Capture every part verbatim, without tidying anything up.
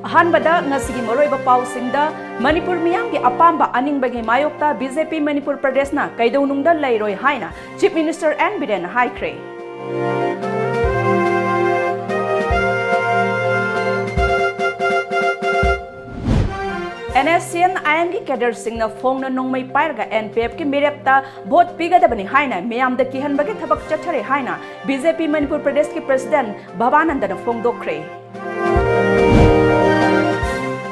ꯑꯍꯥꯟꯕꯗ ꯉꯁꯤꯒꯤ ꯃꯔꯨꯑꯣꯏꯕ ꯄꯥꯎꯁꯤꯡꯗ, ꯃꯅꯤꯄꯨꯔ ꯃꯤꯌꯥꯝꯒꯤ ꯑꯄꯥꯝꯕ ꯑꯅꯤꯡꯕꯒꯤ ꯃꯥꯌꯣꯛꯇ ꯕꯤ ꯖꯦ ꯄꯤ ꯃꯅꯤꯄꯨꯔ ꯄ꯭ꯔꯗꯦꯁꯅ ꯀꯩꯗꯧꯅꯨꯡꯗ ꯂꯩꯔꯣꯏ ꯍꯥꯏꯅ Chief Minister N Biren ꯍꯥꯏꯈ꯭ꯔꯦ꯫ N S C N I M ꯒꯤ cadreꯁꯤꯡꯅ ꯐꯣꯡꯅ ꯅꯣꯡꯃꯩ ꯄꯥꯏꯔꯒ N P Fꯀꯤ ꯃꯤꯔꯦꯞꯇ vote ꯄꯤꯒꯗꯕꯅꯤ ꯍꯥꯏꯅ ꯃꯤꯌꯥꯝꯗ ꯀꯤꯍꯟꯕꯒꯤ ꯊꯕꯛ ꯆꯠꯊꯔꯤ ꯍꯥꯏꯅ B J P ꯃꯅꯤꯄꯨꯔ ꯄ꯭ꯔꯗꯦꯁꯀꯤ president ꯚꯕꯥꯅꯟꯗꯅ ꯐꯣꯡꯗꯣꯛꯈ꯭ꯔꯦ꯫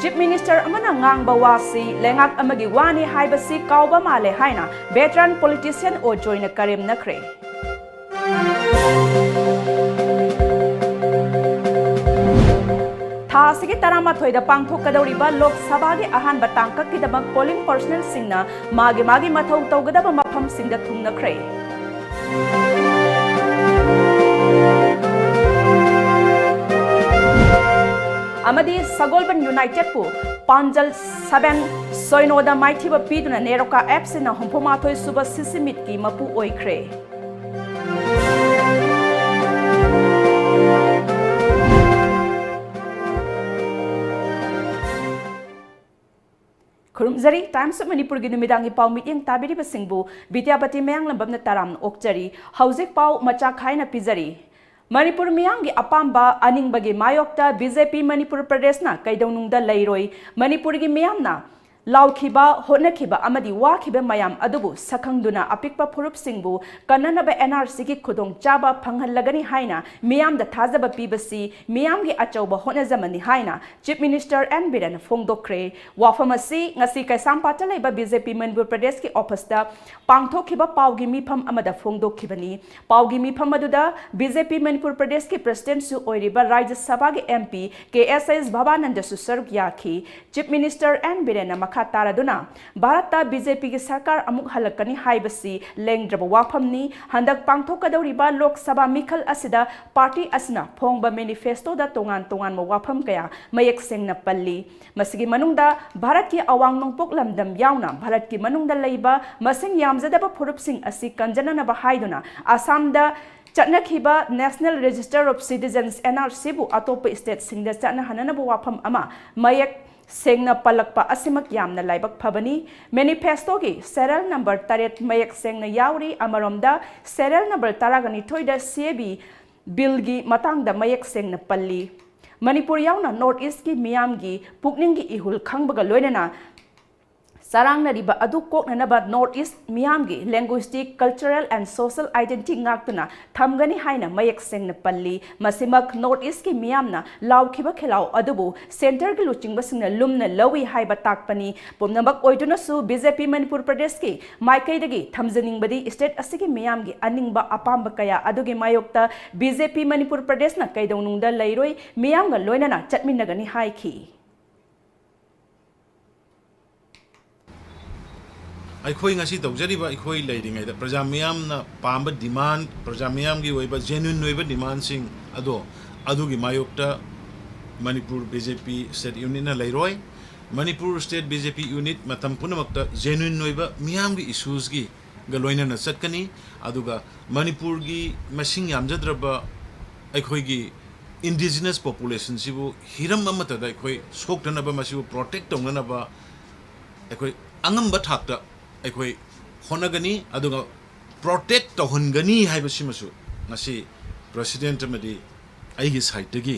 Chief Minister ꯑꯃꯅ ꯉꯥꯡꯕ ꯋꯥꯁꯤ ꯂꯩꯉꯥꯛ ꯑꯃꯒꯤ ꯋꯥꯅꯤ ꯍꯥꯏꯕꯁꯤ ꯀꯥꯎꯕ ꯃꯥꯜꯂꯦ ꯍꯥꯏꯅ veteran politician ꯑꯣ ꯖꯣꯏꯅ ꯀꯔꯦꯝꯅꯈ꯭ꯔꯦ꯫ ꯊꯥ ꯑꯁꯤꯒꯤ ꯇꯔꯥꯃꯥꯊꯣꯏꯗ ꯄꯥꯡꯊꯣꯛꯀꯗꯧꯔꯤꯕ ꯂꯣꯛ ꯁꯚꯥꯒꯤ ꯑꯍꯥꯟꯕ ꯇꯥꯡꯀꯛꯀꯤꯗꯃꯛ polling personnelꯁꯤꯡꯅ ꯃꯥꯒꯤ ꯃꯥꯒꯤ ꯃꯊꯧ ꯇꯧꯒꯗꯕ ꯃꯐꯝꯁꯤꯡꯗ ꯊꯨꯡꯅꯈ꯭ꯔꯦ꯫ ꯑꯃꯗꯤ ꯁꯒꯣꯜꯕꯟ Unitedꯄꯨ ꯄꯥꯟꯖꯜ seven, ꯁꯣꯏꯅꯣꯗ ꯃꯥꯏꯊꯤꯕ ꯄꯤꯗꯨꯅ ꯅꯦꯔꯣꯀꯥ FCꯅ ꯍꯨꯝꯐꯨꯃꯥꯊꯣꯏ ꯁꯨꯕ CC meetꯀꯤ ꯃꯄꯨ ꯑꯣꯏꯈ꯭ꯔꯦ꯫ ꯈꯨꯔꯨꯝꯖꯔꯤ, Times of Manipurꯒꯤ ꯅꯨꯃꯤꯗꯥꯡꯒꯤ ꯄꯥꯎ ꯃꯤꯠꯌꯦꯡ ꯇꯥꯕꯤꯔꯤꯕꯁꯤꯡꯕꯨ ꯕꯤꯗ꯭ꯌꯥꯄꯇꯤ ꯃꯌꯥꯡꯂꯝꯕꯝꯅ ꯇꯔꯥꯝꯅ ꯑꯣꯛꯆꯔꯤ꯫ ꯍꯧꯖꯤꯛ ꯄꯥꯎ ꯃꯆꯥ ꯈꯥꯏꯅ ꯄꯤꯖꯔꯤ꯫ ꯃꯅꯤꯄꯨꯔ ꯃꯤꯌꯥꯝꯒꯤ ꯑꯄꯥꯝꯕ ꯑꯅꯤꯡꯕꯒꯤ ꯃꯥꯌꯣꯛꯇ B J P ꯃꯅꯤꯄꯨꯔ ꯄ꯭ꯔꯗꯦꯁꯅ ꯀꯩꯗꯧꯅꯨꯡꯗ ꯂꯩꯔꯣꯏ꯫ ꯃꯅꯤꯄꯨꯔꯒꯤ ꯃꯤꯌꯥꯝꯅ ꯂꯥꯎꯈꯤꯕ, ꯍꯣꯠꯅꯈꯤꯕ ꯑꯃꯗꯤ ꯋꯥꯈꯤꯕ ꯃꯌꯥꯝ ꯑꯗꯨꯕꯨ ꯁꯛꯈꯪꯗꯨꯅ ꯑꯄꯤꯛꯄ ꯐꯨꯔꯨꯞꯁꯤꯡꯕꯨ ꯀꯟꯅꯅꯕ N R Cꯒꯤ ꯈꯨꯗꯣꯡꯆꯥꯕ ꯐꯪꯍꯜꯂꯒꯅꯤ ꯍꯥꯏꯅ ꯃꯤꯌꯥꯝꯗ ꯊꯥꯖꯕ ꯄꯤꯕꯁꯤ ꯃꯤꯌꯥꯝꯒꯤ ꯑꯆꯧꯕ ꯍꯣꯠꯅꯖꯃꯟꯅꯤ ꯍꯥꯏꯅ Chief Minister N Biren ꯐꯣꯡꯗꯣꯛꯈ꯭ꯔꯦ꯫ ꯋꯥꯐꯝ ꯑꯁꯤ ꯉꯁꯤ ꯀꯩꯁꯥꯝꯄꯥꯠꯇ ꯂꯩꯕ B J P ꯃꯅꯤꯄꯨꯔ ꯄ꯭ꯔꯗꯦꯁꯀꯤ officeꯇ ꯄꯥꯡꯊꯣꯛꯈꯤꯕ ꯄꯥꯎꯒꯤ ꯃꯤꯐꯝ ꯑꯃꯗ ꯐꯣꯡꯗꯣꯛꯈꯤꯕꯅꯤ꯫ ꯄꯥꯎꯒꯤ ꯃꯤꯐꯝ ꯑꯗꯨꯗ B J P ꯃꯅꯤꯄꯨꯔ ꯄ꯭ꯔꯗꯦꯁꯀꯤ presidentꯁꯨ ꯑꯣꯏꯔꯤꯕ ꯔꯥꯖ꯭ꯌ ꯁꯚꯥꯒꯤ M P K S S ꯚꯕꯥꯅꯟꯗꯁꯨ ꯁꯔꯨꯛ ꯌꯥꯈꯤ꯫ Chief Minister N Birenꯅ ꯃꯈꯥ ꯇꯥꯔꯗꯨꯅ, ꯚꯥꯔꯠꯇ B J Pꯒꯤ ꯁꯔꯀꯥꯔ ꯑꯃꯨꯛ ꯍꯜꯂꯛꯀꯅꯤ ꯍꯥꯏꯕꯁꯤ ꯂꯦꯡꯗ꯭ꯔꯕ ꯋꯥꯐꯝꯅꯤ꯫ ꯍꯟꯗꯛ ꯄꯥꯡꯊꯣꯛꯀꯗꯧꯔꯤꯕ ꯂꯣꯛ ꯁꯚꯥ ꯃꯤꯈꯜ ꯑꯁꯤꯗ party ꯑꯁꯤꯅ ꯐꯣꯡꯕ manifestoꯗ ꯇꯣꯉꯥꯟ ꯇꯣꯉꯥꯟꯕ ꯋꯥꯐꯝ ꯀꯌꯥ ꯃꯌꯦꯛ ꯁꯦꯡꯅ ꯄꯜꯂꯤ꯫ ꯃꯁꯤꯒꯤ ꯃꯅꯨꯡꯗ ꯚꯥꯔꯠꯀꯤ ꯑꯋꯥꯡ ꯅꯣꯡꯄꯣꯛ ꯂꯝꯗꯝ ꯌꯥꯎꯅ ꯚꯥꯔꯠꯀꯤ ꯃꯅꯨꯡꯗ ꯂꯩꯕ ꯃꯁꯤꯡ ꯌꯥꯝꯖꯗꯕ ꯐꯨꯔꯨꯞꯁꯤꯡ ꯑꯁꯤ ꯀꯟꯖꯅꯅꯕ ꯍꯥꯏꯗꯨꯅ ꯑꯁꯥꯝꯗ ꯆꯠꯅꯈꯤꯕ National Register of Citizens, N R C, ꯕꯨ ꯑꯇꯣꯞꯄ state ꯁꯤꯡꯗ ꯆꯠꯅꯍꯟꯅꯅꯕ ꯋꯥꯐꯝ ꯑꯃ ꯃꯌꯦꯛ ꯁꯦꯡꯅ ꯄꯜꯂꯛꯄ ꯑꯁꯤꯃꯛ ꯌꯥꯝꯅ ꯂꯥꯏꯕꯛ ꯐꯕꯅꯤ꯫ Manifesto ꯒꯤ serial number ꯇꯔꯦꯠ ꯃꯌꯦꯛ ꯁꯦꯡꯅ ꯌꯥꯎꯔꯤ꯫ ꯑꯃꯔꯣꯝꯗ serial number ꯇꯔꯥꯒ ꯅꯤꯊꯣꯏꯗ C A B bill ꯒꯤ ꯃꯇꯥꯡꯗ ꯃꯌꯦꯛ ꯁꯦꯡꯅ ꯄꯜꯂꯤ꯫ ꯃꯅꯤꯄꯨꯔ ꯌꯥꯎꯅ North East ꯀꯤ ꯃꯤꯌꯥꯝꯒꯤ ꯄꯨꯛꯅꯤꯡꯒꯤ ꯏꯍꯨꯜ ꯈꯪꯕꯒ ꯂꯣꯏꯅꯅ ꯆꯔꯥꯡꯅꯔꯤꯕ ꯑꯗꯨ ꯀꯣꯛꯅꯅꯕ North East ꯃꯤꯌꯥꯝꯒꯤ linguistic, cultural and social identity ꯉꯥꯛꯇꯨꯅ ꯊꯝꯒꯅꯤ ꯍꯥꯏꯅ ꯃꯌꯦꯛ ꯁꯦꯡꯅ ꯄꯜꯂꯤ꯫ ꯃꯁꯤꯃꯛ North East ꯀꯤ ꯃꯤꯌꯥꯝꯅ ꯂꯥꯎꯈꯤꯕ ꯈꯦꯂꯥꯎ ꯑꯗꯨꯕꯨ centre ꯒꯤ ꯂꯨꯆꯤꯡꯕꯁꯤꯡꯅ ꯂꯨꯝꯅ ꯂꯧꯏ ꯍꯥꯏꯕ ꯇꯥꯛꯄꯅꯤ꯫ ꯄꯨꯝꯅꯃꯛ ꯑꯣꯏꯗꯨꯅꯁꯨ B J P ꯃꯅꯤꯄꯨꯔ ꯄ꯭ꯔꯗꯦꯁꯀꯤ ꯃꯥꯏꯀꯩꯗꯒꯤ ꯊꯝꯖꯅꯤꯡꯕꯗꯤ state ꯑꯁꯤꯒꯤ ꯃꯤꯌꯥꯝꯒꯤ ꯑꯅꯤꯡꯕ ꯑꯄꯥꯝꯕ ꯀꯌꯥ ꯑꯗꯨꯒꯤ ꯃꯥꯌꯣꯛꯇ B J P ꯃꯅꯤꯄꯨꯔ ꯄ꯭ꯔꯗꯦꯁꯅ ꯀꯩꯗꯧꯅꯨꯡꯗ ꯂꯩꯔꯣꯏ, ꯃꯤꯌꯥꯝꯒ ꯂꯣꯏꯅꯅ ꯆꯠꯃꯤꯟꯅꯒꯅꯤ ꯍꯥꯏꯈꯤ꯫ ꯑꯩꯈꯣꯏ ꯉꯁꯤ ꯇꯧꯖꯔꯤꯕ, ꯑꯩꯈꯣꯏ ꯂꯩꯔꯤꯉꯩꯗ ꯄ꯭ꯔꯖꯥ ꯃꯤꯌꯥꯝꯅ ꯄꯥꯝꯕ demand, ꯄ꯭ꯔꯖꯥ ꯃꯤꯌꯥꯝꯒꯤ ꯑꯣꯏꯕ genuine ꯑꯣꯏꯕ demandꯁꯤꯡ ꯑꯗꯣ, ꯑꯗꯨꯒꯤ ꯃꯥꯌꯣꯛꯇ Manipur B J P state unitꯅ ꯂꯩꯔꯣꯏ꯫ Manipur state B J P unit ꯃꯇꯝ ꯄꯨꯝꯅꯃꯛꯇ genuine ꯑꯣꯏꯕ ꯃꯤꯌꯥꯝꯒꯤ issuesꯒꯤ ꯒ ꯂꯣꯏꯅꯅ ꯆꯠꯀꯅꯤ꯫ ꯑꯗꯨꯒ ꯃꯅꯤꯄꯨꯔꯒꯤ ꯃꯁꯤꯡ ꯌꯥꯝꯖꯗ꯭ꯔꯕ ꯑꯩꯈꯣꯏꯒꯤ indigenous populationꯁꯤꯕꯨ ꯍꯤꯔꯝ ꯑꯃꯠꯇꯗ ꯑꯩꯈꯣꯏ ꯁꯣꯛꯇꯅꯕ, ꯃꯁꯤꯕꯨ protect ꯇꯧꯅꯅꯕ ꯑꯩꯈꯣꯏ ꯑꯉꯝꯕ ꯊꯥꯛꯇ ꯑꯩꯈꯣꯏ ꯍꯣꯠꯅꯒꯅꯤ꯫ ꯑꯗꯨꯒ protect ꯇꯧꯍꯟꯒꯅꯤ ꯍꯥꯏꯕꯁꯤꯃꯁꯨ ꯉꯁꯤ president ꯑꯃꯗꯤ ꯑꯩꯒꯤ sideꯇꯒꯤ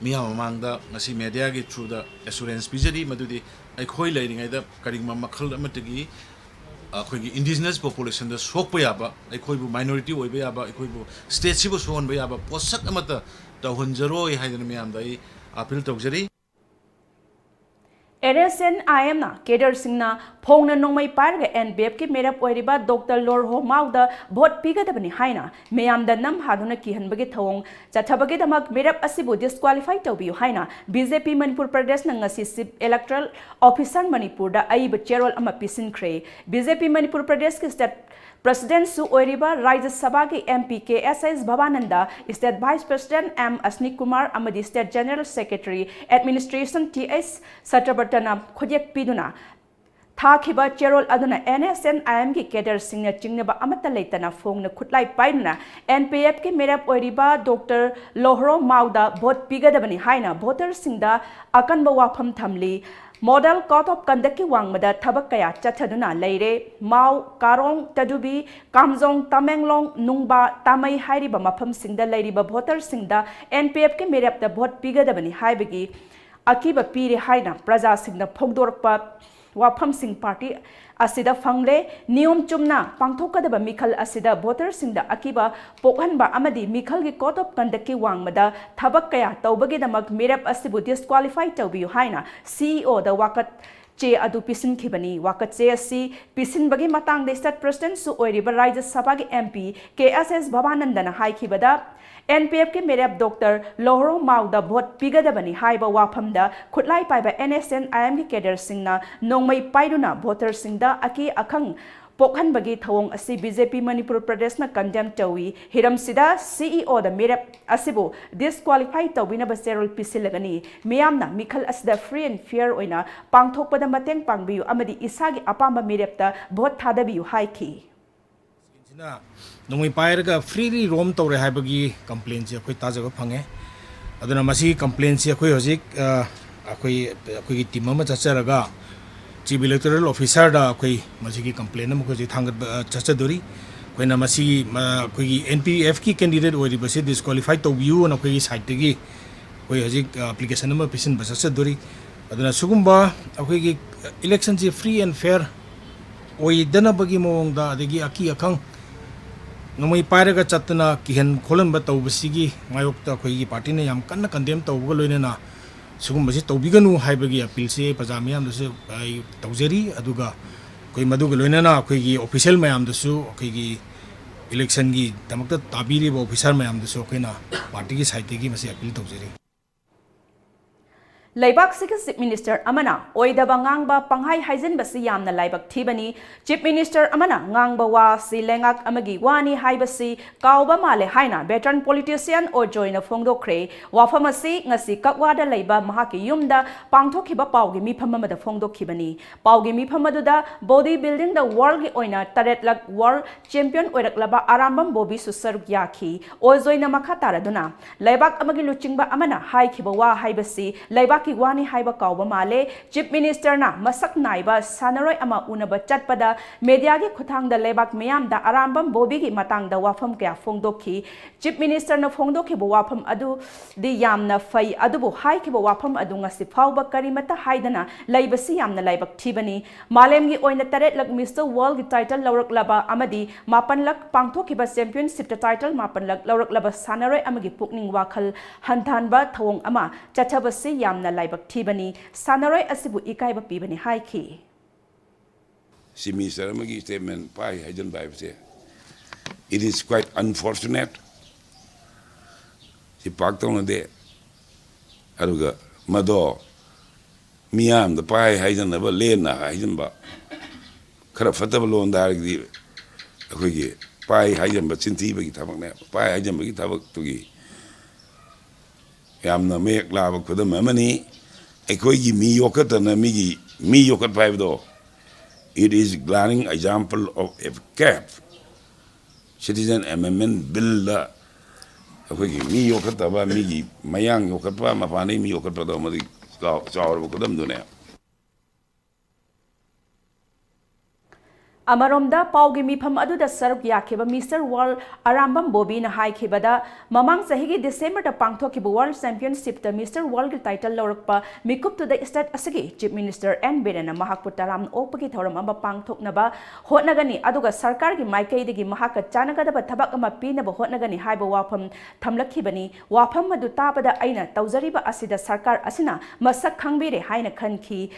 ꯃꯤꯌꯥꯝ ꯃꯃꯥꯡꯗ ꯉꯁꯤ mediaꯒꯤ throughꯗ assurance ꯄꯤꯖꯔꯤ, ꯃꯗꯨꯗꯤ ꯑꯩꯈꯣꯏ ꯂꯩꯔꯤꯉꯩꯗ ꯀꯔꯤꯒꯨꯝꯕ ꯃꯈꯜ ꯑꯃꯠꯇꯒꯤ ꯑꯩꯈꯣꯏꯒꯤ indigenous populationꯗ ꯁꯣꯛꯄ ꯌꯥꯕ, ꯑꯩꯈꯣꯏꯕꯨ minority ꯑꯣꯏꯕ ꯌꯥꯕ, ꯑꯩꯈꯣꯏꯕꯨ stateꯁꯤꯕꯨ ꯁꯣꯛꯍꯟꯕ ꯌꯥꯕ ꯄꯣꯠꯁꯛ ꯑꯃꯠꯇ ꯇꯧꯍꯟꯖꯔꯣꯏ ꯍꯥꯏꯗꯅ ꯃꯤꯌꯥꯝꯗ ꯑꯩ appeal ꯇꯧꯖꯔꯤ꯫ N S N I Mꯅ cadreꯁꯤꯡꯅ ꯐꯣꯡꯅ ꯅꯣꯡꯃꯩ ꯄꯥꯏꯔꯒ N P Fꯀꯤ ꯃꯤꯔꯦꯞ ꯑꯣꯏꯔꯤꯕ Doctor ꯂꯣꯔꯍꯣ ꯃꯥꯎꯗ vote ꯄꯤꯒꯗꯕꯅꯤ ꯍꯥꯏꯅ ꯃꯤꯌꯥꯝꯗ ꯅꯝꯍꯥꯗꯨꯅ ꯀꯤꯍꯟꯕꯒꯤ ꯊꯧꯑꯣꯡ ꯆꯠꯊꯕꯒꯤꯗꯃꯛ ꯃꯤꯔꯦꯞ ꯑꯁꯤꯕꯨ disqualify ꯇꯧꯕꯤꯌꯨ ꯍꯥꯏꯅ B J P ꯃꯅꯤꯄꯨꯔ ꯄ꯭ꯔꯗꯦꯁꯅ ꯉꯁꯤ Chief Electoral Officer ꯃꯅꯤꯄꯨꯔꯗ ꯑꯏꯕ ꯆꯦꯔꯣꯜ ꯑꯃ ꯄꯤꯁꯤꯟꯈ꯭ꯔꯦ꯫ B J P ꯃꯅꯤꯄꯨꯔ ꯄ꯭ꯔꯗꯦꯁꯀꯤ state presidentꯁꯨ ꯑꯣꯏꯔꯤꯕ ꯔꯥꯖ꯭ꯌ ꯁꯚꯥꯒꯤ M P K S S ꯚꯕꯥꯅꯟꯗ, state vice president M ꯑꯁꯅꯤ Kumar ꯑꯃꯗꯤ state general secretary administration T S ꯁꯇ꯭ꯌꯕ꯭ꯔꯇꯅ ꯈꯨꯠꯌꯦꯛ ꯄꯤꯗꯨꯅ ꯊꯥꯈꯤꯕ ꯆꯦꯔꯣꯜ ꯑꯗꯨꯅ N S N I M ꯒꯤ cadreꯁꯤꯡꯅ ꯆꯤꯡꯅꯕ ꯑꯃꯠꯇ ꯂꯩꯇꯅ ꯐꯣꯡꯅ ꯈꯨꯠꯂꯥꯏ ꯄꯥꯏꯗꯨꯅ N P F ꯀꯤ ꯃꯤꯔꯦꯞ ꯑꯣꯏꯔꯤꯕ Doctor ꯂꯣꯍꯔꯣ ꯃꯥꯎꯗ vote ꯄꯤꯒꯗꯕꯅꯤ ꯍꯥꯏꯅ voterꯁꯤꯡꯗ ꯑꯀꯟꯕ ꯋꯥꯐꯝ ꯊꯝꯂꯤ꯫ Model Code of Conductꯀꯤ ꯋꯥꯡꯃꯗ ꯊꯕꯛ ꯀꯌꯥ ꯆꯠꯊꯗꯨꯅ ꯂꯩꯔꯦ꯫ ꯃꯥꯎ, ꯀꯥꯔꯣꯡ, ꯇꯗꯨꯕꯤ, ꯀꯥꯝꯖꯣꯡ, ꯇꯃꯦꯡꯂꯣꯡ, ꯅꯨꯡꯕꯥ, ꯇꯥꯃꯩ ꯍꯥꯏꯔꯤꯕ ꯃꯐꯝꯁꯤꯡꯗ ꯂꯩꯔꯤꯕ voterꯁꯤꯡꯗ N P F ꯀꯤ ꯃꯤꯔꯦꯞꯇ vote ꯄꯤꯒꯗꯕꯅꯤ ꯍꯥꯏꯕꯒꯤ ꯑꯀꯤꯕ ꯄꯤꯔꯦ ꯍꯥꯏꯅ ꯄ꯭ꯔꯖꯥꯁꯤꯡꯅ ꯐꯣꯡꯗꯣꯔꯛꯄ ꯋꯥꯐꯝꯁꯤꯡ party ꯑꯁꯤꯗ ꯐꯪꯂꯦ꯫ ꯅꯤꯌꯣꯝ ꯆꯨꯝꯅ ꯄꯥꯡꯊꯣꯛꯀꯗꯕ ꯃꯤꯈꯜ ꯑꯁꯤꯗ voterꯁꯤꯡꯗ ꯑꯀꯤꯕ ꯄꯣꯛꯍꯟꯕ ꯑꯃꯗꯤ ꯃꯤꯈꯜꯒꯤ Code of Conductꯀꯤ ꯋꯥꯡꯃꯗ ꯊꯕꯛ ꯀꯌꯥ ꯇꯧꯕꯒꯤꯗꯃꯛ ꯃꯤꯔꯦꯞ ꯑꯁꯤꯕꯨ disqualify ꯇꯧꯕꯤꯌꯨ ꯍꯥꯏꯅ C E Oꯗ ꯋꯥꯀꯠ ꯆꯦ ꯑꯗꯨ ꯄꯤꯁꯤꯟꯈꯤꯕꯅꯤ꯫ ꯋꯥꯀꯠ ꯆꯦ ꯑꯁꯤ ꯄꯤꯁꯤꯟꯕꯒꯤ ꯃꯇꯥꯡꯗ state presidentꯁꯨ ꯑꯣꯏꯔꯤꯕ ꯔꯥꯖ꯭ꯌ ꯁꯚꯥꯒꯤ M P K S S ꯚꯕꯥꯅꯟꯗꯅ ꯍꯥꯏꯈꯤꯕꯗ, N P F ꯀꯤ ꯃꯤꯔꯦꯞ Doctor ꯂꯣꯍꯔꯣ ꯃꯥꯎꯗ vote ꯄꯤꯒꯗꯕꯅꯤ ꯍꯥꯏꯕ ꯋꯥꯐꯝꯗ ꯈꯨꯠꯂꯥꯏ ꯄꯥꯏꯕ N S N I M ꯒꯤ cadreꯁꯤꯡꯅ ꯅꯣꯡꯃꯩ ꯄꯥꯏꯗꯨꯅ voterꯁꯤꯡꯗ ꯑꯀꯤ ꯑꯈꯪ ꯄꯣꯛꯍꯟꯕꯒꯤ ꯊꯧꯑꯣꯡ ꯑꯁꯤ B J P Manipur ꯄ꯭ꯔꯗꯦꯁꯅ condemn ꯇꯧꯏ꯫ ꯍꯤꯔꯝꯁꯤꯗ C E Oꯗ ꯃꯤꯔꯦꯞ ꯑꯁꯤꯕꯨ disqualify ꯇꯧꯕꯤꯅꯕ ꯆꯦꯔꯣꯜ ꯄꯤꯁꯤꯜꯂꯒꯅꯤ꯫ ꯃꯤꯌꯥꯝꯅ ꯃꯤꯈꯜ ꯑꯁꯤꯗ free and fair ꯑꯣꯏꯅ ꯄꯥꯡꯊꯣꯛꯄꯗ ꯃꯇꯦꯡ ꯄꯥꯡꯕꯤꯌꯨ ꯑꯃꯗꯤ ꯏꯁꯥꯒꯤ ꯑꯄꯥꯝꯕ ꯃꯤꯔꯦꯞꯇ vote ꯊꯥꯗꯕꯤꯌꯨ ꯍꯥꯏꯈꯤ꯫ ꯁꯤꯅ ꯅꯣꯡꯃꯩ ꯄꯥꯏꯔꯒ freely roam ꯇꯧꯔꯦ ꯍꯥꯏꯕꯒꯤ complaintꯁꯦ ꯑꯩꯈꯣꯏ ꯇꯥꯖꯕ ꯐꯪꯉꯦ꯫ ꯑꯗꯨꯅ ꯃꯁꯤꯒꯤ complaintꯁꯤ ꯑꯩꯈꯣꯏ ꯍꯧꯖꯤꯛ, ꯑ, ꯑꯩꯈꯣꯏ, ꯑꯩꯈꯣꯏꯒꯤ team ꯑꯃ ꯆꯠꯆꯔꯒ Chief Electoral Officerꯗ ꯑꯩꯈꯣꯏ ꯃꯁꯤꯒꯤ complaint ꯑꯃ ꯑꯩꯈꯣꯏ ꯍꯧꯖꯤꯛ ꯊꯥꯡꯒꯠꯄ, ꯑ, ꯆꯠꯆꯗꯣꯔꯤ꯫ ꯑꯩꯈꯣꯏꯅ ꯃꯁꯤꯒꯤ, ꯃ-, ꯑꯩꯈꯣꯏꯒꯤ N P Fꯀꯤ candidate ꯑꯣꯏꯔꯤꯕꯁꯤ disqualify ꯇꯧꯕꯤꯌꯨꯅ ꯑꯩꯈꯣꯏꯒꯤ sideꯇꯒꯤ ꯑꯩꯈꯣꯏ ꯍꯧꯖꯤꯛ, ꯑ, application ꯑꯃ ꯄꯤꯁꯤꯟꯕ ꯆꯠꯆꯗꯣꯔꯤ꯫ ꯑꯗꯨꯅ ꯁꯤꯒꯨꯝꯕ ꯑꯩꯈꯣꯏꯒꯤ electionꯁꯤ free and fair ꯑꯣꯏꯗꯅꯕꯒꯤ ꯃꯑꯣꯡꯗ, ꯑꯗꯒꯤ ꯑꯀꯤ ꯑꯈꯪ ꯅꯣꯡꯃꯩ ꯄꯥꯏꯔꯒ ꯆꯠꯇꯅ ꯀꯤꯍꯟ ꯈꯣꯠꯍꯟꯕ ꯇꯧꯕꯁꯤꯒꯤ ꯃꯥꯌꯣꯛꯇ ꯑꯩꯈꯣꯏꯒꯤ partyꯅ ꯌꯥꯝ ꯀꯟꯅ condemn ꯇꯧꯕꯒ ꯂꯣꯏꯅꯅ ꯁꯤꯒꯨꯝꯕꯁꯤ ꯇꯧꯕꯤꯒꯅꯨ ꯍꯥꯏꯕꯒꯤ appealꯁꯤ ꯑꯩ ꯄ꯭ꯔꯖꯥ ꯃꯤꯌꯥꯝꯗꯁꯨ ꯑꯩ ꯇꯧꯖꯔꯤ꯫ ꯑꯗꯨꯒ ꯑꯩꯈꯣꯏ ꯃꯗꯨꯒ ꯂꯣꯏꯅꯅ ꯑꯩꯈꯣꯏꯒꯤ official ꯃꯌꯥꯝꯗꯁꯨ, ꯑꯩꯈꯣꯏꯒꯤ electionꯒꯤꯗꯃꯛꯇ ꯇꯥꯕꯤꯔꯤꯕ officer ꯃꯌꯥꯝꯗꯁꯨ ꯑꯩꯈꯣꯏꯅ partyꯒꯤ sideꯇꯒꯤ ꯃꯁꯤ appeal ꯇꯧꯖꯔꯤ꯫ ꯂꯩꯕꯥꯛꯁꯤꯒꯤ Chief Minister ꯑꯃꯅ ꯑꯣꯏꯗꯕ ꯉꯥꯡꯕ, ꯄꯪꯍꯥꯏ ꯍꯥꯏꯖꯤꯟꯕꯁꯤ ꯌꯥꯝꯅ ꯂꯥꯏꯕꯛ ꯊꯤꯕꯅꯤ꯫ Chief Minister ꯑꯃꯅ ꯉꯥꯡꯕ ꯋꯥꯁꯤ ꯂꯩꯉꯥꯛ ꯑꯃꯒꯤ ꯋꯥꯅꯤ ꯍꯥꯏꯕꯁꯤ ꯀꯥꯎꯕ ꯃꯥꯜꯂꯦ ꯍꯥꯏꯅ veteran politician ꯑꯣꯖꯣꯏꯅ ꯐꯣꯡꯗꯣꯛꯈ꯭ꯔꯦ꯫ ꯋꯥꯐꯝ ꯑꯁꯤ ꯉꯁꯤ ꯀꯛꯋꯥꯗ ꯂꯩꯕ ꯃꯍꯥꯛꯀꯤ ꯌꯨꯝꯗ ꯄꯥꯡꯊꯣꯛꯈꯤꯕ ꯄꯥꯎꯒꯤ ꯃꯤꯐꯝ ꯑꯃꯗ ꯐꯣꯡꯗꯣꯛꯈꯤꯕꯅꯤ꯫ ꯄꯥꯎꯒꯤ ꯃꯤꯐꯝ ꯑꯗꯨꯗ body buildingꯗ worldꯒꯤ ꯑꯣꯏꯅ ꯇꯔꯦꯠꯂꯛ world champion ꯑꯣꯏꯔꯛꯂꯕ ꯑꯔꯥꯝꯕꯝ ꯕꯣꯕꯤꯁꯨ ꯁꯔꯨꯛ ꯌꯥꯈꯤ꯫ ꯑꯣꯖꯣꯏꯅ ꯃꯈꯥ ꯇꯥꯔꯗꯨꯅ, ꯂꯩꯕꯥꯛ ꯑꯃꯒꯤ ꯂꯨꯆꯤꯡꯕ ꯑꯃꯅ ꯍꯥꯏꯈꯤꯕ ꯋꯥ ꯍꯥꯏꯕꯁꯤ ꯂꯩꯕꯥꯛꯀꯤ ꯋꯥꯅꯤ ꯍꯥꯏꯕ ꯀꯥꯎꯕ ꯃꯥꯜꯂꯦ꯫ Chief Ministerꯅ ꯃꯁꯛ ꯅꯥꯏꯕ ꯁꯥꯟꯅꯔꯣꯏ ꯑꯃ ꯎꯅꯕ ꯆꯠꯄꯗ mediaꯒꯤ ꯈꯨꯠꯊꯥꯡꯗ ꯂꯩꯕꯥꯛ ꯃꯤꯌꯥꯝꯗ ꯑꯔꯥꯝꯕꯝ ꯕꯣꯕꯤꯒꯤ ꯃꯇꯥꯡꯗ ꯋꯥꯐꯝ ꯀꯌꯥ ꯐꯣꯡꯗꯣꯛꯈꯤ꯫ Chief Ministerꯅ ꯐꯣꯡꯗꯣꯛꯈꯤꯕ ꯋꯥꯐꯝ ꯑꯗꯨꯗꯤ ꯌꯥꯝꯅ ꯐꯩ, ꯑꯗꯨꯕꯨ ꯍꯥꯏꯈꯤꯕ ꯋꯥꯐꯝ ꯑꯗꯨ ꯉꯁꯤ ꯐꯥꯎꯕ ꯀꯔꯤꯃꯠꯇ ꯍꯥꯏꯗꯅ ꯂꯩꯕꯁꯤ ꯌꯥꯝꯅ ꯂꯥꯏꯕꯛ ꯊꯤꯕꯅꯤ꯫ ꯃꯥꯂꯦꯝꯒꯤ ꯑꯣꯏꯅ ꯇꯔꯦꯠꯂꯛ Mister Worldꯒꯤ title ꯂꯧꯔꯛꯂꯕ ꯑꯃꯗꯤ ꯃꯥꯄꯟꯂꯛ ꯄꯥꯡꯊꯣꯛꯈꯤꯕ championshipꯇ title ꯃꯥꯄꯟꯂꯛ ꯂꯧꯔꯛꯂꯕ ꯁꯥꯟꯅꯔꯣꯏ ꯑꯃꯒꯤ ꯄꯨꯛꯅꯤꯡ ꯋꯥꯈꯜ ꯍꯟꯊꯍꯟꯕ ꯊꯧꯑꯣꯡ ꯑꯃ ꯆꯠꯊꯕꯁꯤ ꯌꯥꯝꯅ ꯂꯥꯏꯕꯛ ꯊꯤꯕꯅꯤ꯫ ꯁꯥꯟꯅꯔꯣꯏ ꯑꯁꯤꯕꯨ ꯏꯀꯥꯏꯕ ꯄꯤꯕꯅꯤ ꯍꯥꯏꯈꯤ꯫ Chief Minister ꯑꯃꯒꯤ statement ꯄꯥꯏ ꯍꯥꯏꯖꯟꯕ ꯍꯥꯏꯕꯁꯦ, it is quite unfortunate꯫ ꯁꯤ ꯄꯥꯛ ꯇꯧꯅꯗꯦ꯫ ꯑꯗꯨꯒ ꯃꯗꯣ ꯃꯤꯌꯥꯝꯗ ꯄꯥꯏ ꯍꯥꯏꯖꯟꯅꯕ, ꯂꯦꯟꯅ ꯍꯥꯏꯖꯟꯕ, ꯈꯔ ꯐꯠꯇꯕ ꯂꯣꯟꯗ ꯍꯥꯏꯔꯒꯗꯤ ꯑꯩꯈꯣꯏꯒꯤ ꯄꯥꯏ ꯍꯥꯏꯖꯟꯕ, ꯆꯤꯟꯊꯤꯕꯒꯤ ꯊꯕꯛꯅꯦ꯫ ꯄꯥꯏ ꯍꯥꯏꯖꯟꯕꯒꯤ ꯊꯕꯛꯇꯨꯒꯤ ꯌꯥꯝꯅ ꯃꯌꯦꯛ ꯂꯥꯕ ꯈꯨꯗꯝ ꯑꯃꯅꯤ꯫ ꯑꯩꯈꯣꯏꯒꯤ ꯃꯤ ꯌꯣꯛꯈꯠꯇꯅ ꯃꯤꯒꯤ ꯃꯤ ꯌꯣꯛꯈꯠꯄ ꯍꯥꯏꯕꯗꯣ, it is glaring example of a cap꯫ Citizen Amendment Billꯗ ꯑꯩꯈꯣꯏꯒꯤ ꯃꯤ ꯌꯣꯛꯈꯠꯇꯕ, ꯃꯤꯒꯤ ꯃꯌꯥꯡ ꯌꯣꯛꯈꯠꯄ, ꯃꯄꯥꯟꯗꯒꯤ ꯃꯤ ꯌꯣꯛꯈꯠꯄꯗꯣ ꯃꯗꯨꯒꯤ ꯆꯥꯎ-, ꯆꯥꯎꯔꯕ ꯈꯨꯗꯝꯗꯨꯅꯦ꯫ ꯑꯃꯔꯣꯝꯗ, ꯄꯥꯎꯒꯤ ꯃꯤꯐꯝ ꯑꯗꯨꯗ ꯁꯔꯨꯛ ꯌꯥꯈꯤꯕ Mister World ꯑꯔꯥꯝꯕꯝ ꯕꯣꯕꯤꯅ ꯍꯥꯏꯈꯤꯕꯗ, ꯃꯃꯥꯡ ꯆꯍꯤꯒꯤ Decemberꯗ ꯄꯥꯡꯊꯣꯛꯈꯤꯕ World Championshipꯇ Mister Worldꯒꯤ title ꯂꯧꯔꯛꯄ ꯃꯤꯀꯨꯞꯇꯨꯗ state ꯑꯁꯤꯒꯤ Chief Minister ꯑꯦꯟ ꯕꯤꯔꯦꯟꯅ ꯃꯍꯥꯛꯄꯨ ꯇꯔꯥꯝꯅ ꯑꯣꯛꯄꯒꯤ ꯊꯧꯔꯝ ꯑꯃ ꯄꯥꯡꯊꯣꯛꯅꯕ ꯍꯣꯠꯅꯒꯅꯤ, ꯑꯗꯨꯒ ꯁꯔꯀꯥꯔꯒꯤ ꯃꯥꯏꯀꯩꯗꯒꯤ ꯃꯍꯥꯛꯀ ꯆꯥꯟꯅꯒꯗꯕ ꯊꯕꯛ ꯑꯃ ꯄꯤꯅꯕ ꯍꯣꯠꯅꯒꯅꯤ ꯍꯥꯏꯕ ꯋꯥꯐꯝ ꯊꯝꯂꯛꯈꯤꯕꯅꯤ꯫ ꯋꯥꯐꯝ ꯑꯗꯨ ꯇꯥꯕꯗ ꯑꯩꯅ ꯇꯧꯖꯔꯤꯕ ꯑꯁꯤꯗ ꯁꯔꯀꯥꯔ ꯑꯁꯤꯅ ꯃꯁꯛ ꯈꯪꯕꯤꯔꯦ ꯍꯥꯏꯅ ꯈꯟꯈꯤ꯫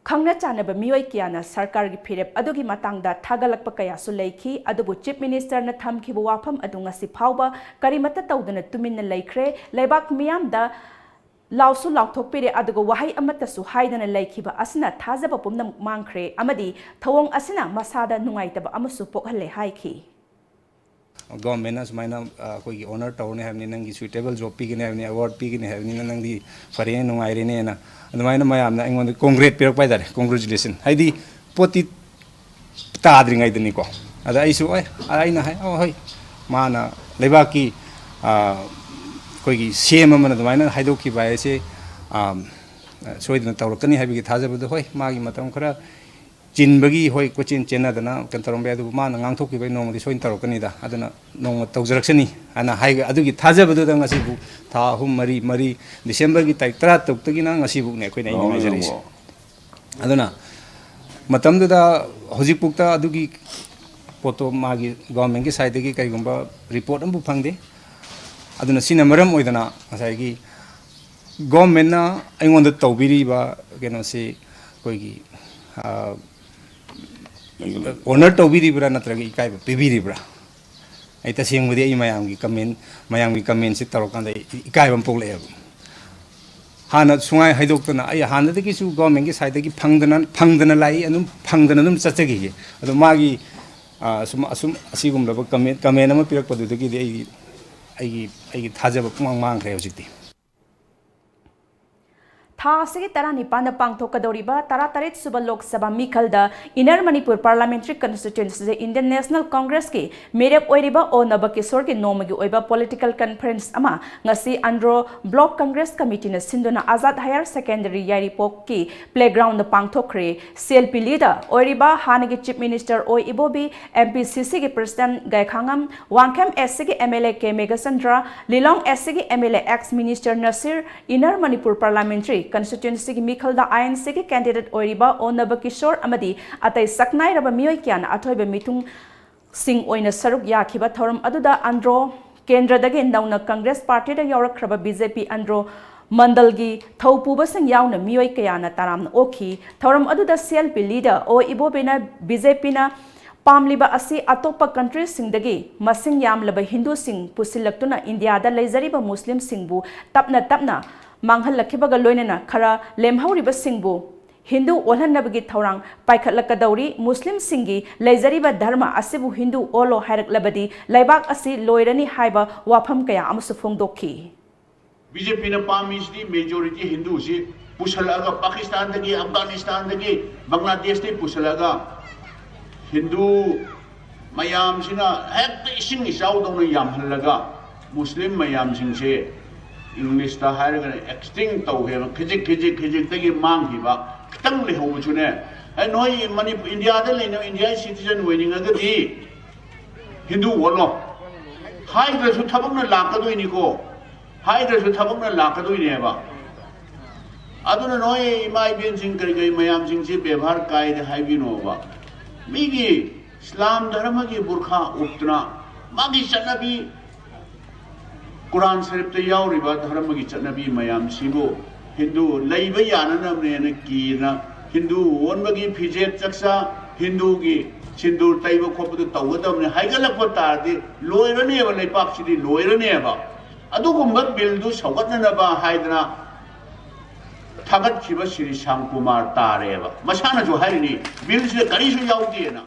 ꯈꯪꯅ ꯆꯥꯟꯅꯕ ꯃꯤꯑꯣꯏ ꯀꯌꯥꯅ ꯁꯔꯀꯥꯔꯒꯤ ꯐꯤꯔꯦꯞ ꯑꯗꯨꯒꯤ ꯃꯇꯥꯡꯗ ꯊꯥꯒꯠꯂꯛꯄ ꯀꯌꯥꯁꯨ ꯂꯩꯈꯤ, ꯑꯗꯨꯕꯨ Chief Ministerꯅ ꯊꯝꯈꯤꯕ ꯋꯥꯐꯝ ꯑꯗꯨ ꯉꯁꯤ ꯐꯥꯎꯕ ꯀꯔꯤꯃꯠꯇ ꯇꯧꯗꯅ ꯇꯨꯃꯤꯟꯅ ꯂꯩꯈ꯭ꯔꯦ꯫ ꯂꯩꯕꯥꯛ ꯃꯤꯌꯥꯝꯗ ꯂꯥꯎꯁꯨ ꯂꯥꯎꯊꯣꯛꯄꯤꯔꯦ, ꯑꯗꯨꯒ ꯋꯥꯍꯩ ꯑꯃꯠꯇꯁꯨ ꯍꯥꯏꯗꯅ ꯂꯩꯈꯤꯕ ꯑꯁꯤꯅ ꯊꯥꯖꯕ ꯄꯨꯝꯅꯃꯛ ꯃꯥꯡꯈ꯭ꯔꯦ ꯑꯃꯗꯤ ꯊꯧꯑꯣꯡ ꯑꯁꯤꯅ ꯃꯁꯥꯗ ꯅꯨꯡꯉꯥꯏꯇꯕ ꯑꯃꯁꯨ ꯄꯣꯛꯍꯜꯂꯦ ꯍꯥꯏꯈꯤ꯫ ꯒꯣꯔꯃꯦꯟꯅ ꯁꯨꯃꯥꯏꯅ ꯑꯩꯈꯣꯏꯒꯤ ꯑꯣꯅꯔ ꯇꯧꯔꯅꯤ ꯍꯥꯏꯕꯅꯤ, ꯅꯪꯒꯤ ꯁꯨꯏꯇꯦꯕꯜ ꯖꯣꯕ ꯄꯤꯒꯅꯤ ꯍꯥꯏꯕꯅꯤ, ꯑꯦꯋꯥꯔꯗ ꯄꯤꯒꯅꯤ ꯍꯥꯏꯕꯅꯤꯅ ꯅꯪꯗꯤ ꯐꯔꯦꯅꯦ, ꯅꯨꯡꯉꯥꯏꯔꯦꯅꯦꯅ ꯑꯗꯨꯃꯥꯏꯅ ꯃꯌꯥꯝꯅ ꯑꯩꯉꯣꯟꯗ ꯀꯣꯡꯒ꯭ꯔꯦꯠ ꯄꯤꯔꯛꯄ ꯍꯥꯏꯇꯥꯔꯦ, ꯀꯣꯡꯒ꯭ꯔꯦꯆꯨꯂꯦꯁꯟ꯫ ꯍꯥꯏꯗꯤ ꯄꯣꯠꯇꯤ ꯇꯥꯗ꯭ꯔꯤꯉꯩꯗꯅꯤꯀꯣ꯫ ꯑꯗ ꯑꯩꯁꯨ ꯑꯦ ꯑꯩꯅ ꯍꯥꯏ ꯑꯣ ꯍꯣꯏ ꯃꯥꯅ ꯂꯩꯕꯥꯛꯀꯤ ꯑꯩꯈꯣꯏꯒꯤ ꯁꯤ ꯑꯦꯝ ꯑꯃꯅ ꯑꯗꯨꯃꯥꯏꯅ ꯍꯥꯏꯗꯣꯛꯈꯤꯕ ꯍꯥꯏꯁꯦ ꯁꯣꯏꯗꯅ ꯇꯧꯔꯛꯀꯅꯤ ꯍꯥꯏꯕꯒꯤ ꯊꯥꯖꯕꯗꯣ, ꯍꯣꯏ ꯃꯥꯒꯤ ꯃꯇꯝ ꯈꯔ ꯆꯤꯟꯕꯒꯤ ꯍꯣꯏ ꯀꯣꯏꯆꯦꯟ ꯆꯦꯟꯅꯗꯅ ꯀꯩꯅꯣ ꯇꯧꯔꯝꯕ ꯌꯥꯏ, ꯑꯗꯨꯕꯨ ꯃꯥꯅ ꯉꯥꯡꯊꯣꯛꯈꯤꯕꯒꯤ ꯅꯣꯡꯃꯗꯤ ꯁꯣꯏꯅ ꯇꯧꯔꯛꯀꯅꯤꯗ꯫ ꯑꯗꯨꯅ ꯅꯣꯡꯃ ꯇꯧꯖꯔꯛꯁꯅꯤ ꯍꯥꯏꯅ ꯍꯥꯏ꯫ ꯑꯗꯨꯒꯤ ꯊꯥꯖꯕꯗꯨꯗ ꯉꯁꯤꯕꯨ ꯊꯥ ꯑꯍꯨꯝ, ꯃꯔꯤ, ꯃꯔꯤ, ꯗꯤꯁꯦꯝꯕꯔꯒꯤ ꯇꯥꯔꯤꯛ ꯇꯔꯥ ꯇꯔꯨꯛꯇꯒꯤꯅ ꯉꯁꯤꯕꯨꯛꯅꯦ ꯑꯩꯈꯣꯏꯅ ꯑꯩꯅ ꯉꯥꯏꯖꯔꯛꯏꯁꯦ꯫ ꯑꯗꯨꯅ ꯃꯇꯝꯗꯨꯗ ꯍꯧꯖꯤꯛꯐꯥꯎꯗ ꯑꯗꯨꯒꯤ ꯄꯣꯠꯇꯣ ꯃꯥꯒꯤ ꯒꯣꯔꯃꯦꯟꯒꯤ ꯁꯥꯏꯠꯇꯒꯤ ꯀꯩꯒꯨꯝꯕ ꯔꯤꯄꯣꯔꯠ ꯑꯃꯐꯥꯎ ꯐꯪꯗꯦ꯫ ꯑꯗꯨꯅ ꯁꯤꯅ ꯃꯔꯝ ꯑꯣꯏꯗꯅ ꯉꯁꯥꯏꯒꯤ ꯒꯣꯔꯃꯦꯟꯅ ꯑꯩꯉꯣꯟꯗ ꯇꯧꯕꯤꯔꯤꯕ ꯀꯩꯅꯣꯁꯤ ꯑꯩꯈꯣꯏꯒꯤ ꯑꯣꯅꯔ ꯇꯧꯕꯤꯔꯤꯕ꯭ꯔꯥ ꯅꯠꯇ꯭ꯔꯒ ꯏꯀꯥꯏꯕ ꯄꯤꯕꯤꯔꯤꯕ꯭ꯔꯥ? ꯑꯩ ꯇꯁꯦꯡꯕꯗꯤ ꯑꯩ ꯃꯌꯥꯝꯒꯤ ꯀꯃꯦꯟ ꯃꯌꯥꯝꯒꯤ ꯀꯃꯦꯟꯁꯤ ꯇꯧꯔꯀꯥꯟꯗ ꯑꯩ ꯏꯀꯥꯏꯕ ꯑꯃ ꯄꯣꯛꯂꯛꯑꯦꯕ꯫ ꯍꯥꯟꯅ ꯁꯨꯡꯍꯥꯏ ꯍꯥꯏꯗꯣꯛꯇꯅ ꯑꯩ ꯍꯥꯟꯅꯗꯒꯤꯁꯨ ꯒꯣꯔꯃꯦꯟꯒꯤ ꯁꯥꯏꯠꯇꯒꯤ ꯐꯪꯗꯅ ꯐꯪꯗꯅ ꯂꯥꯛꯏ, ꯑꯗꯨꯝ ꯐꯪꯗꯅ ꯑꯗꯨꯝ ꯆꯠꯆꯈꯤꯒꯦ꯫ ꯑꯗꯣ ꯃꯥꯒꯤ ꯑꯁꯨꯝ ꯑꯁꯨꯝ ꯑꯁꯤꯒꯨꯝꯂꯕ ꯀꯃꯦꯟ ꯀꯃꯦꯟ ꯑꯃ ꯄꯤꯔꯛꯄꯗꯨꯗꯒꯤꯗꯤ ꯑꯩ ꯑꯩꯒꯤ ꯑꯩꯒꯤ ꯊꯥꯖꯕ ꯄꯨꯡꯃꯥꯡ ꯃꯥꯡꯈ꯭ꯔꯦ ꯍꯧꯖꯤꯛꯇꯤ꯫ ꯊꯥ ꯑꯁꯤꯒꯤ ꯇꯔꯥꯅꯤꯄꯥꯟꯗ ꯄꯥꯡꯊꯣꯛꯀꯗꯧꯔꯤꯕ ꯇꯔꯥꯇꯔꯦꯠ ꯁꯨꯕ Lok Sabha ꯃꯤꯈꯜꯗ inner Manipur ꯄꯥꯔꯂꯥꯃꯦꯟꯇꯔꯤ ꯀꯟꯁꯇꯤꯇ꯭ꯋꯦꯟꯁꯤꯗ Indian national ꯀꯣꯡꯒ꯭ꯔꯦꯁꯀꯤ ꯃꯤꯔꯦꯞ ꯑꯣꯏꯔꯤꯕ ꯑꯣ ꯅꯕꯀꯤꯁꯣꯔꯒꯤ ꯅꯣꯡꯃꯒꯤ ꯑꯣꯏꯕ ꯄꯣꯂꯤꯇꯤꯀꯦꯜ ꯀꯟꯐꯔꯦꯟꯁ ꯑꯃ ꯉꯁꯤ ꯑꯟꯗ꯭ꯔꯣ ꯕ꯭ꯂꯣꯛ ꯀꯪꯒ꯭ꯔꯦꯁ ꯀꯃꯤꯇꯤꯅ ꯁꯤꯟꯗꯨꯅ ꯑꯖꯥꯗ ꯍꯥꯌꯔ ꯁꯦꯀꯦꯟꯗꯔꯤ ꯌꯥꯏꯔꯤꯄꯣꯛꯀꯤ ꯄ꯭ꯂꯦꯒ꯭ꯔꯥꯎꯟꯗ ꯄꯥꯡꯊꯣꯛꯈ꯭ꯔꯦ꯫ ꯁꯤ ꯑꯦꯜ ꯄꯤ ꯂꯤꯗꯔ ꯑꯣꯏꯔꯤꯕ ꯍꯥꯟꯅꯒꯤ ꯆꯤꯐ ꯃꯤꯅꯤꯁꯇꯔ ꯑꯣ ꯏꯕꯣꯕꯤ, ꯑꯦꯝ ꯄꯤ ꯁꯤ ꯁꯤꯒꯤ ꯄ꯭ꯔꯁꯤꯗꯦꯟꯠ ꯒꯥꯏꯈꯥꯉꯝ, ꯋꯥꯡꯈꯦꯝ ꯑꯦꯁ ꯁꯤꯒꯤ M L A K Meghachandra, Lilong S ꯁꯤꯒꯤ M L A ex minister Nasir, inner Manipur parliamentary ꯀꯟꯁꯇꯤꯇ꯭ꯋꯦꯟꯁꯤꯒꯤ ꯃꯤꯈꯜꯗ ꯑꯥꯏ ꯑꯦꯟ ꯁꯤꯒꯤ ꯀꯦꯟꯗꯤꯗꯦꯠ ꯑꯣꯏꯔꯤꯕ ꯑꯣ ꯅꯕꯀꯤꯁꯣꯔ ꯑꯃꯗꯤ ꯑꯇꯩ ꯁꯛꯅꯥꯏꯔꯕ ꯃꯤꯑꯣꯏ ꯀꯌꯥꯅ ꯑꯊꯣꯏꯕ ꯃꯤꯊꯨꯡꯁꯤꯡ ꯑꯣꯏꯅ ꯁꯔꯨꯛ ꯌꯥꯈꯤꯕ ꯊꯧꯔꯝ ꯑꯗꯨꯗ ꯑꯟꯗ꯭ꯔꯣ ꯀꯦꯟꯗ꯭ꯔꯗꯒꯤ ꯅꯧꯅ ꯀꯪꯒ꯭ꯔꯦꯁ ꯄꯥꯔꯇꯤꯗ ꯌꯥꯎꯔꯛꯈ꯭ꯔꯕ ꯕꯤ ꯖꯦ ꯄꯤ ꯑꯟꯗ꯭ꯔꯣ ꯃꯟꯗꯜꯒꯤ ꯊꯧꯄꯨꯕꯁꯤꯡ ꯌꯥꯎꯅ ꯃꯤꯑꯣꯏ ꯀꯌꯥꯅ ꯇꯔꯥꯝꯅ ꯑꯣꯛꯈꯤ꯫ ꯊꯧꯔꯝ ꯑꯗꯨꯗ ꯁꯤ ꯑꯦꯜ ꯄꯤ ꯂꯤꯗꯔ ꯑꯣ ꯏꯕꯣꯕꯤꯅ ꯕꯤ ꯖꯦ ꯄꯤꯅ ꯄꯥꯝꯂꯤꯕ ꯑꯁꯤ ꯑꯇꯣꯞꯄ ꯀꯟꯇ꯭ꯔꯤꯁꯤꯡꯗꯒꯤ ꯃꯁꯤꯡ ꯌꯥꯝꯂꯕ ꯍꯤꯟꯗꯨꯁꯤꯡ ꯄꯨꯁꯤꯜꯂꯛꯇꯨꯅ ꯏꯟꯗꯤꯌꯥꯗ ꯂꯩꯖꯔꯤꯕ ꯃꯨꯁꯂꯤꯝꯁꯤꯡꯕꯨ ꯇꯞꯅ ꯇꯞꯅ ꯃꯥꯡꯍꯜꯂꯛꯈꯤꯕꯒ ꯂꯣꯏꯅꯅ ꯈꯔ ꯂꯦꯝꯍꯧꯔꯤꯕꯁꯤꯡꯕꯨ ꯍꯤꯟꯗꯨ ꯑꯣꯜꯍꯟꯅꯕꯒꯤ ꯊꯧꯔꯥꯡ ꯄꯥꯏꯈꯠꯂꯛꯀꯗꯧꯔꯤ꯫ ꯃꯨꯁꯂꯤꯝꯁꯤꯡꯒꯤ ꯂꯩꯖꯔꯤꯕ ꯙꯔꯃ ꯑꯁꯤꯕꯨ ꯍꯤꯟꯗꯨ ꯑꯣꯜꯂꯣ ꯍꯥꯏꯔꯛꯂꯕꯗꯤ ꯂꯩꯕꯥꯛ ꯑꯁꯤ ꯂꯣꯏꯔꯅꯤ ꯍꯥꯏꯕ ꯋꯥꯐꯝ ꯀꯌꯥ ꯑꯃꯁꯨ ꯐꯣꯡꯗꯣꯛꯈꯤ꯫ ꯕꯤ ꯖꯦ ꯄꯤꯅ ꯄꯥꯝꯃꯤꯁꯤꯗꯤ majority ꯍꯤꯟꯗꯨꯁꯤ ꯄꯨꯁꯜꯂꯛꯑꯒ ꯄꯥꯀꯤꯁꯇꯥꯟꯗꯒꯤ, ꯑꯐꯒꯥꯅꯤꯁꯇꯥꯟꯗꯒꯤ, ꯕꯪꯒ꯭ꯂꯥꯗꯦꯁꯇꯒꯤ ꯄꯨꯁꯜꯂꯛꯑꯒ ꯍꯤꯟꯗꯨ ꯃꯌꯥꯝꯁꯤꯅ ꯍꯦꯛꯇ ꯏꯁꯤꯡ ꯏꯆꯥꯎꯗꯧꯅ ꯌꯥꯝꯍꯜꯂꯒ ꯃꯨꯁꯂꯤꯝ ꯃꯌꯥꯝꯁꯤꯡꯁꯦ, ꯏꯪꯂꯤꯁꯇ ꯍꯥꯏꯔꯒꯅ extinct ꯇꯧꯈꯤꯕ, ꯈꯤꯖꯤꯛ ꯈꯤꯖꯤꯛ ꯈꯤꯖꯤꯛꯇꯒꯤ ꯃꯥꯡꯈꯤꯕ ꯈꯤꯇꯪ ꯂꯩꯍꯧꯕꯁꯨꯅꯦ꯫ ꯑꯦ, ꯅꯣꯏ ꯃꯅꯤꯄꯨꯔ, ꯏꯟꯗꯤꯌꯥꯗ ꯂꯩꯅꯕ, ꯏꯟꯗꯤꯌꯥ citizen ꯑꯣꯏꯅꯤꯡꯉꯒꯗꯤ ꯍꯤꯟꯗꯨ ꯑꯣꯜꯂꯣ꯫ ꯍꯥꯏꯗ꯭ꯔꯁꯨ ꯊꯕꯛꯅ ꯂꯥꯛꯀꯗꯣꯏꯅꯤꯀꯣ꯫ ꯍꯥꯏꯗ꯭ꯔꯁꯨ ꯊꯕꯛꯅ ꯂꯥꯛꯀꯗꯣꯏꯅꯦꯕ꯫ ꯑꯗꯨꯅ ꯅꯣꯏ ꯏꯃꯥ ꯏꯕꯦꯟꯁꯤꯡ, ꯀꯔꯤ ꯀꯔꯤ ꯃꯌꯥꯝꯁꯤꯡꯁꯤ ꯕꯦꯕꯥꯔ ꯀꯥꯏꯗꯦ ꯍꯥꯏꯕꯤꯅꯣꯕ꯫ ꯃꯤꯒꯤ ꯏꯁꯂꯥꯝ ꯙꯔꯃꯒꯤ ꯕꯨꯔꯈꯥ ꯎꯞꯇꯅ, ꯃꯥꯒꯤ ꯆꯠꯅꯕꯤ, ꯀꯨꯔꯥꯟ ꯁꯔꯤꯐꯇ ꯌꯥꯎꯔꯤꯕ ꯙꯔꯃꯒꯤ ꯆꯠꯅꯕꯤ ꯃꯌꯥꯝꯁꯤꯕꯨ ꯍꯤꯟꯗꯨ ꯂꯩꯕ ꯌꯥꯅꯅꯕꯅꯦꯅ ꯀꯤꯅ, ꯍꯤꯟꯗꯨ ꯑꯣꯟꯕꯒꯤ ꯐꯤꯖꯦꯠ ꯆꯛꯆꯥ, ꯍꯤꯟꯗꯨꯒꯤ ꯁꯤꯟꯗꯨꯔ ꯇꯩꯕ ꯈꯣꯠꯄꯗꯨ ꯇꯧꯒꯗꯕꯅꯤ ꯍꯥꯏꯒꯠꯂꯛꯄ ꯇꯥꯔꯗꯤ ꯂꯣꯏꯔꯅꯦꯕ, ꯂꯩꯄꯥꯛꯁꯤꯗꯤ ꯂꯣꯏꯔꯅꯦꯕ꯫ ꯑꯗꯨꯒꯨꯝꯕ ꯕꯤꯜꯗꯨ ꯁꯧꯒꯠꯅꯅꯕ ꯍꯥꯏꯗꯅ ꯊꯥꯒꯠꯈꯤꯕ ꯁ꯭ꯔꯤ ꯁ꯭ꯌꯥꯝ ꯀꯨꯃꯥꯔ ꯇꯥꯔꯦꯕ꯫ ꯃꯁꯥꯅꯁꯨ ꯍꯥꯏꯔꯤꯅꯤ, ꯕꯤꯜꯁꯤꯗ ꯀꯔꯤꯁꯨ ꯌꯥꯎꯗꯦꯅ꯫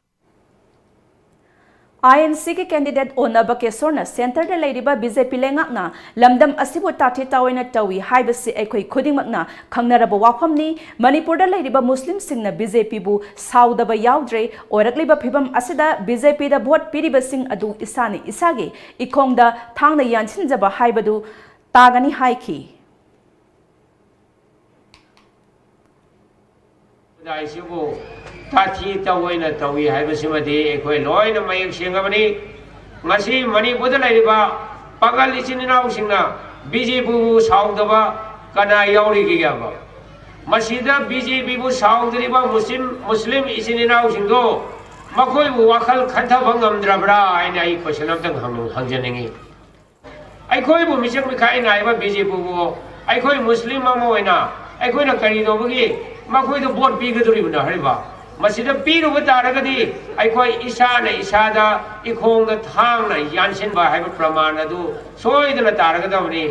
ꯑꯥꯏ ꯑꯦꯟ ꯁꯤꯒꯤ candidate ꯑꯣꯟꯅ ꯕꯀꯦꯁꯣꯔꯅ centreꯗ ꯂꯩꯔꯤꯕ ꯕꯤ ꯖꯦ ꯄꯤ ꯂꯩꯉꯥꯛꯅ ꯂꯝꯗꯝ ꯑꯁꯤꯕꯨ ꯇꯥꯊꯤ ꯇꯥꯑꯣꯏꯅ ꯇꯧꯏ ꯍꯥꯏꯕꯁꯤ ꯑꯩꯈꯣꯏ ꯈꯨꯗꯤꯡꯃꯛꯅ ꯈꯪꯅꯔꯕ ꯋꯥꯐꯝꯅꯤ꯫ ꯃꯅꯤꯄꯨꯔꯗ ꯂꯩꯔꯤꯕ ꯃꯨꯁꯂꯤꯝꯁꯤꯡꯅ ꯕꯤ ꯖꯦ ꯄꯤꯕꯨ ꯁꯥꯎꯗꯕ ꯌꯥꯎꯗ꯭ꯔꯦ꯫ ꯑꯣꯏꯔꯛꯂꯤꯕ ꯐꯤꯕꯝ ꯑꯁꯤꯗ ꯕꯤ ꯖꯦ ꯄꯤꯗ vote ꯄꯤꯔꯤꯕꯁꯤꯡ ꯑꯗꯨ ꯏꯁꯥꯅ ꯏꯁꯥꯒꯤ ꯏꯈꯣꯡꯗ ꯊꯥꯡꯅ ꯌꯥꯟꯁꯤꯟꯖꯕ ꯍꯥꯏꯕꯗꯨ ꯇꯥꯒꯅꯤ ꯍꯥꯏꯈꯤ꯫ ꯈꯨꯟꯅꯥꯏꯁꯤꯕꯨ ꯇꯥꯊꯤ ꯇꯥꯑꯣꯏꯅ ꯇꯧꯏ ꯍꯥꯏꯕꯁꯤꯃꯗꯤ ꯑꯩꯈꯣꯏ ꯂꯣꯏꯅ ꯃꯌꯦꯛ ꯁꯦꯡꯉꯕꯅꯤ꯫ ꯉꯁꯤ ꯃꯅꯤꯄꯨꯔꯗ ꯂꯩꯔꯤꯕ ꯄꯥꯡꯒꯜ ꯏꯆꯤꯟ ꯏꯅꯥꯎꯁꯤꯡꯅ ꯕꯤ ꯖꯦ ꯄꯤꯕꯨ ꯁꯥꯎꯗꯕ ꯀꯅꯥ ꯌꯥꯎꯔꯤꯒꯦꯕ? ꯃꯁꯤꯗ ꯕꯤ ꯖꯦ ꯄꯤꯕꯨ ꯁꯥꯎꯗ꯭ꯔꯤꯕ ꯃꯨꯁꯂꯤꯝ, ꯃꯨꯁꯂꯤꯝ ꯏꯆꯤꯟ ꯏꯅꯥꯎꯁꯤꯡꯗꯣ ꯃꯈꯣꯏꯕꯨ ꯋꯥꯈꯜ ꯈꯟꯊꯕ ꯉꯝꯗ꯭ꯔꯕ꯭ꯔꯥ ꯍꯥꯏꯅ ꯑꯩ question ꯑꯝꯇꯪ ꯍꯪ-, ꯍꯪꯖꯅꯤꯡꯉꯤ꯫ ꯑꯩꯈꯣꯏꯕꯨ ꯃꯤꯆꯪ ꯃꯤꯈꯥꯏ ꯅꯥꯏꯕ ꯕꯤ ꯖꯦ ꯄꯤꯕꯨ ꯑꯩꯈꯣꯏ ꯃꯨꯁꯂꯤꯝ ꯑꯃ ꯑꯣꯏꯅ ꯑꯩꯈꯣꯏꯅ ꯀꯔꯤ ꯇꯧꯕꯒꯤ ꯃꯈꯣꯏꯗ vote ꯄꯤꯒꯗꯧꯔꯤꯕꯅꯣ ꯍꯥꯏꯔꯤꯕ? ꯃꯁꯤꯗ ꯄꯤꯔꯨꯕ ꯇꯥꯔꯒꯗꯤ ꯑꯩꯈꯣꯏ ꯏꯁꯥꯅ ꯏꯁꯥꯗ ꯏꯈꯣꯡꯗ ꯊꯥꯡꯅ ꯌꯥꯟꯁꯤꯟꯕ ꯍꯥꯏꯕ ꯄ꯭ꯔꯃꯥꯟ ꯑꯗꯨ ꯁꯣꯏꯗꯅ ꯇꯥꯔꯒꯗꯕꯅꯤ꯫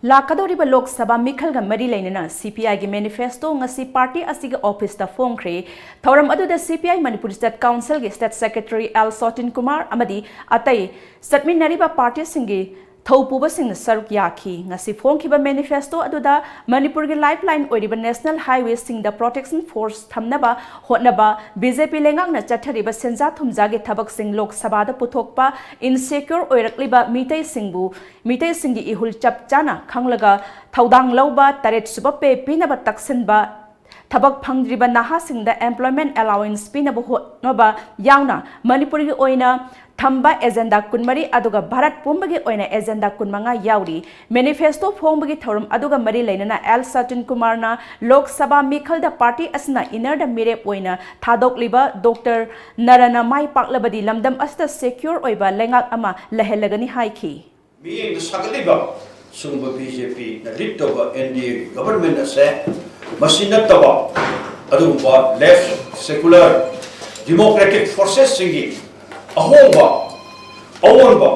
ꯂꯥꯛꯀꯗꯧꯔꯤꯕ ꯂꯣꯛ ꯁꯚꯥ ꯃꯤꯈꯜꯒ ꯃꯔꯤ ꯂꯩꯅꯅ ꯁꯤ ꯄꯤ ꯑꯥꯏꯒꯤ ꯃꯦꯅꯤꯐꯦꯁꯇꯣ ꯉꯁꯤ ꯄꯥꯔꯇꯤ ꯑꯁꯤꯒꯤ ꯑꯣꯐꯤꯁꯇ ꯐꯣꯡꯈ꯭ꯔꯦ꯫ ꯊꯧꯔꯝ ꯑꯗꯨꯗ ꯁꯤ ꯄꯤ ꯑꯥꯏ ꯃꯅꯤꯄꯨꯔ ꯁ꯭ꯇꯦꯠ ꯀꯥꯎꯟꯁꯤꯜꯒꯤ ꯁ꯭ꯇꯦꯠ ꯁꯦꯀ꯭ꯔꯦꯇꯔꯤ ꯑꯦꯜ ꯁꯣꯇꯤꯟ ꯀꯨꯃꯥꯔ ꯑꯃꯗꯤ ꯑꯇꯩ ꯆꯠꯃꯤꯟꯅꯔꯤꯕ ꯄꯥꯔꯇꯤꯁꯤꯡꯒꯤ ꯊꯧꯄꯨꯕꯁꯤꯡꯅ ꯁꯔꯨꯛ ꯌꯥꯈꯤ꯫ ꯉꯁꯤ ꯐꯣꯡꯈꯤꯕ ꯃꯦꯅꯤꯐꯦꯁꯇꯣ ꯑꯗꯨꯗ ꯃꯅꯤꯄꯨꯔꯒꯤ ꯂꯥꯏꯐ ꯂꯥꯏꯟ ꯑꯣꯏꯔꯤꯕ ꯅꯦꯁꯅꯦꯜ ꯍꯥꯏꯋꯦꯁꯤꯡꯗ ꯄ꯭ꯔꯣꯇꯦꯛꯁꯟ ꯐꯣꯔꯁ ꯊꯝꯅꯕ ꯍꯣꯠꯅꯕ, ꯕꯤ ꯖꯦ ꯄꯤ ꯂꯩꯉꯥꯛꯅ ꯆꯠꯊꯔꯤꯕ ꯁꯦꯟꯖꯥ ꯊꯨꯝꯖꯥꯒꯤ ꯊꯕꯛꯁꯤꯡ ꯂꯣꯛ ꯁꯚꯥꯗ ꯄꯨꯊꯣꯛꯄ, ꯏꯟꯁꯦꯀ꯭ꯌꯣꯔ ꯑꯣꯏꯔꯛꯂꯤꯕ ꯃꯤꯇꯩꯁꯤꯡꯕꯨ ꯃꯤꯇꯩꯁꯤꯡꯒꯤ ꯏꯍꯨꯜ ꯆꯞ ꯆꯥꯅ ꯈꯪꯂꯒ ꯊꯧꯗꯥꯡ ꯂꯧꯕ, ꯇꯔꯦꯠ ꯁꯨꯕ ꯄꯦ ꯄꯤꯅꯕ ꯇꯛꯁꯤꯟꯕ, ꯊꯕꯛ ꯐꯪꯗ꯭ꯔꯤꯕ ꯅꯍꯥꯁꯤꯡꯗ employment allowance ꯄꯤꯅꯕ ꯍꯣꯠꯅꯕ ꯌꯥꯎꯅ ꯃꯅꯤꯄꯨꯔꯒꯤ ꯑꯣꯏꯅ ꯊꯝꯕ ꯑꯦꯖꯦꯟꯗꯥ ꯀꯨꯟꯃꯔꯤ ꯑꯗꯨꯒ ꯚꯥꯔꯠ ꯄꯨꯝꯕꯒꯤ ꯑꯣꯏꯅ ꯑꯦꯖꯦꯟꯗꯥ ꯀꯨꯟꯃꯉꯥ ꯌꯥꯎꯔꯤ꯫ ꯃꯦꯅꯤꯐꯦꯁꯇꯣ ꯐꯣꯡꯕꯒꯤ ꯊꯧꯔꯝ ꯑꯗꯨꯒ ꯃꯔꯤ ꯂꯩꯅꯅ ꯑꯦꯜ ꯁꯇꯤꯟ ꯀꯨꯃꯥꯔꯅ ꯂꯣꯛ ꯁꯚꯥ ꯃꯤꯈꯜꯗ ꯄꯥꯔꯇꯤ ꯑꯁꯤꯅ ꯏꯟꯅꯔꯗ ꯃꯤꯔꯦꯞ ꯑꯣꯏꯅ ꯊꯥꯗꯣꯛꯂꯤꯕ ꯗꯣꯛꯇꯔ ꯅꯔꯅ ꯃꯥꯏ ꯄꯥꯛꯂꯕꯗꯤ ꯂꯝꯗꯝ ꯑꯁꯤꯗ ꯁꯦꯀ꯭ꯌꯣꯔ ꯑꯣꯏꯕ ꯂꯩꯉꯥꯛ ꯑꯃ ꯂꯩꯍꯜꯂꯒꯅꯤ ꯍꯥꯏꯈꯤ꯫ ꯃꯤꯠꯌꯦꯡꯗ ꯁꯥꯒꯠꯂꯤꯕ ꯁꯤꯒꯨꯝꯕ ꯕꯤ ꯖꯦ ꯄꯤꯅ ꯂꯤꯗ ꯇꯧꯕ ꯑꯦꯟ ꯗꯤ ꯑꯦꯒꯤ ꯒꯚꯔꯟꯃꯦꯟꯠ ꯑꯁꯦ ꯃꯁꯤ ꯅꯠꯇꯕ ꯑꯗꯨꯒꯨꯝꯕ ꯂꯦꯐ ꯁꯦꯀꯨꯂꯔ ꯗꯤꯃꯣꯀ꯭ꯔꯦꯇꯤꯛ ꯐꯣꯔꯁꯦꯁꯁꯤꯡꯒꯤ ꯑꯍꯣꯡꯕ, ꯑꯑꯣꯟꯕ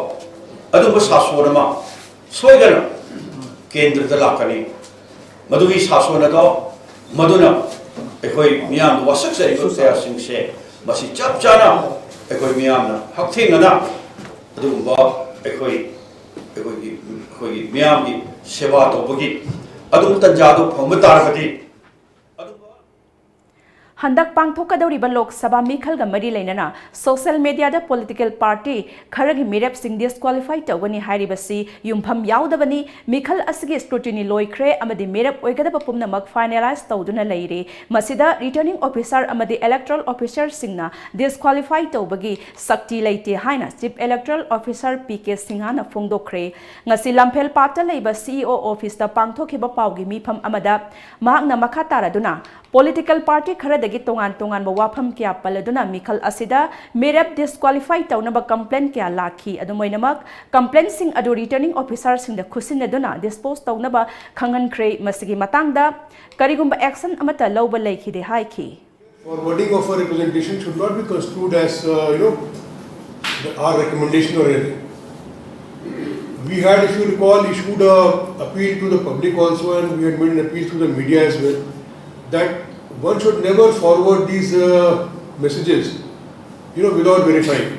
ꯑꯗꯨꯒꯨꯝꯕ ꯁꯥꯁꯣꯟ ꯑꯃ ꯁꯣꯏꯗꯅ ꯀꯦꯟꯗ꯭ꯔꯗ ꯂꯥꯛꯀꯅꯤ꯫ ꯃꯗꯨꯒꯤ ꯁꯥꯁꯣꯟ ꯑꯗꯣ ꯃꯗꯨꯅ ꯑꯩꯈꯣꯏ ꯃꯤꯌꯥꯝꯅ ꯋꯥꯁꯛꯆꯔꯤꯕ ꯀꯌꯥꯁꯤꯡꯁꯦ ꯃꯁꯤ ꯆꯞ ꯆꯥꯅ ꯑꯩꯈꯣꯏ ꯃꯤꯌꯥꯝꯅ ꯍꯛꯊꯦꯡꯅꯅ ꯑꯗꯨꯒꯨꯝꯕ ꯑꯩꯈꯣꯏ ꯑꯩꯈꯣꯏꯒꯤ ꯑꯩꯈꯣꯏꯒꯤ ꯃꯤꯌꯥꯝꯒꯤ ꯁꯦꯕꯥ ꯇꯧꯕꯒꯤ ꯑꯗꯨꯝ ꯇꯟꯖꯥꯗꯨ ꯐꯪꯕ ꯇꯥꯔꯒꯗꯤ ꯑꯗꯨꯝꯕ ꯍꯟꯗꯛ ꯄꯥꯡꯊꯣꯛꯀꯗꯧꯔꯤꯕ ꯂꯣꯛ ꯁꯚꯥ ꯃꯤꯈꯜꯒ ꯃꯔꯤ ꯂꯩꯅꯅ ꯁꯣꯁꯤꯌꯦꯜ ꯃꯤꯗꯤꯌꯥꯗ ꯄꯣꯂꯤꯇꯤꯀꯦꯜ ꯄꯥꯔꯇꯤ ꯈꯔꯒꯤ ꯃꯤꯔꯦꯞꯁꯤꯡ ꯗꯤꯁꯀ꯭ꯋꯥꯂꯤꯐꯥꯏ ꯇꯧꯒꯅꯤ ꯍꯥꯏꯔꯤꯕꯁꯤ ꯌꯨꯝꯐꯝ ꯌꯥꯎꯗꯕꯅꯤ꯫ ꯃꯤꯈꯜ ꯑꯁꯤꯒꯤ ꯁ꯭ꯀ꯭ꯔꯨꯇꯤꯅꯤ ꯂꯣꯏꯈ꯭ꯔꯦ ꯑꯃꯗꯤ ꯃꯤꯔꯦꯞ ꯑꯣꯏꯒꯗꯕ ꯄꯨꯝꯅꯃꯛ ꯐꯥꯏꯅꯦꯂꯥꯏꯖ ꯇꯧꯗꯨꯅ ꯂꯩꯔꯦ꯫ ꯃꯁꯤꯗ ꯔꯤꯇꯔꯅꯤꯡ ꯑꯣꯐꯤꯁꯥꯔ ꯑꯃꯗꯤ ꯏꯂꯦꯛꯇꯣꯔꯦꯜ ꯑꯣꯐꯤꯁꯥꯔꯁꯤꯡꯅ ꯗꯤꯁꯀ꯭ꯋꯥꯂꯤꯐꯥꯏ ꯇꯧꯕꯒꯤ ꯁꯛꯇꯤ ꯂꯩꯇꯦ ꯍꯥꯏꯅ chief electoral officer P K ꯁꯤꯡꯍꯅ ꯐꯣꯡꯗꯣꯛꯈ꯭ꯔꯦ꯫ ꯉꯁꯤ ꯂꯝꯐꯦꯜ ꯄꯥꯠꯇ ꯂꯩꯕ ꯁꯤ ꯏ ꯑꯣ ꯑꯣꯐꯤꯁꯇ ꯄꯥꯡꯊꯣꯛꯈꯤꯕ ꯄꯥꯎꯒꯤ ꯃꯤꯐꯝ ꯑꯃꯗ ꯃꯍꯥꯛꯅ ꯃꯈꯥ ꯇꯥꯔꯗꯨꯅ ꯄꯣꯂꯤꯇꯤꯀꯦꯜ ꯄꯥꯔꯇꯤ ꯈꯔꯗꯒꯤ ꯇꯣꯉꯥꯟ ꯇꯣꯉꯥꯟꯕ ꯋꯥꯐꯝ ꯀꯌꯥ ꯄꯜꯂꯗꯨꯅ ꯃꯤꯈꯜ ꯑꯁꯤꯗ ꯃꯤꯔꯦꯞ ꯗꯤꯁꯀ꯭ꯋꯥꯂꯤꯐꯥꯏ ꯇꯧꯅꯕ ꯀꯝꯄ꯭ꯂꯦꯟ ꯀꯌꯥ ꯂꯥꯛꯈꯤ꯫ ꯑꯗꯨꯝ ꯑꯣꯏꯅꯃꯛ, ꯀꯝꯄ꯭ꯂꯦꯟꯁꯤꯡ ꯑꯗꯨ ꯔꯤꯇꯔꯅꯤꯡ ꯑꯣꯐꯤꯁꯥꯔꯁꯤꯡꯗ ꯈꯨꯠꯁꯤꯟꯅꯗꯨꯅ ꯗꯤꯁꯄꯣꯖ ꯇꯧꯅꯕ ꯈꯪꯍꯟꯈ꯭ꯔꯦ꯫ ꯃꯁꯤꯒꯤ ꯃꯇꯥꯡꯗ ꯀꯔꯤꯒꯨꯝꯕ ꯑꯦꯛꯁꯟ ꯑꯃꯠꯇ ꯂꯧꯕ ꯂꯩꯈꯤꯗꯦ ꯍꯥꯏꯈꯤ꯫ Forwarding of a representation should not be construed as, uh, you know, our recommendation or anything. We had, if you recall, issued a appeal to the public also, and we had made an appeal to the media as well, that one should never forward these uh, messages, you know, without verifying.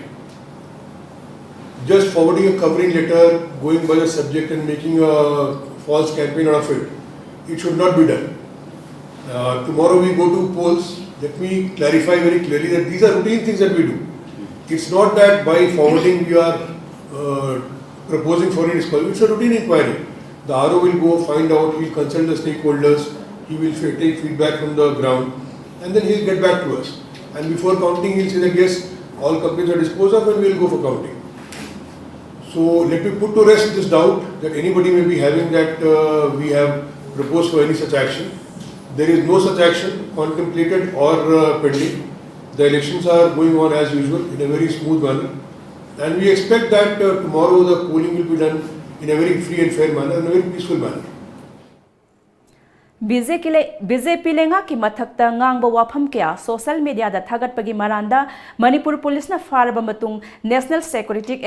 Just forwarding a covering letter, going by the subject and making a false campaign out of it, it should not be done. Uh, tomorrow we go to polls. Let me clarify very clearly that these are routine things that we do. It's not that by forwarding we are uh, proposing for an inquiry. It's a routine inquiry. The R O will go find out, he'll consult the stakeholders, he will fe- take feedback from the ground, and then he'll get back to us. And before counting, he'll say that yes, all complaints are disposed of and we'll go for counting. So let me put to rest this doubt that anybody may be having that uh, we have proposed for any such action. There is no such action contemplated or uh, pending. The elections are going on as usual in a very smooth manner. And we expect that uh, tomorrow the polling will be done in a very free and fair manner, in a very peaceful manner. B J P ꯂꯩꯉꯥꯛꯀꯤ ꯃꯊꯛꯇ ꯉꯥꯡꯕ ꯋꯥꯐꯝ ꯀꯌꯥ social ꯃꯤꯗꯤꯌꯥꯗ ꯊꯥꯒꯠꯄꯒꯤ ꯃꯔꯥꯟꯗ Manipur ꯄꯨꯂꯤꯁꯅ ꯐꯥꯔꯕ ꯃꯇꯨꯡ national security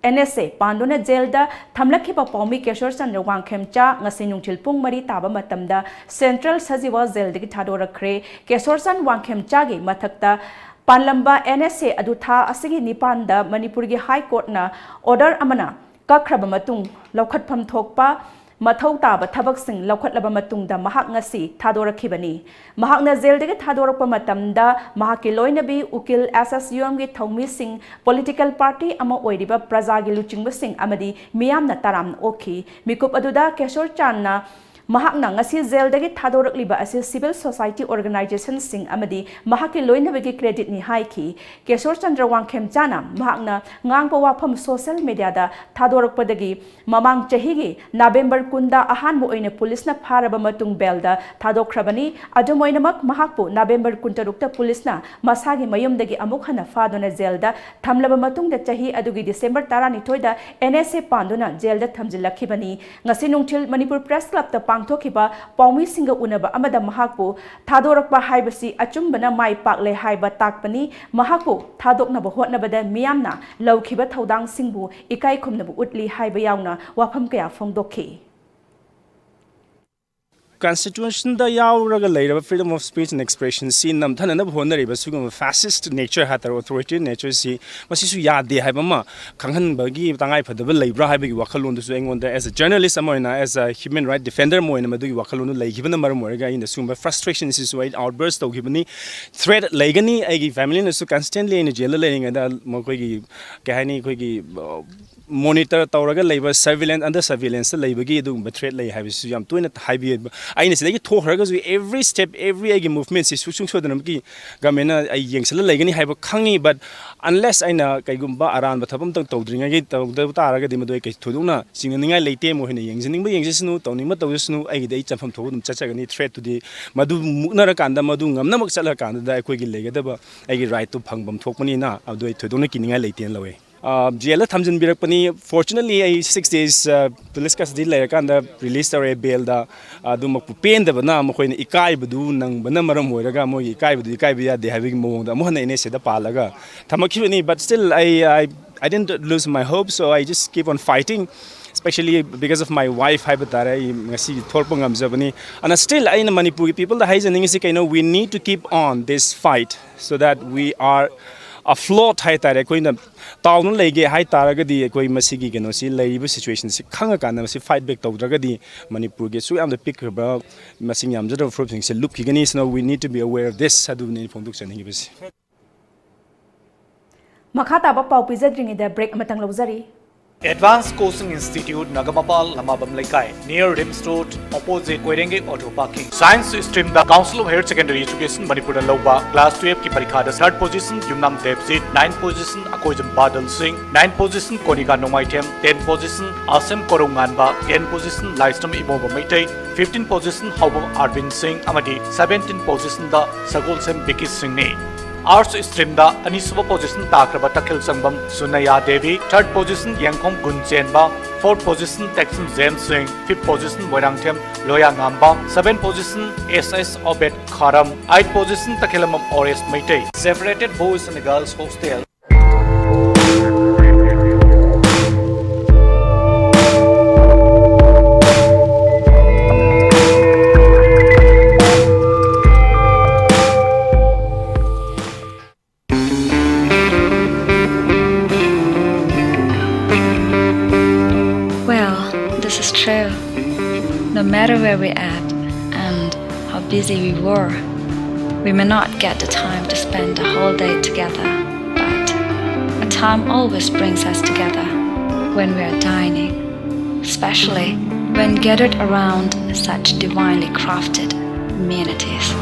and ꯑꯦꯁ ꯑꯦ ꯄꯥꯟꯗꯨꯅ ꯖꯦꯜꯗ ꯊꯝꯂꯛꯈꯤꯕ ꯄꯥꯎꯃꯤ ꯀꯦꯁꯣꯔ ꯆꯟꯗ꯭ꯔ ꯋꯥꯡꯈꯦꯝꯆꯥ ꯉꯁꯤ ꯅꯨꯡꯊꯤꯜ ꯄꯨꯡ ꯃꯔꯤ ꯇꯥꯕ ꯃꯇꯝꯗ ꯁꯦꯟꯇ꯭ꯔꯦꯜ ꯁꯖꯤꯋꯥ ꯖꯦꯜꯗꯒꯤ ꯊꯥꯗꯣꯔꯛꯈ꯭ꯔꯦ꯫ ꯀꯦꯁꯣꯔ ꯆꯟ ꯋꯥꯡꯈꯦꯝꯆꯥꯒꯤ ꯃꯊꯛꯇ ꯄꯥꯟꯂꯝꯕ ꯑꯦꯟ ꯑꯦꯁ ꯑꯦ ꯑꯗꯨ ꯊꯥ ꯑꯁꯤꯒꯤ ꯅꯤꯄꯥꯟꯗ ꯃꯅꯤꯄꯨꯔꯒꯤ ꯍꯥꯏ ꯀꯣꯔꯠꯅ ꯑꯣꯔꯗꯔ ꯑꯃꯅ ꯀꯛꯈ꯭ꯔꯕ ꯃꯇꯨꯡ ꯂꯧꯈꯠꯐꯝ ꯊꯣꯛꯄ ꯃꯊꯧ ꯇꯥꯕ ꯊꯕꯛꯁꯤꯡ ꯂꯧꯈꯠꯂꯕ ꯃꯇꯨꯡꯗ ꯃꯍꯥꯛ ꯉꯁꯤ ꯊꯥꯗꯣꯔꯛꯈꯤꯕꯅꯤ꯫ ꯃꯍꯥꯛꯅ ꯖꯦꯜꯗꯒꯤ ꯊꯥꯗꯣꯔꯛꯄ ꯃꯇꯝꯗ ꯃꯍꯥꯛꯀꯤ ꯂꯣꯏꯅꯕꯤ ꯎꯀꯤꯜ ꯑꯦꯁ ꯑꯦꯁ ꯌꯨ ꯑꯦꯝꯒꯤ ꯊꯧꯃꯤꯁꯤꯡ, ꯄꯣꯂꯤꯇꯤꯀꯦꯜ ꯄꯥꯔꯇꯤ ꯑꯃ ꯑꯣꯏꯔꯤꯕ ꯄ꯭ꯔꯖꯥꯒꯤ ꯂꯨꯆꯤꯡꯕꯁꯤꯡ ꯑꯃꯗꯤ ꯃꯤꯌꯥꯝꯅ ꯇꯔꯥꯝꯅ ꯑꯣꯛꯈꯤ꯫ ꯃꯤꯀꯨꯞ ꯑꯗꯨꯗ ꯀꯦꯁꯣꯔ ꯆꯥꯟꯅ ꯃꯍꯥꯛꯅ ꯉꯁꯤ ꯖꯦꯜꯗꯒꯤ ꯊꯥꯗꯣꯔꯛꯂꯤꯕ ꯑꯁꯤ ꯁꯤꯚꯤꯜ ꯁꯣꯁꯥꯏꯇꯤ ꯑꯣꯔꯒꯅꯥꯏꯖꯦꯁꯟꯁꯤꯡ ꯑꯃꯗꯤ ꯃꯍꯥꯛꯀꯤ ꯂꯣꯏꯅꯕꯒꯤ ꯀ꯭ꯔꯦꯗꯤꯠꯅꯤ ꯍꯥꯏꯈꯤ꯫ ꯀꯦꯁꯣꯔ ꯆꯟꯗ꯭ꯔ ꯋꯥꯡꯈꯦꯝꯆꯥꯅ ꯃꯍꯥꯛꯅ ꯉꯥꯡꯕ ꯋꯥꯐꯝ ꯁꯣꯁꯦꯜ ꯃꯤꯗꯤꯌꯥꯗ ꯊꯥꯗꯣꯔꯛꯄꯗꯒꯤ ꯃꯃꯥꯡ ꯆꯍꯤꯒꯤ ꯅꯕꯦꯝꯕꯔ ꯀꯨꯟꯗ ꯑꯍꯥꯟꯕ ꯑꯣꯏꯅ ꯄꯨꯂꯤꯁꯅ ꯐꯥꯔꯕ ꯃꯇꯨꯡ ꯕꯦꯜꯗ ꯊꯥꯗꯣꯛꯈ꯭ꯔꯕꯅꯤ꯫ ꯑꯗꯨꯝ ꯑꯣꯏꯅꯃꯛ ꯃꯍꯥꯛꯄꯨ ꯅꯕꯦꯝꯕꯔ ꯀꯨꯟꯇꯔꯨꯛꯇ ꯄꯨꯂꯤꯁꯅ ꯃꯁꯥꯒꯤ ꯃꯌꯨꯝꯗꯒꯤ ꯑꯃꯨꯛ ꯍꯟꯅ ꯐꯥꯗꯨꯅ ꯖꯦꯜꯗ ꯊꯝꯂꯕ ꯃꯇꯨꯡꯗ ꯆꯍꯤ ꯑꯗꯨꯒꯤ ꯗꯤꯁꯦꯝꯕꯔ ꯇꯔꯥꯅꯤꯊꯣꯏꯗ ꯑꯦꯟ ꯑꯦꯁ ꯑꯦ ꯄꯥꯟꯗꯨꯅ ꯖꯦꯜꯗ ꯊꯝꯖꯤꯜꯂꯛꯈꯤꯕꯅꯤ꯫ ꯉꯁꯤ ꯅꯨꯡꯊꯤꯜ ꯃꯅꯤꯄꯨꯔ ꯄ꯭ꯔꯦꯁ ꯀ꯭ꯂꯕꯇ ꯄꯥꯡ ꯄꯥꯡꯊꯣꯛꯈꯤꯕ ꯄꯥꯎꯃꯤꯁꯤꯡꯒ ꯎꯅꯕ ꯑꯃꯗ ꯃꯍꯥꯛꯄꯨ ꯊꯥꯗꯣꯔꯛꯄ ꯍꯥꯏꯕꯁꯤ ꯑꯆꯨꯝꯕꯅ ꯃꯥꯏ ꯄꯥꯛꯂꯦ ꯍꯥꯏꯕ ꯇꯥꯛꯄꯅꯤ꯫ ꯃꯍꯥꯛꯄꯨ ꯊꯥꯗꯣꯛꯅꯕ ꯍꯣꯠꯅꯕꯗ ꯃꯤꯌꯥꯝꯅ ꯂꯧꯈꯤꯕ ꯊꯧꯗꯥꯡꯁꯤꯡꯕꯨ ꯏꯀꯥꯏ ꯈꯨꯝꯅꯕ ꯎꯠꯂꯤ ꯍꯥꯏꯕ ꯌꯥꯎꯅ ꯋꯥꯐꯝ ꯀꯌꯥ ꯐꯣꯡꯗꯣꯛꯈꯤ꯫ Constitutionꯗ ꯌꯥꯎꯔꯒ ꯂꯩꯔꯕ freedom of speech and expressionꯁꯤ ꯅꯝꯊꯅꯅꯕ ꯍꯣꯠꯅꯔꯤꯕ ꯁꯤꯒꯨꯝꯕ fascist nature ꯍꯥꯏꯇꯥꯔꯦ, authoritarian natureꯁꯤ, ꯃꯁꯤꯁꯨ ꯌꯥꯗꯦ ꯍꯥꯏꯕ ꯑꯃ ꯈꯪꯍꯟꯕꯒꯤ ꯇꯉꯥꯏ ꯐꯗꯕ ꯂꯩꯕ꯭ꯔꯥ ꯍꯥꯏꯕꯒꯤ ꯋꯥꯈꯜꯂꯣꯟꯗꯨꯁꯨ ꯑꯩꯉꯣꯟꯗ, as a journalist ꯑꯃ ꯑꯣꯏꯅ, as a human right defender ꯑꯃ ꯑꯣꯏꯅ, ꯃꯗꯨꯒꯤ ꯋꯥꯈꯜꯂꯣꯟꯗꯨ ꯂꯩꯈꯤꯕꯅ ꯃꯔꯝ ꯑꯣꯏꯔꯒ ꯑꯩꯅ ꯁꯤꯒꯨꯝꯕ frustrationꯁꯤꯁꯨ ꯑꯩ outburst ꯇꯧꯈꯤꯕꯅꯤ꯫ Threat ꯂꯩꯒꯅꯤ꯫ ꯑꯩꯒꯤ familyꯅꯁꯨ constantly ꯑꯩꯅ jailꯗ ꯂꯩꯔꯤꯉꯩꯗ ꯃꯈꯣꯏꯒꯤ, ꯀꯩ ꯍꯥꯏꯅꯤ, ꯑꯩꯈꯣꯏꯒꯤ, monitor ꯇꯧꯔꯒ ꯂꯩꯕ, surveillance, under surveillanceꯇ ꯂꯩꯕꯒꯤ ꯑꯗꯨꯒꯨꯝꯕ threat ꯂꯩ ꯍꯥꯏꯕꯁꯤꯁꯨ ꯌꯥꯝ ꯇꯣꯏꯅ ꯍꯥꯏꯕꯤ꯫ ꯑꯩꯅ ꯁꯤꯗꯒꯤ ꯊꯣꯛꯈ꯭ꯔꯒꯁꯨ every step, every ꯑꯩꯒꯤ movementꯁꯤ ꯁꯨꯡꯁꯣꯏ ꯁꯣꯏꯗꯅꯃꯛꯀꯤ governmentꯅ ꯑꯩ ꯌꯦꯡꯁꯤꯜꯂ ꯂꯩꯒꯅꯤ ꯍꯥꯏꯕ ꯈꯪꯉꯤ꯫ But unless ꯑꯩꯅ ꯀꯩꯒꯨꯝꯕ ꯑꯔꯥꯟꯕ ꯊꯕꯛ ꯑꯝꯇꯪ ꯇꯧꯗ꯭ꯔꯤꯉꯩꯒꯤ, ꯇꯧꯗꯕ ꯇꯥꯔꯒꯗꯤ ꯃꯗꯨ ꯑꯩ ꯀꯩ ꯊꯣꯏꯗꯣꯛꯅ ꯆꯤꯡꯅꯅꯤꯡꯉꯥꯏ ꯂꯩꯇꯦ꯫ ꯃꯈꯣꯏꯅ ꯌꯦꯡꯖꯅꯤꯡꯕ ꯌꯦꯡꯖꯁꯅꯨ, ꯇꯧꯅꯤꯡꯕ ꯇꯧꯖꯁꯅꯨ, ꯑꯩꯒꯤꯗꯤ ꯑꯩ ꯆꯠꯐꯝ ꯊꯣꯛꯄ ꯑꯗꯨꯝ ꯆꯠꯆꯒꯅꯤ꯫ Threatꯇꯨꯗꯤ ꯃꯗꯨ ꯃꯨꯛꯅꯔꯀꯥꯟꯗ, ꯃꯗꯨ ꯉꯝꯅꯃꯛ ꯆꯠꯂꯀꯥꯟꯗꯨꯗ ꯑꯩꯈꯣꯏꯒꯤ ꯂꯩꯒꯗꯕ ꯑꯩꯒꯤ rightꯇꯨ ꯐꯪꯐꯝ ꯊꯣꯛꯄꯅꯤꯅ ꯑꯗꯨ ꯑꯩ ꯊꯣꯏꯗꯣꯛꯅ ꯀꯤꯅꯤꯡꯉꯥꯏ ꯂꯩꯇꯦꯅ ꯂꯧꯋꯦ꯫ Jailꯗ ꯊꯝꯖꯤꯟꯕꯤꯔꯛꯄꯅꯤ꯫ Fortunately ꯑꯩ six days police custody ꯂꯩꯔꯀꯥꯟꯗ release ꯇꯧꯔꯛꯑꯦ bailꯗ꯫ ꯑꯗꯨꯃꯛꯄꯨ ꯄꯦꯟꯗꯕꯅ, ꯃꯈꯣꯏꯅ ꯏꯀꯥꯏꯕꯗꯨ ꯅꯪꯕꯅ ꯃꯔꯝ ꯑꯣꯏꯔꯒ, ꯃꯣꯏꯒꯤ ꯏꯀꯥꯏꯕꯗꯨ ꯏꯀꯥꯏꯕ ꯌꯥꯗꯦ ꯍꯥꯏꯕꯒꯤ ꯃꯑꯣꯡꯗ ꯑꯃꯨꯛ ꯍꯟꯅ NSAꯗ ꯄꯥꯜꯂꯒ ꯊꯝꯃꯛꯈꯤꯕꯅꯤ꯫ But still I, I, I didn't lose my hope, so I just keep on fighting, especially because of my wife ꯍꯥꯏꯕ ꯇꯥꯔꯦ꯫ ꯑꯩ ꯉꯁꯤ ꯊꯣꯛꯂꯛꯄ ꯉꯝꯖꯕꯅꯤ꯫ And still ꯑꯩꯅ ꯃꯅꯤꯄꯨꯔꯒꯤ peopleꯗ ꯍꯥꯏꯖꯅꯤꯡꯉꯤꯁꯤ ꯀꯩꯅꯣ, we need to keep on this fight so that we are afloat ꯍꯥꯏ ꯇꯥꯔꯦ꯫ ꯑꯩꯈꯣꯏꯅ ꯇꯥꯎꯅ ꯂꯩꯒꯦ ꯍꯥꯏ ꯇꯥꯔꯒꯗꯤ, ꯑꯩꯈꯣꯏ ꯃꯁꯤꯒꯤ ꯀꯩꯅꯣꯁꯤ, ꯂꯩꯔꯤꯕ situationꯁꯤ ꯈꯪꯉꯀꯥꯟꯗ ꯃꯁꯤ fight back ꯇꯧꯗ꯭ꯔꯒꯗꯤ ꯃꯅꯤꯄꯨꯔꯒꯤ ꯑꯁꯨꯛ ꯌꯥꯝꯅ ꯄꯤꯛꯈ꯭ꯔꯕ ꯃꯁꯤꯡ ꯌꯥꯝꯖꯗ꯭ꯔꯕ ꯐꯨꯔꯨꯞꯁꯤꯡꯁꯦ ꯂꯨꯞꯈꯤꯒꯅꯤ꯫ So we need to be aware of this ꯍꯥꯏꯗꯨꯅꯤ ꯑꯩꯅ ꯐꯣꯡꯗꯣꯛꯆꯅꯤꯡꯉꯤꯕꯁꯤ꯫ ꯃꯈꯥ ꯇꯥꯕ ꯄꯥꯎ ꯄꯤꯖꯗ꯭ꯔꯤꯉꯩꯗ break ꯑꯃꯇꯪ ꯂꯧꯖꯔꯤ꯫ Advanced Coaching Institute, ꯅꯒꯃꯄꯥꯜ, ꯂꯃꯥꯕꯝ ꯂꯩꯀꯥꯏ, near Rims Road, opposite ꯀꯣꯏꯔꯦꯡꯒꯩ auto parking꯫ Science streamꯗ Council of Higher Secondary Education ꯃꯅꯤꯄꯨꯔꯗ ꯂꯧꯕ class twelveꯀꯤ ꯄꯔꯤꯈꯥꯗ third position ꯌꯨꯝꯅꯥꯝ ꯗꯦꯕꯖꯤꯠ, ninth position ꯑꯀꯣꯏꯖꯝ ꯕꯥꯗꯜ ꯁꯤꯡ, ninth position ꯀꯣꯅꯤꯀꯥ ꯅꯣꯡꯃꯥꯏꯊꯦꯝ, tenth position ꯑꯁꯦꯝ ꯀꯣꯔꯧꯉꯥꯟꯕ, tenth position ꯂꯥꯏꯁ꯭ꯔꯝ ꯏꯃꯣꯕ ꯃꯩꯇꯩ, fifteenth position ꯍꯥꯎꯕꯝ ꯑꯥꯔꯕꯤꯟ ꯁꯤꯡ ꯑꯃꯗꯤ seventeenth positionꯗ ꯁꯒꯣꯜꯁꯦꯝ ꯕꯤꯀꯤ ꯁꯤꯡꯅꯤ꯫ Arts streamꯗ ꯑꯅꯤꯁꯨꯕ position ꯇꯥꯈ꯭ꯔꯕ ꯇꯈꯦꯜ ꯆꯪꯕꯝ ꯁꯨꯅꯌꯥ Devi, third position Yengkhom Gunchenba, fourth position Tekcham James Singh, fifth position Moirangthem Loyangamba, seventh position S S Obed Kharam, eighth position Takhellambam Oresh Meitei. Separated Boys and Girls Hostel. Well, this is true. No matter where we're at and how busy we were, we may not get the time to spend the whole day together, but a time always brings us together when we are dining, especially when gathered around such divinely crafted amenities.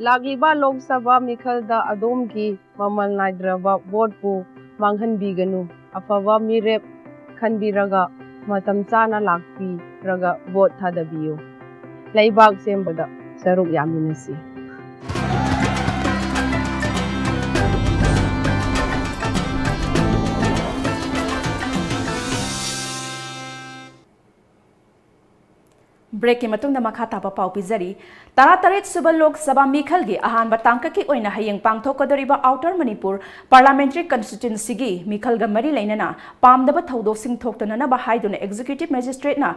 ꯂꯥꯛꯂꯤꯕ ꯂꯣꯛ ꯁꯚꯥ ꯃꯤꯈꯜꯗ ꯑꯗꯣꯝꯒꯤ ꯃꯃꯜ ꯅꯥꯏꯗ꯭ꯔꯕ ꯚꯣꯠꯄꯨ ꯃꯥꯡꯍꯟꯕꯤꯒꯅꯨ꯫ ꯑꯐꯕ ꯃꯤꯔꯦꯞ ꯈꯟꯕꯤꯔꯒ ꯃꯇꯝ ꯆꯥꯅ ꯂꯥꯛꯄꯤꯔꯒ vote ꯊꯥꯗꯕꯤꯌꯨ꯫ ꯂꯩꯕꯥꯛ ꯁꯦꯝꯕꯗ ꯁꯔꯨꯛ ꯌꯥꯃꯤꯟꯅꯁꯤ꯫ Breakꯀꯤ ꯃꯇꯨꯡꯗ ꯃꯈꯥ ꯇꯥꯕ ꯄꯥꯎ ꯄꯤꯖꯔꯤ꯫ ꯇꯔꯥꯇꯔꯦꯠ ꯁꯨꯕ ꯂꯣꯛ ꯁꯚꯥ ꯃꯤꯈꯜꯒꯤ ꯑꯍꯥꯟꯕ ꯇꯥꯡꯀꯛꯀꯤ ꯑꯣꯏꯅ ꯍꯌꯦꯡ ꯄꯥꯡꯊꯣꯛꯀꯗꯧꯔꯤꯕ Outer Manipur Parliamentary Constituencyꯒꯤ ꯃꯤꯈꯜꯒ ꯃꯔꯤ ꯂꯩꯅꯅ ꯄꯥꯝꯗꯕ ꯊꯧꯗꯣꯛꯁꯤꯡ ꯊꯣꯛꯇꯅꯅꯕ ꯍꯥꯏꯗꯨꯅ Executive Magistrateꯅ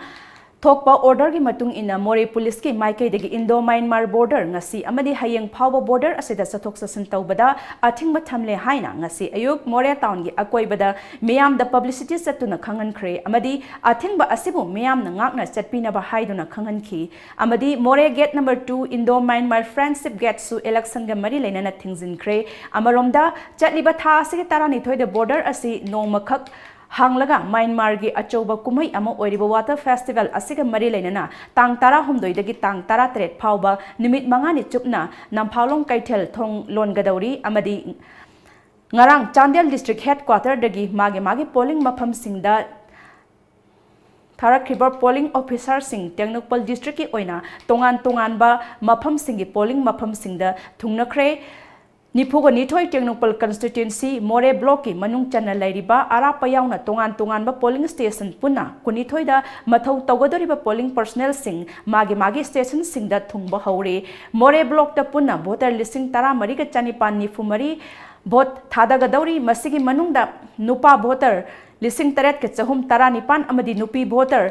ꯊꯣꯛꯄ orderꯒꯤ ꯃꯇꯨꯡ ꯏꯟꯅ ꯃꯣꯔꯦ ꯄꯨꯂꯤꯁꯀꯤ ꯃꯥꯏꯀꯩꯗꯒꯤ Indo Myanmar border ꯉꯁꯤ ꯑꯃꯗꯤ ꯍꯌꯦꯡ ꯐꯥꯎꯕ border ꯑꯁꯤꯗ ꯆꯠꯊꯣꯛ ꯆꯠꯁꯤꯟ ꯇꯧꯕꯗ ꯑꯊꯤꯡꯕ ꯊꯝꯂꯦ ꯍꯥꯏꯅ ꯉꯁꯤ ꯑꯌꯨꯛ ꯃꯣꯔꯦ townꯒꯤ ꯑꯀꯣꯏꯕꯗ ꯃꯤꯌꯥꯝꯗ publicity ꯆꯠꯇꯨꯅ ꯈꯪꯍꯟꯈ꯭ꯔꯦ ꯑꯃꯗꯤ ꯑꯊꯤꯡꯕ ꯑꯁꯤꯕꯨ ꯃꯤꯌꯥꯝꯅ ꯉꯥꯛꯅ ꯆꯠꯄꯤꯅꯕ ꯍꯥꯏꯗꯨꯅ ꯈꯪꯍꯟꯈꯤ꯫ ꯑꯃꯗꯤ ꯃꯣꯔꯦ gate number two Indo Myanmar Friendship Gateꯁꯨ electionꯒ ꯃꯔꯤ ꯂꯩꯅꯅ ꯊꯤꯡꯖꯤꯟꯈ꯭ꯔꯦ꯫ ꯑꯃꯔꯣꯝꯗ, ꯆꯠꯂꯤꯕ ꯊꯥ ꯑꯁꯤꯒꯤ ꯇꯔꯥꯅꯤꯊꯣꯏꯗ border ꯑꯁꯤ ꯅꯣꯡꯃꯈꯛ ꯍꯥꯡꯂꯒ ꯃ꯭ꯌꯥꯟꯃꯥꯔꯒꯤ ꯑꯆꯧꯕ ꯀꯨꯝꯍꯩ ꯑꯃ ꯑꯣꯏꯔꯤꯕ Water Festival ꯑꯁꯤꯒ ꯃꯔꯤ ꯂꯩꯅꯅ ꯇꯥꯡ ꯇꯔꯥꯍꯨꯝꯗꯣꯏꯗꯒꯤ ꯇꯥꯡ ꯇꯔꯥꯇꯔꯦꯠ ꯐꯥꯎꯕ ꯅꯨꯃꯤꯠ ꯃꯉꯥꯅꯤ ꯆꯨꯞꯅ ꯅꯝꯐꯥꯂꯣꯡ ꯀꯩꯊꯦꯜ ꯊꯣꯡ ꯂꯣꯟꯒꯗꯧꯔꯤ ꯑꯃꯗꯤ ꯉꯔꯥꯡ ꯆꯥꯟꯗꯦꯜ District Headquarterꯗꯒꯤ ꯃꯥꯒꯤ ꯃꯥꯒꯤ polling ꯃꯐꯝꯁꯤꯡꯗ ꯊꯥꯔꯛꯈꯤꯕ polling officerꯁꯤꯡ ꯇꯦꯡꯅꯧꯄꯜ districtꯀꯤ ꯑꯣꯏꯅ ꯇꯣꯉꯥꯟ ꯇꯣꯉꯥꯟꯕ ꯃꯐꯝꯁꯤꯡꯒꯤ polling ꯃꯐꯝꯁꯤꯡꯗ ꯊꯨꯡꯅꯈ꯭ꯔꯦ꯫ ꯅꯤꯐꯨꯒ ꯅꯤꯊꯣꯏ ꯇꯦꯡꯅꯧꯄꯜ constituency ꯃꯣꯔꯦ blockꯀꯤ ꯃꯅꯨꯡ ꯆꯟꯅ ꯂꯩꯔꯤꯕ ꯑꯔꯥꯞꯄ ꯌꯥꯎꯅ ꯇꯣꯉꯥꯟ ꯇꯣꯉꯥꯟꯕ polling station ꯄꯨꯟꯅ ꯀꯨꯟꯅꯤꯊꯣꯏꯗ ꯃꯊꯧ ꯇꯧꯒꯗꯧꯔꯤꯕ polling personnelꯁꯤꯡ ꯃꯥꯒꯤ ꯃꯥꯒꯤ stationꯁꯤꯡꯗ ꯊꯨꯡꯕ ꯍꯧꯔꯦ꯫ ꯃꯣꯔꯦ blockꯇ ꯄꯨꯟꯅ voter ꯂꯤꯁꯤꯡ ꯇꯔꯥꯃꯔꯤꯒ ꯆꯅꯤꯄꯥꯟ ꯅꯤꯐꯨ ꯃꯔꯤ vote ꯊꯥꯗꯒꯗꯧꯔꯤ꯫ ꯃꯁꯤꯒꯤ ꯃꯅꯨꯡꯗ ꯅꯨꯄꯥ voter ꯂꯤꯁꯤꯡ ꯇꯔꯦꯠꯀ ꯆꯍꯨꯝ ꯇꯔꯥꯅꯤꯄꯥꯟ ꯑꯃꯗꯤ ꯅꯨꯄꯤ voter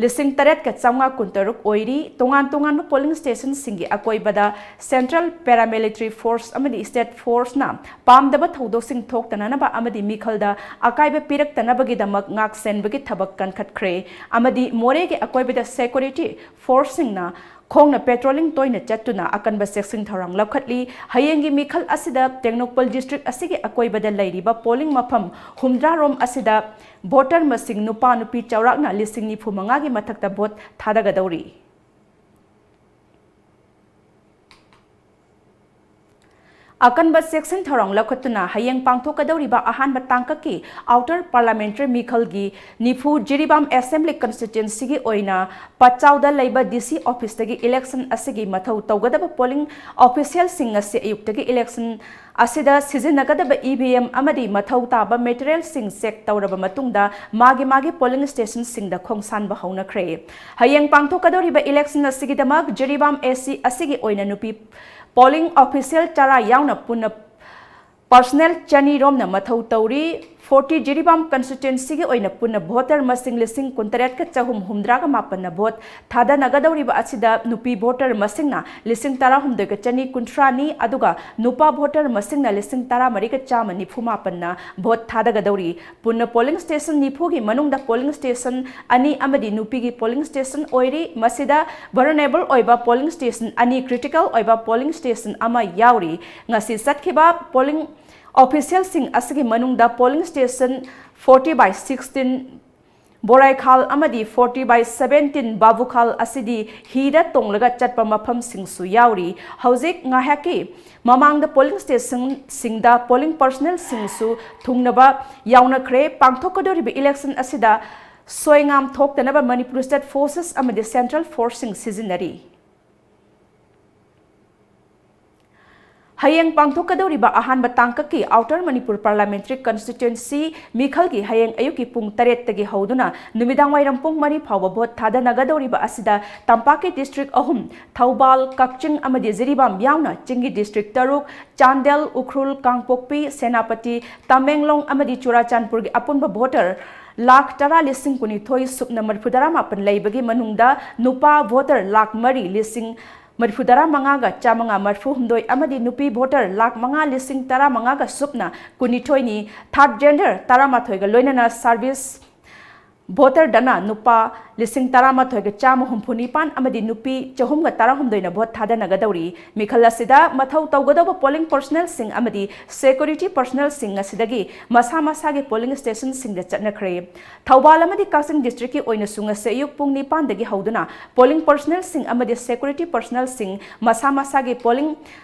ꯂꯤꯁꯤꯡ ꯇꯔꯦꯠꯀ ꯆꯥꯝꯃꯉꯥ ꯀꯨꯟꯇꯔꯨꯛ ꯑꯣꯏꯔꯤ꯫ ꯇꯣꯉꯥꯟ ꯇꯣꯉꯥꯟꯕ polling stationꯁꯤꯡꯒꯤ ꯑꯀꯣꯏꯕꯗ central paramilitary force ꯑꯃꯗꯤ state forceꯅ ꯄꯥꯝꯗꯕ ꯊꯧꯗꯣꯛꯁꯤꯡ ꯊꯣꯛꯇꯅꯅꯕ ꯑꯃꯗꯤ ꯃꯤꯈꯜꯗ ꯑꯀꯥꯏꯕ ꯄꯤꯔꯛꯇꯅꯕꯒꯤꯗꯃꯛ ꯉꯥꯛ ꯁꯦꯟꯕꯒꯤ ꯊꯕꯛ ꯀꯟꯈꯠꯈ꯭ꯔꯦ ꯑꯃꯗꯤ ꯃꯣꯔꯦꯒꯤ ꯑꯀꯣꯏꯕꯗ security forceꯁꯤꯡꯅ ꯈꯣꯡꯅ patrolling ꯇꯣꯏꯅ ꯆꯠꯇꯨꯅ ꯑꯀꯟꯕ ꯆꯦꯛꯁꯤꯟ ꯊꯧꯔꯥꯡ ꯂꯧꯈꯠꯂꯤ꯫ ꯍꯌꯦꯡꯒꯤ ꯃꯤꯈꯜ ꯑꯁꯤꯗ ꯇꯦꯡꯅꯧꯄꯜ district ꯑꯁꯤꯒꯤ ꯑꯀꯣꯏꯕꯗ ꯂꯩꯔꯤꯕ polling ꯃꯐꯝ ꯍꯨꯝꯗ꯭ꯔꯥ ꯔꯣꯝ ꯑꯁꯤꯗ voter ꯃꯁꯤꯡ ꯅꯨꯄꯥ ꯅꯨꯄꯤ ꯆꯥꯎꯔꯥꯛꯅ ꯂꯤꯁꯤꯡ ꯅꯤꯐꯨ ꯃꯉꯥꯒꯤ ꯃꯊꯛꯇ vote ꯊꯥꯗꯒꯗꯧꯔꯤ꯫ ꯑꯀꯟꯕ ꯆꯦꯛꯁꯤꯟ ꯊꯧꯔꯥꯡ ꯂꯧꯈꯠꯇꯨꯅ ꯍꯌꯦꯡ ꯄꯥꯡꯊꯣꯛꯀꯗꯧꯔꯤꯕ ꯑꯍꯥꯟꯕ ꯇꯥꯡꯀꯛꯀꯤ Outer Parliamentary ꯃꯤꯈꯜꯒꯤ ꯅꯤꯐꯨ ꯖꯤꯔꯤꯕꯥꯝ Assembly Constituencyꯒꯤ ꯑꯣꯏꯅ ꯄꯠꯆꯥꯎꯗ ꯂꯩꯕ DC officeꯇꯒꯤ election ꯑꯁꯤꯒꯤ ꯃꯊꯧ ꯇꯧꯒꯗꯕ polling officialꯁꯤꯡ ꯉꯁꯤ ꯑꯌꯨꯛꯇꯒꯤ election ꯑꯁꯤꯗ ꯁꯤꯖꯤꯟꯅꯒꯗꯕ EVM ꯑꯃꯗꯤ ꯃꯊꯧ ꯇꯥꯕ materialꯁꯤꯡ check ꯇꯧꯔꯕ ꯃꯇꯨꯡꯗ ꯃꯥꯒꯤ ꯃꯥꯒꯤ polling stationꯁꯤꯡꯗ ꯈꯣꯡꯁꯥꯟꯕ ꯍꯧꯅꯈ꯭ꯔꯦ꯫ ꯍꯌꯦꯡ ꯄꯥꯡꯊꯣꯛꯀꯗꯧꯔꯤꯕ election ꯑꯁꯤꯒꯤꯗꯃꯛ ꯖꯤꯔꯤꯕꯥꯝ AC ꯑꯁꯤꯒꯤ ꯑꯣꯏꯅ ꯅꯨꯄꯤ polling official ꯇꯔꯥ ꯌꯥꯎꯅ ꯄꯨꯟꯅ personnel ꯆꯅꯤ ꯔꯣꯝꯅ ꯃꯊꯧ ꯇꯧꯔꯤ꯫ Forty ꯖꯤꯔꯤꯕꯥꯝ constituencyꯒꯤ ꯑꯣꯏꯅ ꯄꯨꯟꯅ voter ꯃꯁꯤꯡ ꯂꯤꯁꯤꯡ ꯀꯨꯟꯇꯔꯦꯠꯀ ꯆꯍꯨꯝ ꯍꯨꯝꯗ꯭ꯔꯥꯒ ꯃꯥꯄꯟꯅ vote ꯊꯥꯗꯅꯒꯗꯧꯔꯤꯕ ꯑꯁꯤꯗ ꯅꯨꯄꯤ voter ꯃꯁꯤꯡꯅ ꯂꯤꯁꯤꯡ ꯇꯔꯥꯍꯨꯝꯗꯣꯏꯒ ꯆꯅꯤ ꯀꯨꯟꯊ꯭ꯔꯥꯅꯤ, ꯑꯗꯨꯒ ꯅꯨꯄꯥ voter ꯃꯁꯤꯡꯅ ꯂꯤꯁꯤꯡ ꯇꯔꯥꯃꯔꯤꯒ ꯆꯥꯝꯃ ꯅꯤꯐꯨ ꯃꯥꯄꯟꯅ vote ꯊꯥꯗꯒꯗꯧꯔꯤ꯫ ꯄꯨꯟꯅ polling station ꯅꯤꯐꯨꯒꯤ ꯃꯅꯨꯡꯗ polling station ꯑꯅꯤ ꯑꯃꯗꯤ ꯅꯨꯄꯤꯒꯤ polling station ꯑꯣꯏꯔꯤ꯫ ꯃꯁꯤꯗ vulnerable ꯑꯣꯏꯕ polling station ꯑꯅꯤ, critical ꯑꯣꯏꯕ polling station ꯑꯃ ꯌꯥꯎꯔꯤ꯫ ꯉꯁꯤ ꯆꯠꯈꯤꯕ polling Officialꯁꯤꯡ ꯑꯁꯤꯒꯤ ꯃꯅꯨꯡꯗ polling station forty by sixteen ꯕꯣꯔꯥꯏꯈꯥꯜ ꯑꯃꯗꯤ forty by seventeen ꯕꯥꯕꯨꯈꯥꯜ ꯑꯁꯤꯗꯤ ꯍꯤꯗ ꯇꯣꯡꯂꯒ ꯆꯠꯄ ꯃꯐꯝꯁꯤꯡꯁꯨ ꯌꯥꯎꯔꯤ꯫ ꯍꯧꯖꯤꯛ ꯉꯥꯏꯍꯥꯛꯀꯤ ꯃꯃꯥꯡꯗ polling stationꯁꯤꯡꯗ polling personnelꯁꯤꯡꯁꯨ ꯊꯨꯡꯅꯕ ꯌꯥꯎꯅꯈ꯭ꯔꯦ꯫ ꯄꯥꯡꯊꯣꯛꯀꯗꯧꯔꯤꯕ election ꯑꯁꯤꯗ ꯁꯣꯏꯉꯥꯝ ꯊꯣꯛꯇꯅꯕ Manipur State Forces ꯑꯃꯗꯤ Central Forceꯁꯤꯡ ꯁꯤꯖꯤꯟꯅꯔꯤ꯫ ꯍꯌꯦꯡ ꯄꯥꯡꯊꯣꯛꯀꯗꯧꯔꯤꯕ ꯑꯍꯥꯟꯕ ꯇꯥꯡꯀꯛꯀꯤ Outer Manipur Parliamentary Constituency ꯃꯤꯈꯜꯒꯤ ꯍꯌꯦꯡ ꯑꯌꯨꯛꯀꯤ ꯄꯨꯡ ꯇꯔꯦꯠꯇꯒꯤ ꯍꯧꯗꯨꯅ ꯅꯨꯃꯤꯗꯥꯡꯋꯥꯏꯔꯝ ꯄꯨꯡ ꯃꯔꯤ ꯐꯥꯎꯕ vote ꯊꯥꯗꯅꯒꯗꯧꯔꯤꯕ ꯑꯁꯤꯗ ꯇꯝꯄꯥꯛꯀꯤ district ꯑꯍꯨꯝ, ꯊꯧꯕꯥꯜ, ꯀꯛꯆꯤꯡ ꯑꯃꯗꯤ ꯖꯤꯔꯤꯕꯥꯝ ꯌꯥꯎꯅ ꯆꯤꯡꯒꯤ district ꯇꯔꯨꯛ, ꯆꯥꯟꯗꯦꯜ, ꯎꯈ꯭ꯔꯨꯜ, ꯀꯥꯡꯄꯣꯛꯄꯤ, ꯁꯦꯅꯥꯄꯇꯤ, ꯇꯃꯦꯡꯂꯣꯡ ꯑꯃꯗꯤ ꯆꯨꯔꯥꯆꯥꯟꯄꯨꯔꯒꯤ ꯑꯄꯨꯟꯕ voter ꯂꯥꯈ ꯇꯔꯥ ꯂꯤꯁꯤꯡ ꯀꯨꯟꯅꯤꯊꯣꯏ ꯁꯨꯞꯅ ꯃꯔꯤꯐꯨꯇꯔꯥ ꯃꯥꯄꯟ ꯂꯩꯕꯒꯤ ꯃꯅꯨꯡꯗ ꯅꯨꯄꯥ voter ꯂꯥꯈ ꯃꯔꯤ ꯂꯤꯁꯤꯡ ꯃꯔꯤꯐꯨꯇꯔꯥ ꯃꯉꯥꯒ ꯆꯥꯃꯉꯥ ꯃꯔꯤꯐꯨꯍꯨꯝꯗꯣꯏ ꯑꯃꯗꯤ ꯅꯨꯄꯤ voter ꯂꯥꯈ ꯃꯉꯥ ꯂꯤꯁꯤꯡ ꯇꯔꯥ ꯃꯉꯥꯒ ꯁꯨꯞꯅ ꯀꯨꯟꯅꯤꯊꯣꯏꯅꯤ꯫ Third gender ꯇꯔꯥꯃꯥꯊꯣꯏꯒ ꯂꯣꯏꯅꯅ service voterꯗꯅ ꯅꯨꯄꯥ ꯂꯤꯁꯤꯡ ꯇꯔꯥꯃꯥꯊꯣꯏꯒ ꯆꯥꯝꯃ ꯍꯨꯝꯐꯨ ꯅꯤꯄꯥꯟ ꯑꯃꯗꯤ ꯅꯨꯄꯤ ꯆꯍꯨꯝꯒ ꯇꯔꯥꯍꯨꯝꯗꯣꯏꯅ vote ꯊꯥꯗꯅꯒꯗꯧꯔꯤ꯫ ꯃꯤꯈꯜ ꯑꯁꯤꯗ ꯃꯊꯧ ꯇꯧꯒꯗꯧꯕ polling personnelꯁꯤꯡ ꯑꯃꯗꯤ security personnelꯁꯤꯡ ꯉꯁꯤꯗꯒꯤ ꯃꯁꯥ ꯃꯁꯥꯒꯤ polling stationꯁꯤꯡꯗ ꯆꯠꯅꯈ꯭ꯔꯦ꯫ ꯊꯧꯕꯥꯜ ꯑꯃꯗꯤ ꯀꯛꯆꯤꯡ districtꯀꯤ ꯑꯣꯏꯅꯁꯨ ꯉꯁꯤ ꯑꯌꯨꯛ ꯄꯨꯡ ꯅꯤꯄꯥꯟꯗꯒꯤ ꯍꯧꯗꯨꯅ polling personnelꯁꯤꯡ ꯑꯃꯗꯤ security personnelꯁꯤꯡ ꯃꯁꯥ ꯃꯁꯥꯒꯤ polling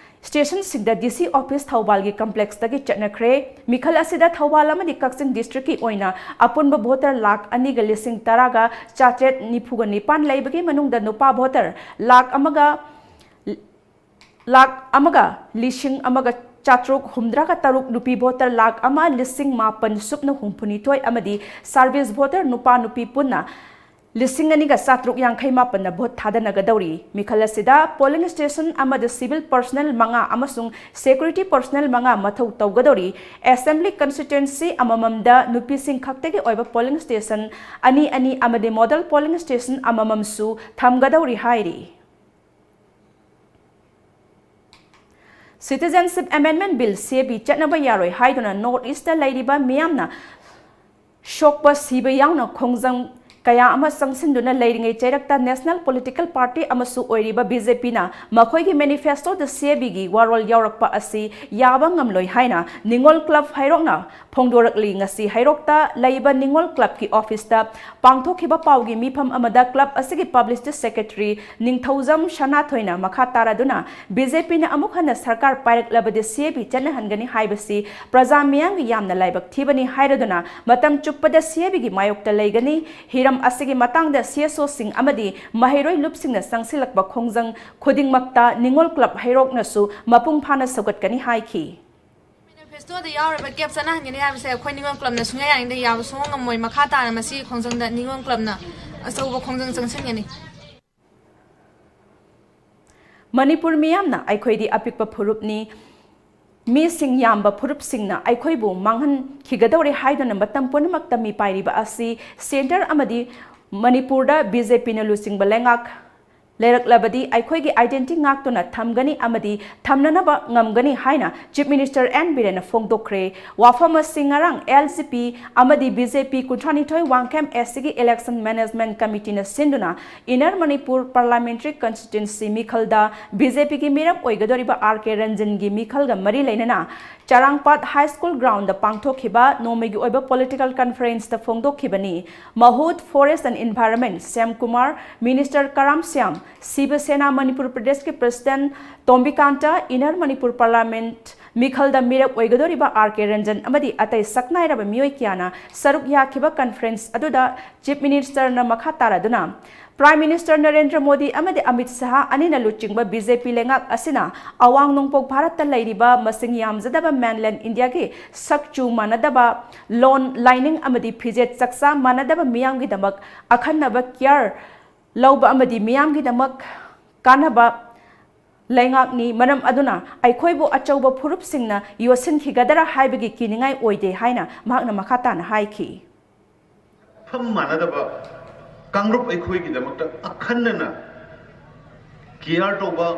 stationꯁꯤꯡꯗ DC office ꯊꯧꯕꯥꯜꯒꯤ complexꯇꯒꯤ ꯆꯠꯅꯈ꯭ꯔꯦ꯫ ꯃꯤꯈꯜ ꯑꯁꯤꯗ ꯊꯧꯕꯥꯜ ꯑꯃꯗꯤ ꯀꯛꯆꯤꯡ districtꯀꯤ ꯑꯣꯏꯅ ꯑꯄꯨꯟꯕ voter ꯂꯥꯈ ꯑꯅꯤꯒ ꯂꯤꯁꯤꯡ ꯇꯔꯥꯒ ꯆꯥꯇ꯭ꯔꯦꯠ ꯅꯤꯐꯨꯒ ꯅꯤꯄꯥꯟ ꯂꯩꯕꯒꯤ ꯃꯅꯨꯡꯗ ꯅꯨꯄꯥ voter ꯂꯥꯈ ꯑꯃꯒ ꯂꯥꯈ ꯑꯃꯒ ꯂꯤꯁꯤꯡ ꯑꯃꯒ ꯆꯥꯇ꯭ꯔꯨꯛ ꯍꯨꯝꯗ꯭ꯔꯥꯒ ꯇꯔꯨꯛ, ꯅꯨꯄꯤ voter ꯂꯥꯈ ꯑꯃ ꯂꯤꯁꯤꯡ ꯃꯥꯄꯟ ꯁꯨꯞꯅ ꯍꯨꯝꯐꯨꯅꯤꯊꯣꯏ ꯑꯃꯗꯤ service voter ꯅꯨꯄꯥ ꯅꯨꯄꯤ ꯄꯨꯟꯅ ꯂꯤꯁꯤꯡ ꯑꯅꯤꯒ ꯆꯥꯇ꯭ꯔꯨꯛ ꯌꯥꯡꯈꯩ ꯃꯥꯄꯟꯅ vote ꯊꯥꯗꯅꯒꯗꯧꯔꯤ꯫ ꯃꯤꯈꯜ ꯑꯁꯤꯗ polling station ꯑꯃꯗ civil personnel ꯃꯉꯥ ꯑꯃꯁꯨꯡ security personnel ꯃꯉꯥ ꯃꯊꯧ ꯇꯧꯒꯗꯧꯔꯤ꯫ Assembly constituency ꯑꯃꯃꯝꯗ ꯅꯨꯄꯤꯁꯤꯡ ꯈꯛꯇꯒꯤ ꯑꯣꯏꯕ polling station ꯑꯅꯤ ꯑꯅꯤ ꯑꯃꯗꯤ model polling station ꯑꯃꯃꯝꯁꯨ ꯊꯝꯒꯗꯧꯔꯤ ꯍꯥꯏꯔꯤ꯫ Citizenship Amendment Bill, CAB, ꯆꯠꯅꯕ ꯌꯥꯔꯣꯏ ꯍꯥꯏꯗꯨꯅ North Eastꯇ ꯂꯩꯔꯤꯕ ꯃꯤꯌꯥꯝꯅ ꯁꯣꯛꯄ ꯁꯤꯕ ꯌꯥꯎꯅ ꯈꯣꯡꯖꯪ ꯀꯌꯥ ꯑꯃ ꯆꯪꯁꯤꯟꯗꯨꯅ ꯂꯩꯔꯤꯉꯩ ꯆꯩꯔꯛꯇ National Political Party ꯑꯃꯁꯨ ꯑꯣꯏꯔꯤꯕ BJPꯅ ꯃꯈꯣꯏꯒꯤ manifestoꯗ CABꯒꯤ ꯋꯥꯔꯣꯜ ꯌꯥꯎꯔꯛꯄ ꯑꯁꯤ ꯌꯥꯕ ꯉꯝꯂꯣꯏ ꯍꯥꯏꯅ ꯅꯤꯉꯣꯜ club ꯍꯩꯔꯣꯛꯅ ꯐꯣꯡꯗꯣꯔꯛꯂꯤ꯫ ꯉꯁꯤ ꯍꯩꯔꯣꯛꯇ ꯂꯩꯕ ꯅꯤꯉꯣꯜ clubꯀꯤ officeꯇ ꯄꯥꯡꯊꯣꯛꯈꯤꯕ ꯄꯥꯎꯒꯤ ꯃꯤꯐꯝ ꯑꯃꯗ club ꯑꯁꯤꯒꯤ publicity secretary ꯅꯤꯡꯊꯧꯖꯝ ꯁꯅꯥꯊꯣꯏꯅ ꯃꯈꯥ ꯇꯥꯔꯗꯨꯅ BJPꯅ ꯑꯃꯨꯛ ꯍꯟꯅ ꯁꯔꯀꯥꯔ ꯄꯥꯏꯔꯛꯂꯕꯗꯤ CAB ꯆꯠꯅꯍꯟꯒꯅꯤ ꯍꯥꯏꯕꯁꯤ ꯄ꯭ꯔꯖꯥ ꯃꯤꯌꯥꯝꯒꯤ ꯌꯥꯝꯅ ꯂꯥꯏꯕꯛ ꯊꯤꯕꯅꯤ ꯍꯥꯏꯔꯗꯨꯅ ꯃꯇꯝ ꯆꯨꯞꯄꯗ CABꯒꯤ ꯃꯥꯌꯣꯛꯇ ꯂꯩꯒꯅꯤ꯫ ꯍꯤꯔꯝ ꯑꯁꯤꯒꯤ ꯃꯇꯥꯡꯗ CSOꯁꯤꯡ ꯑꯃꯗꯤ ꯃꯍꯩꯔꯣꯏ ꯂꯨꯞꯁꯤꯡꯅ ꯆꯪꯁꯤꯜꯂꯛꯄ ꯈꯣꯡꯖꯪ ꯈꯨꯗꯤꯡꯃꯛꯇ ꯅꯤꯉꯣꯜ club ꯍꯩꯔꯣꯛꯅꯁꯨ ꯃꯄꯨꯡ ꯐꯥꯅ ꯁꯧꯒꯠꯀꯅꯤ ꯍꯥꯏꯈꯤ꯫ Manifestoꯗ ꯌꯥꯎꯔꯤꯕ CAB ꯆꯠꯅꯍꯟꯒꯅꯤ ꯍꯥꯏꯕꯁꯦ ꯑꯩꯈꯣꯏ ꯅꯤꯉꯣꯜ clubꯅ ꯁꯨꯡꯌꯥ ꯌꯥꯅꯤꯡꯗꯦ, ꯌꯥꯕ ꯁꯨꯡꯉꯝ ꯉꯝꯃꯣꯏ꯫ ꯃꯈꯥ ꯇꯥꯅ ꯃꯁꯤꯒꯤ ꯈꯣꯡꯖꯪꯗ ꯅꯤꯉꯣꯜ clubꯅ ꯑꯆꯧꯕ ꯈꯣꯡꯖꯪ ꯆꯪꯁꯤꯟꯒꯅꯤ꯫ ꯃꯅꯤꯄꯨꯔ ꯃꯤꯌꯥꯝꯅ ꯑꯩꯈꯣꯏꯗꯤ ꯑꯄꯤꯛꯄ ꯐꯨꯔꯨꯞꯅꯤ, ꯃꯤꯁꯤꯡ ꯌꯥꯝꯕ ꯐꯨꯔꯨꯞꯁꯤꯡꯅ ꯑꯩꯈꯣꯏꯕꯨ ꯃꯥꯡꯍꯟꯈꯤꯒꯗꯧꯔꯦ ꯍꯥꯏꯗꯨꯅ ꯃꯇꯝ ꯄꯨꯝꯅꯃꯛꯇ ꯃꯤꯄꯥꯏꯔꯤꯕ ꯑꯁꯤ centre ꯑꯃꯗꯤ ꯃꯅꯤꯄꯨꯔꯗ BJPꯅ ꯂꯨꯆꯤꯡꯕ ꯂꯩꯉꯥꯛ ꯂꯩꯔꯛꯂꯕꯗꯤ ꯑꯩꯈꯣꯏꯒꯤ identity ꯉꯥꯛꯇꯨꯅ ꯊꯝꯒꯅꯤ ꯑꯃꯗꯤ ꯊꯝꯅꯅꯕ ꯉꯝꯒꯅꯤ ꯍꯥꯏꯅ Chief Minister N ꯕꯤꯔꯦꯟꯅ ꯐꯣꯡꯗꯣꯛꯈ꯭ꯔꯦ꯫ ꯋꯥꯐꯝ ꯑꯁꯤ ꯉꯔꯥꯡ LGP ꯑꯃꯗꯤ BJP ꯀꯨꯟꯊ꯭ꯔꯥꯅꯤꯊꯣꯏ ꯋꯥꯡꯈꯦꯝ SCꯒꯤ Election Management Committeeꯅ ꯁꯤꯟꯗꯨꯅ Inner Manipur Parliamentary Constituency ꯃꯤꯈꯜꯗ BJPꯒꯤ ꯃꯤꯔꯦꯞ ꯑꯣꯏꯒꯗꯧꯔꯤꯕ R K ꯔꯟꯖꯟꯒꯤ ꯃꯤꯈꯜꯒ ꯃꯔꯤ ꯂꯩꯅꯅ ꯆꯔꯥꯡꯄꯥꯠ High School groundꯗ ꯄꯥꯡꯊꯣꯛꯈꯤꯕ ꯅꯣꯡꯃꯒꯤ ꯑꯣꯏꯕ political conferenceꯇ ꯐꯣꯡꯗꯣꯛꯈꯤꯕꯅꯤ꯫ ꯃꯍꯨꯠ Forest and Environment Shyam Kumar, Minister ꯀꯔꯥꯝ ꯁ꯭ꯌꯥꯝ, ꯁꯤꯕ ꯁꯦꯅꯥ ꯃꯅꯤꯄꯨꯔ ꯄ꯭ꯔꯗꯦꯁꯀꯤ President ꯇꯣꯝꯕꯤꯀꯥꯟꯇ, Inner Manipur Parliament ꯃꯤꯈꯜꯗ ꯃꯤꯔꯦꯞ ꯑꯣꯏꯒꯗꯧꯔꯤꯕ R K ꯔꯟꯖꯟ ꯑꯃꯗꯤ ꯑꯇꯩ ꯁꯛꯅꯥꯏꯔꯕ ꯃꯤꯑꯣꯏ ꯀꯌꯥꯅ ꯁꯔꯨꯛ ꯌꯥꯈꯤꯕ conference ꯑꯗꯨꯗ Chief Ministerꯅ ꯃꯈꯥ ꯇꯥꯔꯗꯨꯅ Prime Minister ꯅꯔꯦꯟꯗ꯭ꯔ ꯃꯣꯗꯤ ꯑꯃꯗꯤ ꯑꯃꯤꯠ ꯁꯍꯥ ꯑꯅꯤꯅ ꯂꯨꯆꯤꯡꯕ BJP ꯂꯩꯉꯥꯛ ꯑꯁꯤꯅ ꯑꯋꯥꯡ ꯅꯣꯡꯄꯣꯛ ꯚꯥꯔꯠꯇ ꯂꯩꯔꯤꯕ ꯃꯁꯤꯡ ꯌꯥꯝꯖꯗꯕ mainland Indiaꯒꯤ ꯁꯛꯆꯨ ꯃꯥꯟꯅꯗꯕ, ꯂꯣꯟ, ꯂꯥꯏꯅꯤꯡ ꯑꯃꯗꯤ ꯐꯤꯖꯦꯠ ꯆꯛꯆꯥ ꯃꯥꯟꯅꯗꯕ ꯃꯤꯌꯥꯝꯒꯤꯗꯃꯛ ꯑꯈꯟꯅꯕ care ꯂꯧꯕ ꯑꯃꯗꯤ ꯃꯤꯌꯥꯝꯒꯤꯗꯃꯛ ꯀꯥꯟꯅꯕ ꯂꯩꯉꯥꯛꯅꯤ꯫ ꯃꯔꯝ ꯑꯗꯨꯅ ꯑꯩꯈꯣꯏꯕꯨ ꯑꯆꯧꯕ ꯐꯨꯔꯨꯞꯁꯤꯡꯅ ꯌꯣꯠꯁꯤꯟꯈꯤꯒꯗꯔꯥ ꯍꯥꯏꯕꯒꯤ ꯀꯤꯅꯤꯡꯉꯥꯏ ꯑꯣꯏꯗꯦ ꯍꯥꯏꯅ ꯃꯍꯥꯛꯅ ꯃꯈꯥ ꯇꯥꯅ ꯍꯥꯏꯈꯤ꯫ ꯃꯐꯝ ꯃꯥꯟꯅꯗꯕ ꯀꯥꯡꯂꯨꯞ ꯑꯩꯈꯣꯏꯒꯤꯗꯃꯛꯇ ꯑꯈꯟꯅꯅ care ꯇꯧꯕ,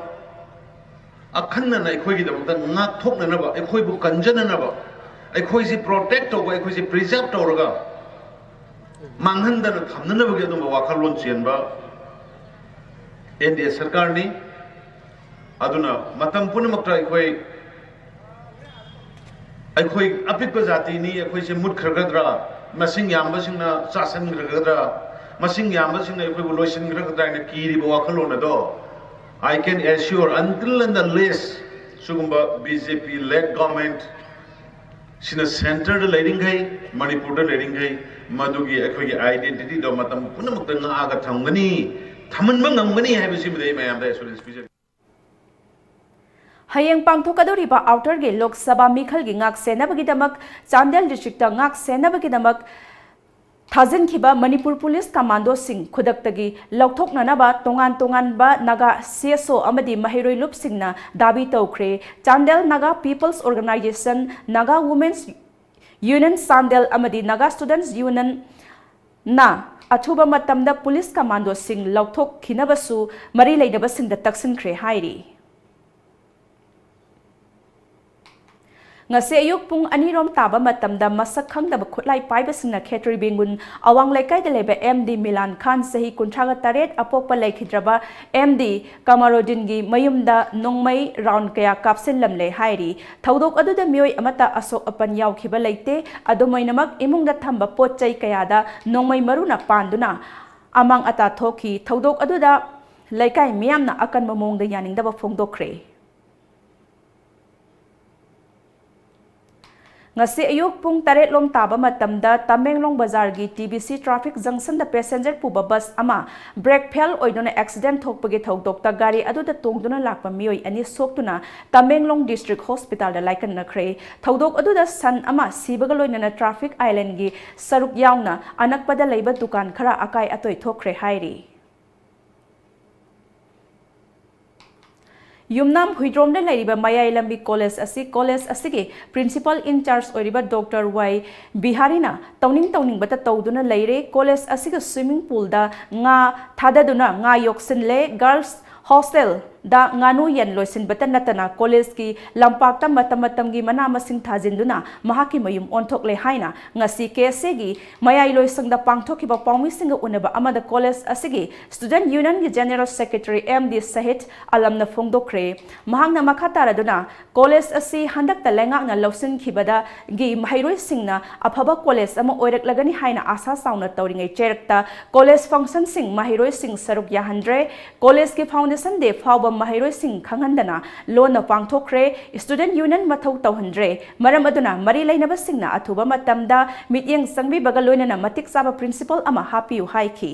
ꯑꯈꯟꯅꯅ ꯑꯩꯈꯣꯏꯒꯤꯗꯃꯛꯇ ꯉꯥꯛꯊꯣꯛꯅꯅꯕ, ꯑꯩꯈꯣꯏꯕꯨ ꯀꯟꯖꯅꯅꯕ, ꯑꯩꯈꯣꯏꯁꯤ protect ꯇꯧꯕ, ꯑꯩꯈꯣꯏꯁꯤ preserve ꯇꯧꯔꯒ ꯃꯥꯡꯍꯟꯗꯅ ꯊꯝꯅꯅꯕꯒꯤ ꯑꯗꯨꯝꯕ ꯋꯥꯈꯜꯂꯣꯟ ꯆꯦꯟꯕ ꯑꯦꯟ ꯗꯤ ꯑꯦ ꯁꯔꯀꯥꯔꯅꯤ꯫ ꯑꯗꯨꯅ ꯃꯇꯝ ꯄꯨꯝꯅꯃꯛꯇ ꯑꯩꯈꯣꯏ ꯑꯩꯈꯣꯏ ꯑꯄꯤꯛꯄ ꯖꯥꯇꯤꯅꯤ, ꯑꯩꯈꯣꯏꯁꯦ ꯃꯨꯠꯈ꯭ꯔꯒꯗ꯭ꯔꯥ, ꯃꯁꯤꯡ ꯌꯥꯝꯕꯁꯤꯡꯅ ꯆꯥꯁꯤꯟꯈ꯭ꯔꯒꯗ꯭ꯔꯥ, ꯃꯁꯤꯡ ꯌꯥꯝꯕꯁꯤꯡꯅ ꯑꯩꯈꯣꯏꯕꯨ ꯂꯣꯏꯁꯤꯟꯈ꯭ꯔꯒꯗ꯭ꯔꯥ ꯍꯥꯏꯅ ꯀꯤꯔꯤꯕ ꯋꯥꯈꯜꯂꯣꯟ ꯑꯗꯣ, I can assure, until and unless ꯁꯤꯒꯨꯝꯕ B J P led government ꯁꯤꯅ centre ꯗ ꯂꯩꯔꯤꯈꯩ, ꯃꯅꯤꯄꯨꯔꯗ ꯂꯩꯔꯤꯈꯩ, ꯃꯗꯨꯒꯤ ꯑꯩꯈꯣꯏꯒꯤ identity ꯗꯣ ꯃꯇꯝ ꯄꯨꯝꯅꯃꯛꯇ ꯉꯥꯛꯑꯒ ꯊꯝꯒꯅꯤ, ꯊꯝꯍꯟꯕ ꯉꯝꯒꯅꯤ ꯍꯥꯏꯕꯁꯤꯃꯗꯤ ꯑꯩ ꯃꯌꯥꯝꯗ assurance ꯄꯤꯖꯔꯤ꯫ ꯍꯌꯦꯡ ꯄꯥꯡꯊꯣꯛꯀꯗꯧꯔꯤꯕ ꯑꯥꯎꯇꯔꯒꯤ ꯂꯣꯛ ꯁꯚꯥ ꯃꯤꯈꯜꯒꯤ ꯉꯥꯛ ꯁꯦꯟꯅꯕꯒꯤꯗꯃꯛ ꯆꯥꯟꯗꯦꯜ ꯗꯤꯁꯇ꯭ꯔꯤꯛꯇ ꯉꯥꯛ ꯁꯦꯟꯅꯕꯒꯤꯗꯃꯛ ꯊꯥꯖꯤꯟꯈꯤꯕ ꯃꯅꯤꯄꯨꯔ ꯄꯨꯂꯤꯁ ꯀꯃꯥꯟꯗꯣꯁꯤꯡ ꯈꯨꯗꯛꯇꯒꯤ ꯂꯧꯊꯣꯛꯅꯅꯕ ꯇꯣꯉꯥꯟ ꯇꯣꯉꯥꯟꯕ ꯅꯥꯒꯥ C S O ꯑꯃꯗꯤ ꯃꯍꯩꯔꯣꯏ ꯂꯨꯞꯁꯤꯡꯅ ꯗꯥꯕꯤ ꯇꯧꯈ꯭ꯔꯦ꯫ Chandel Naga people's organisation, Naga women's union Chandel ꯑꯃꯗꯤ ꯅꯥꯒꯥ ꯁ꯭ꯇꯨꯗꯦꯟꯠꯁ ꯌꯨꯅꯤꯌꯟꯅ ꯑꯊꯨꯕ ꯃꯇꯝꯗ ꯄꯨꯂꯤꯁ ꯀꯃꯥꯟꯗꯣꯁꯤꯡ ꯂꯧꯊꯣꯛꯈꯤꯅꯕꯁꯨ ꯃꯔꯤ ꯂꯩꯅꯕꯁꯤꯡꯗ ꯇꯛꯁꯤꯟꯈ꯭ꯔꯦ ꯍꯥꯏꯔꯤ꯫ ꯉꯁꯤ ꯑꯌꯨꯛ ꯄꯨꯡ ꯑꯅꯤꯔꯣꯝ ꯇꯥꯕ ꯃꯇꯝꯗ ꯃꯁꯛ ꯈꯪꯗꯕ ꯈꯨꯠꯂꯥꯏ ꯄꯥꯏꯕꯁꯤꯡꯅ ꯈꯦꯇ꯭ꯔꯤ ꯕꯦꯡꯒꯨꯟ ꯑꯋꯥꯡ ꯂꯩꯀꯥꯏꯗ ꯂꯩꯕ M D ꯃꯤꯂꯥꯟ ꯈꯥꯟ, ꯆꯍꯤ ꯀꯨꯟꯊ꯭ꯔꯥꯒ ꯇꯔꯦꯠ, ꯑꯄꯣꯛꯄ ꯂꯩꯈꯤꯗ꯭ꯔꯕ M D ꯀꯃꯔꯨꯗꯤꯟꯒꯤ ꯃꯌꯨꯝꯗ ꯅꯣꯡꯃꯩ ꯔꯥꯎꯟ ꯀꯌꯥ ꯀꯥꯞꯁꯤꯜꯂꯝꯂꯦ ꯍꯥꯏꯔꯤ꯫ ꯊꯧꯗꯣꯛ ꯑꯗꯨꯗ ꯃꯤꯑꯣꯏ ꯑꯃꯠꯇ ꯑꯁꯣꯛ ꯑꯄꯟ ꯌꯥꯎꯈꯤꯕ ꯂꯩꯇꯦ꯫ ꯑꯗꯨꯝ ꯑꯣꯏꯅꯃꯛ, ꯏꯃꯨꯡꯗ ꯊꯝꯕ ꯄꯣꯠ ꯆꯩ ꯀꯌꯥꯗ ꯅꯣꯡꯃꯩ ꯃꯔꯨꯅ ꯄꯥꯟꯗꯨꯅ ꯑꯃꯥꯡ ꯑꯇꯥ ꯊꯣꯛꯈꯤ꯫ ꯊꯧꯗꯣꯛ ꯑꯗꯨꯗ ꯂꯩꯀꯥꯏ ꯃꯤꯌꯥꯝꯅ ꯑꯀꯟꯕ ꯃꯑꯣꯡꯗ ꯌꯥꯅꯤꯡꯗꯕ ꯐꯣꯡꯗꯣꯛꯈ꯭ꯔꯦ꯫ ꯉꯁꯤ ꯑꯌꯨꯛ ꯄꯨꯡ ꯇꯔꯦꯠ ꯂꯣꯝ ꯇꯥꯕ ꯃꯇꯝꯗ ꯇꯃꯦꯡꯂꯣꯡ ꯕꯖꯥꯔꯒꯤ T B C traffic junction ꯗ passenger ꯄꯨꯕ ꯕꯁ ꯑꯃ brake fail ꯑꯣꯏꯗꯨꯅ accident ꯊꯣꯛꯄꯒꯤ ꯊꯧꯗꯣꯛꯇ ꯒꯥꯔꯤ ꯑꯗꯨꯗ ꯇꯣꯡꯗꯨꯅ ꯂꯥꯛꯄ ꯃꯤꯑꯣꯏ ꯑꯅꯤ ꯁꯣꯛꯇꯨꯅ ꯇꯃꯦꯡꯂꯣꯡ district hospital ꯗ ꯂꯥꯏꯀꯠꯅꯈ꯭ꯔꯦ꯫ ꯊꯧꯗꯣꯛ ꯑꯗꯨꯗ ꯁꯟ ꯑꯃ ꯁꯤꯕꯒ ꯂꯣꯏꯅꯅ traffic island ꯒꯤ ꯁꯔꯨꯛ ꯌꯥꯎꯅ ꯑꯅꯛꯄꯗ ꯂꯩꯕ ꯗꯨꯀꯥꯟ ꯈꯔ ꯑꯀꯥꯏ ꯑꯇꯣꯏ ꯊꯣꯛꯈ꯭ꯔꯦ ꯍꯥꯏꯔꯤ꯫ ꯌꯨꯝꯅꯥꯝ ꯍꯨꯏꯗ꯭ꯔꯣꯝꯗ ꯂꯩꯔꯤꯕ ꯃꯌꯥꯏ ꯂꯝꯕꯤ ꯀꯣꯂꯦꯖ ꯑꯁꯤ ꯀꯣꯂꯦꯖ ꯑꯁꯤꯒꯤ principal in charge ꯑꯣꯏꯔꯤꯕ Doctor ꯋꯥꯏ ꯕꯤꯍꯥꯔꯤꯅ ꯇꯧꯅꯤꯡ ꯇꯧꯅꯤꯡꯕꯇ ꯇꯧꯗꯨꯅ ꯂꯩꯔꯦ꯫ ꯀꯣꯂꯦꯖ ꯑꯁꯤꯒꯤ swimming pool ꯗ ꯉꯥ ꯊꯥꯗꯗꯨꯅ ꯉꯥ ꯌꯣꯛꯁꯤꯜꯂꯦ꯫ Girls hostel ꯗ ꯉꯥꯅꯨ ꯌꯦꯟ ꯂꯣꯏꯁꯤꯟꯕꯇ ꯅꯠꯇꯅ ꯀꯣꯂꯦꯖꯀꯤ ꯂꯝꯄꯥꯛꯇ ꯃꯇꯝ ꯃꯇꯝꯒꯤ ꯃꯅꯥ ꯃꯁꯤꯡ ꯊꯥꯖꯤꯟꯗꯨꯅ ꯃꯍꯥꯛꯀꯤ ꯃꯌꯨꯝ ꯑꯣꯟꯊꯣꯛꯂꯦ ꯍꯥꯏꯅ ꯉꯁꯤ ꯀꯦ ꯑꯦꯁ ꯑꯦꯒꯤ ꯃꯌꯥꯏ ꯂꯣꯏꯁꯪꯗ ꯄꯥꯡꯊꯣꯛꯈꯤꯕ ꯄꯥꯎꯃꯤꯁꯤꯡꯒ ꯎꯅꯕ ꯑꯃꯗ ꯀꯣꯂꯦꯖ ꯑꯁꯤꯒꯤ ꯁ꯭ꯇꯨꯗꯦꯟꯠ ꯌꯨꯅꯤꯌꯟꯒꯤ general secretary M D Sahid ꯑꯂꯝꯅ ꯐꯣꯡꯗꯣꯛꯈ꯭ꯔꯦ꯫ ꯃꯍꯥꯛꯅ ꯃꯈꯥ ꯇꯥꯔꯗꯨꯅ, ꯀꯣꯂꯦꯖ ꯑꯁꯤ ꯍꯟꯗꯛꯇ ꯂꯩꯉꯥꯛꯅ ꯂꯧꯁꯤꯟꯈꯤꯕꯗꯒꯤ ꯃꯍꯩꯔꯣꯏꯁꯤꯡꯅ ꯑꯐꯕ ꯀꯣꯂꯦꯖ ꯑꯃ ꯑꯣꯏꯔꯛꯂꯒꯅꯤ ꯍꯥꯏꯅ ꯑꯥꯁꯥ ꯆꯥꯎꯅ ꯇꯧꯔꯤꯉꯩ ꯆꯩꯔꯛꯇ ꯀꯣꯂꯦꯖ ꯐꯪꯁꯟꯁꯤꯡ ꯃꯍꯩꯔꯣꯏꯁꯤꯡ ꯁꯔꯨꯛ ꯌꯥꯍꯟꯗ꯭ꯔꯦ꯫ ꯀꯣꯂꯦꯖꯀꯤ ꯐꯥꯎꯟꯗꯦꯁꯟ ꯗꯦ ꯐꯥꯎꯕ ꯃꯍꯩꯔꯣꯏꯁꯤꯡ ꯈꯪꯍꯟꯗꯅ ꯂꯣꯟꯅ ꯄꯥꯡꯊꯣꯛꯈ꯭ꯔꯦ꯫ ꯁ꯭ꯇꯨꯗꯦꯟꯠ ꯌꯨꯅꯤꯌꯟ ꯃꯊꯧ ꯇꯧꯍꯟꯗ꯭ꯔꯦ꯫ ꯃꯔꯝ ꯑꯗꯨꯅ ꯃꯔꯤ ꯂꯩꯅꯕꯁꯤꯡꯅ ꯑꯊꯨꯕ ꯃꯇꯝꯗ ꯃꯤꯠꯌꯦꯡ ꯆꯪꯕꯤꯕꯒ ꯂꯣꯏꯅꯅ ꯃꯇꯤꯛ ꯆꯥꯕ ꯄ꯭ꯔꯤꯟꯁꯤꯄꯜ ꯑꯃ ꯍꯥꯞꯄꯤꯌꯨ ꯍꯥꯏꯈꯤ꯫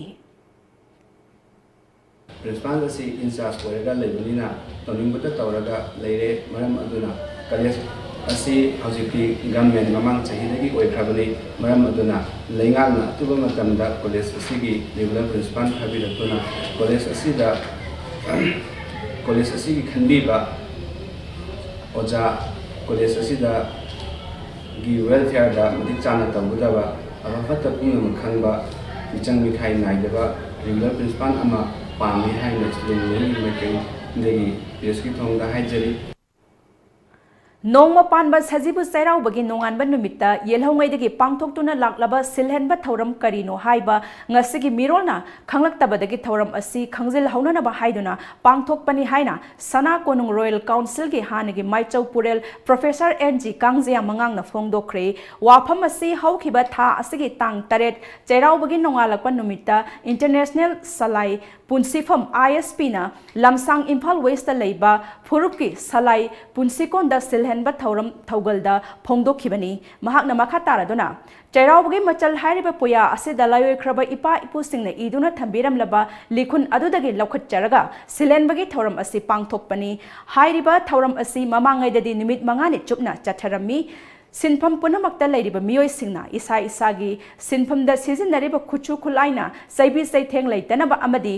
ꯄ꯭ꯔꯤꯟꯁꯤꯄꯥꯜ ꯑꯁꯤ ꯏꯟꯆꯥꯔꯖ ꯑꯣꯏꯔꯒ ꯂꯩꯕꯅꯤꯅ ꯇꯧꯅꯤꯡꯕꯇ ꯇꯧꯔꯒ ꯂꯩꯔꯦ꯫ ꯃꯔꯝ ꯑꯗꯨꯅ ꯀꯣꯂꯦꯖ ꯑꯁꯤ ꯍꯧꯖꯤꯛꯇꯤ ꯒꯚꯔꯟꯃꯦꯟ ꯃꯃꯥꯡ ꯆꯍꯤꯗꯒꯤ ꯑꯣꯏꯈ꯭ꯔꯕꯅꯤ꯫ ꯃꯔꯝ ꯑꯗꯨꯅ ꯂꯩꯉꯥꯛꯅ ꯑꯊꯨꯕ ꯃꯇꯝꯗ ꯀꯣꯂꯦꯖ ꯑꯁꯤꯒꯤ ꯔꯤꯒꯨꯂꯔ ꯄ꯭ꯔꯤꯟꯁꯤꯄꯥꯜ ꯊꯥꯕꯤꯔꯛꯇꯨꯅ ꯀꯣꯂꯦꯖ ꯑꯁꯤꯗ, ꯀꯣꯂꯦꯖ ꯑꯁꯤꯒꯤ ꯈꯟꯕꯤꯕ ꯑꯣꯖꯥ, ꯀꯣꯂꯦꯖ ꯑꯁꯤꯗꯒꯤ ꯋꯦꯜꯐꯤꯌꯔꯗ ꯃꯇꯤꯛ ꯆꯥꯅ ꯇꯧꯒꯗꯕ, ꯑꯐ ꯐꯠꯇ ꯄꯨꯝꯅꯃꯛ ꯈꯪꯕ, ꯃꯤꯆꯪ ꯃꯤꯈꯥꯏ ꯅꯥꯏꯗꯕ ꯔꯤꯒꯨꯂꯔ ꯄ꯭ꯔꯤꯟꯁꯤꯄꯥꯜ ꯑꯃ ꯄꯥꯝꯃꯤ ꯍꯥꯏꯅ ꯁ꯭ꯇꯨꯗꯦꯟꯠ ꯌꯨꯅꯤꯌꯟꯒꯤ ꯃꯥꯏꯀꯩꯗꯒꯤ ꯄ꯭ꯔꯦꯁꯀꯤ ꯊꯣꯡꯗ ꯍꯥꯏꯖꯔꯤ꯫ ꯅꯣꯡꯃ ꯄꯥꯟꯕ ꯁꯖꯤꯕꯨ ꯆꯩꯔꯥꯎꯕꯒꯤ ꯅꯣꯡꯉꯥꯟꯕ ꯅꯨꯃꯤꯠꯇ ꯌꯦꯜꯍꯧꯉꯩꯗꯒꯤ ꯄꯥꯡꯊꯣꯛꯇꯨꯅ ꯂꯥꯛꯂꯕ ꯁꯤꯜꯍꯦꯟꯕ ꯊꯧꯔꯝ ꯀꯔꯤꯅꯣ ꯍꯥꯏꯕ ꯉꯁꯤꯒꯤ ꯃꯤꯔꯣꯜꯅ ꯈꯪꯂꯛꯇꯕꯗꯒꯤ ꯊꯧꯔꯝ ꯑꯁꯤ ꯈꯪꯖꯤꯜꯍꯧꯅꯅꯕ ꯍꯥꯏꯗꯨꯅ ꯄꯥꯡꯊꯣꯛꯄꯅꯤ ꯍꯥꯏꯅ ꯁꯅꯥ ꯀꯣꯅꯨꯡ ꯔꯣꯌꯦꯜ ꯀꯥꯎꯟꯁꯤꯜꯒꯤ ꯍꯥꯟꯅꯒꯤ ꯃꯥꯏꯆꯧ ꯄꯨꯔꯦꯜ ꯄ꯭ꯔꯣꯐꯦꯁꯔ ꯑꯦꯟ ꯖꯤ ꯀꯥꯡꯖꯩꯌꯥ ꯃꯉꯥꯡꯅ ꯐꯣꯡꯗꯣꯛꯈ꯭ꯔꯦ꯫ ꯋꯥꯐꯝ ꯑꯁꯤ ꯍꯧꯈꯤꯕ ꯊꯥ ꯑꯁꯤꯒꯤ ꯇꯥꯡ ꯇꯔꯦꯠ ꯆꯩꯔꯥꯎꯕꯒꯤ ꯅꯣꯡꯉꯥꯜꯂꯛꯄ ꯅꯨꯃꯤꯠꯇ ꯏꯟꯇꯔꯅꯦꯁꯅꯦꯜ ꯁꯂꯥꯏ ꯄꯨꯟꯁꯤꯐꯝ, ꯑꯥꯏ ꯑꯦꯁ ꯄꯤꯅ ꯂꯝꯁꯥꯡ ꯏꯝꯐꯥꯜ ꯋꯦꯁꯇ ꯂꯩꯕ ꯐꯨꯔꯨꯞꯀꯤ ꯁꯂꯥꯏ ꯄꯨꯟꯁꯤꯀꯣꯟꯗ ꯁꯤꯜꯍꯦꯟꯕ ꯊꯧꯔꯝ ꯊꯧꯒꯜꯗ ꯐꯣꯡꯗꯣꯛꯈꯤꯕꯅꯤ꯫ ꯃꯍꯥꯛꯅ ꯃꯈꯥ ꯇꯥꯔꯗꯨꯅ, ꯆꯩꯔꯥꯎꯕꯒꯤ ꯃꯆꯜ ꯍꯥꯏꯔꯤꯕ ꯄꯨꯌꯥ ꯑꯁꯤꯗ ꯂꯥꯏꯑꯣꯏꯈ꯭ꯔꯕ ꯏꯄꯥ ꯏꯄꯨꯁꯤꯡꯅ ꯏꯗꯨꯅ ꯊꯝꯕꯤꯔꯝꯂꯕ ꯂꯤꯈꯨꯟ ꯑꯗꯨꯗꯒꯤ ꯂꯧꯈꯠꯆꯔꯒ ꯁꯤꯜꯍꯦꯟꯕꯒꯤ ꯊꯧꯔꯝ ꯑꯁꯤ ꯄꯥꯡꯊꯣꯛꯄꯅꯤ꯫ ꯍꯥꯏꯔꯤꯕ ꯊꯧꯔꯝ ꯑꯁꯤ ꯃꯃꯥꯡꯉꯩꯗꯗꯤ ꯅꯨꯃꯤꯠ ꯃꯉꯥꯅꯤ ꯆꯨꯞꯅ ꯆꯠꯊꯔꯝꯃꯤ꯫ ꯁꯤꯟꯐꯝ ꯄꯨꯝꯅꯃꯛꯇ ꯂꯩꯔꯤꯕ ꯃꯤꯑꯣꯏꯁꯤꯡꯅ ꯏꯁꯥ ꯏꯁꯥꯒꯤ ꯁꯤꯟꯐꯝꯗ ꯁꯤꯖꯤꯟꯅꯔꯤꯕ ꯈꯨꯠꯁꯨ ꯈꯨꯠꯂꯥꯏꯅ ꯆꯩꯕꯤ ꯆꯩꯊꯦꯡ ꯂꯩꯇꯅꯕ ꯑꯃꯗꯤ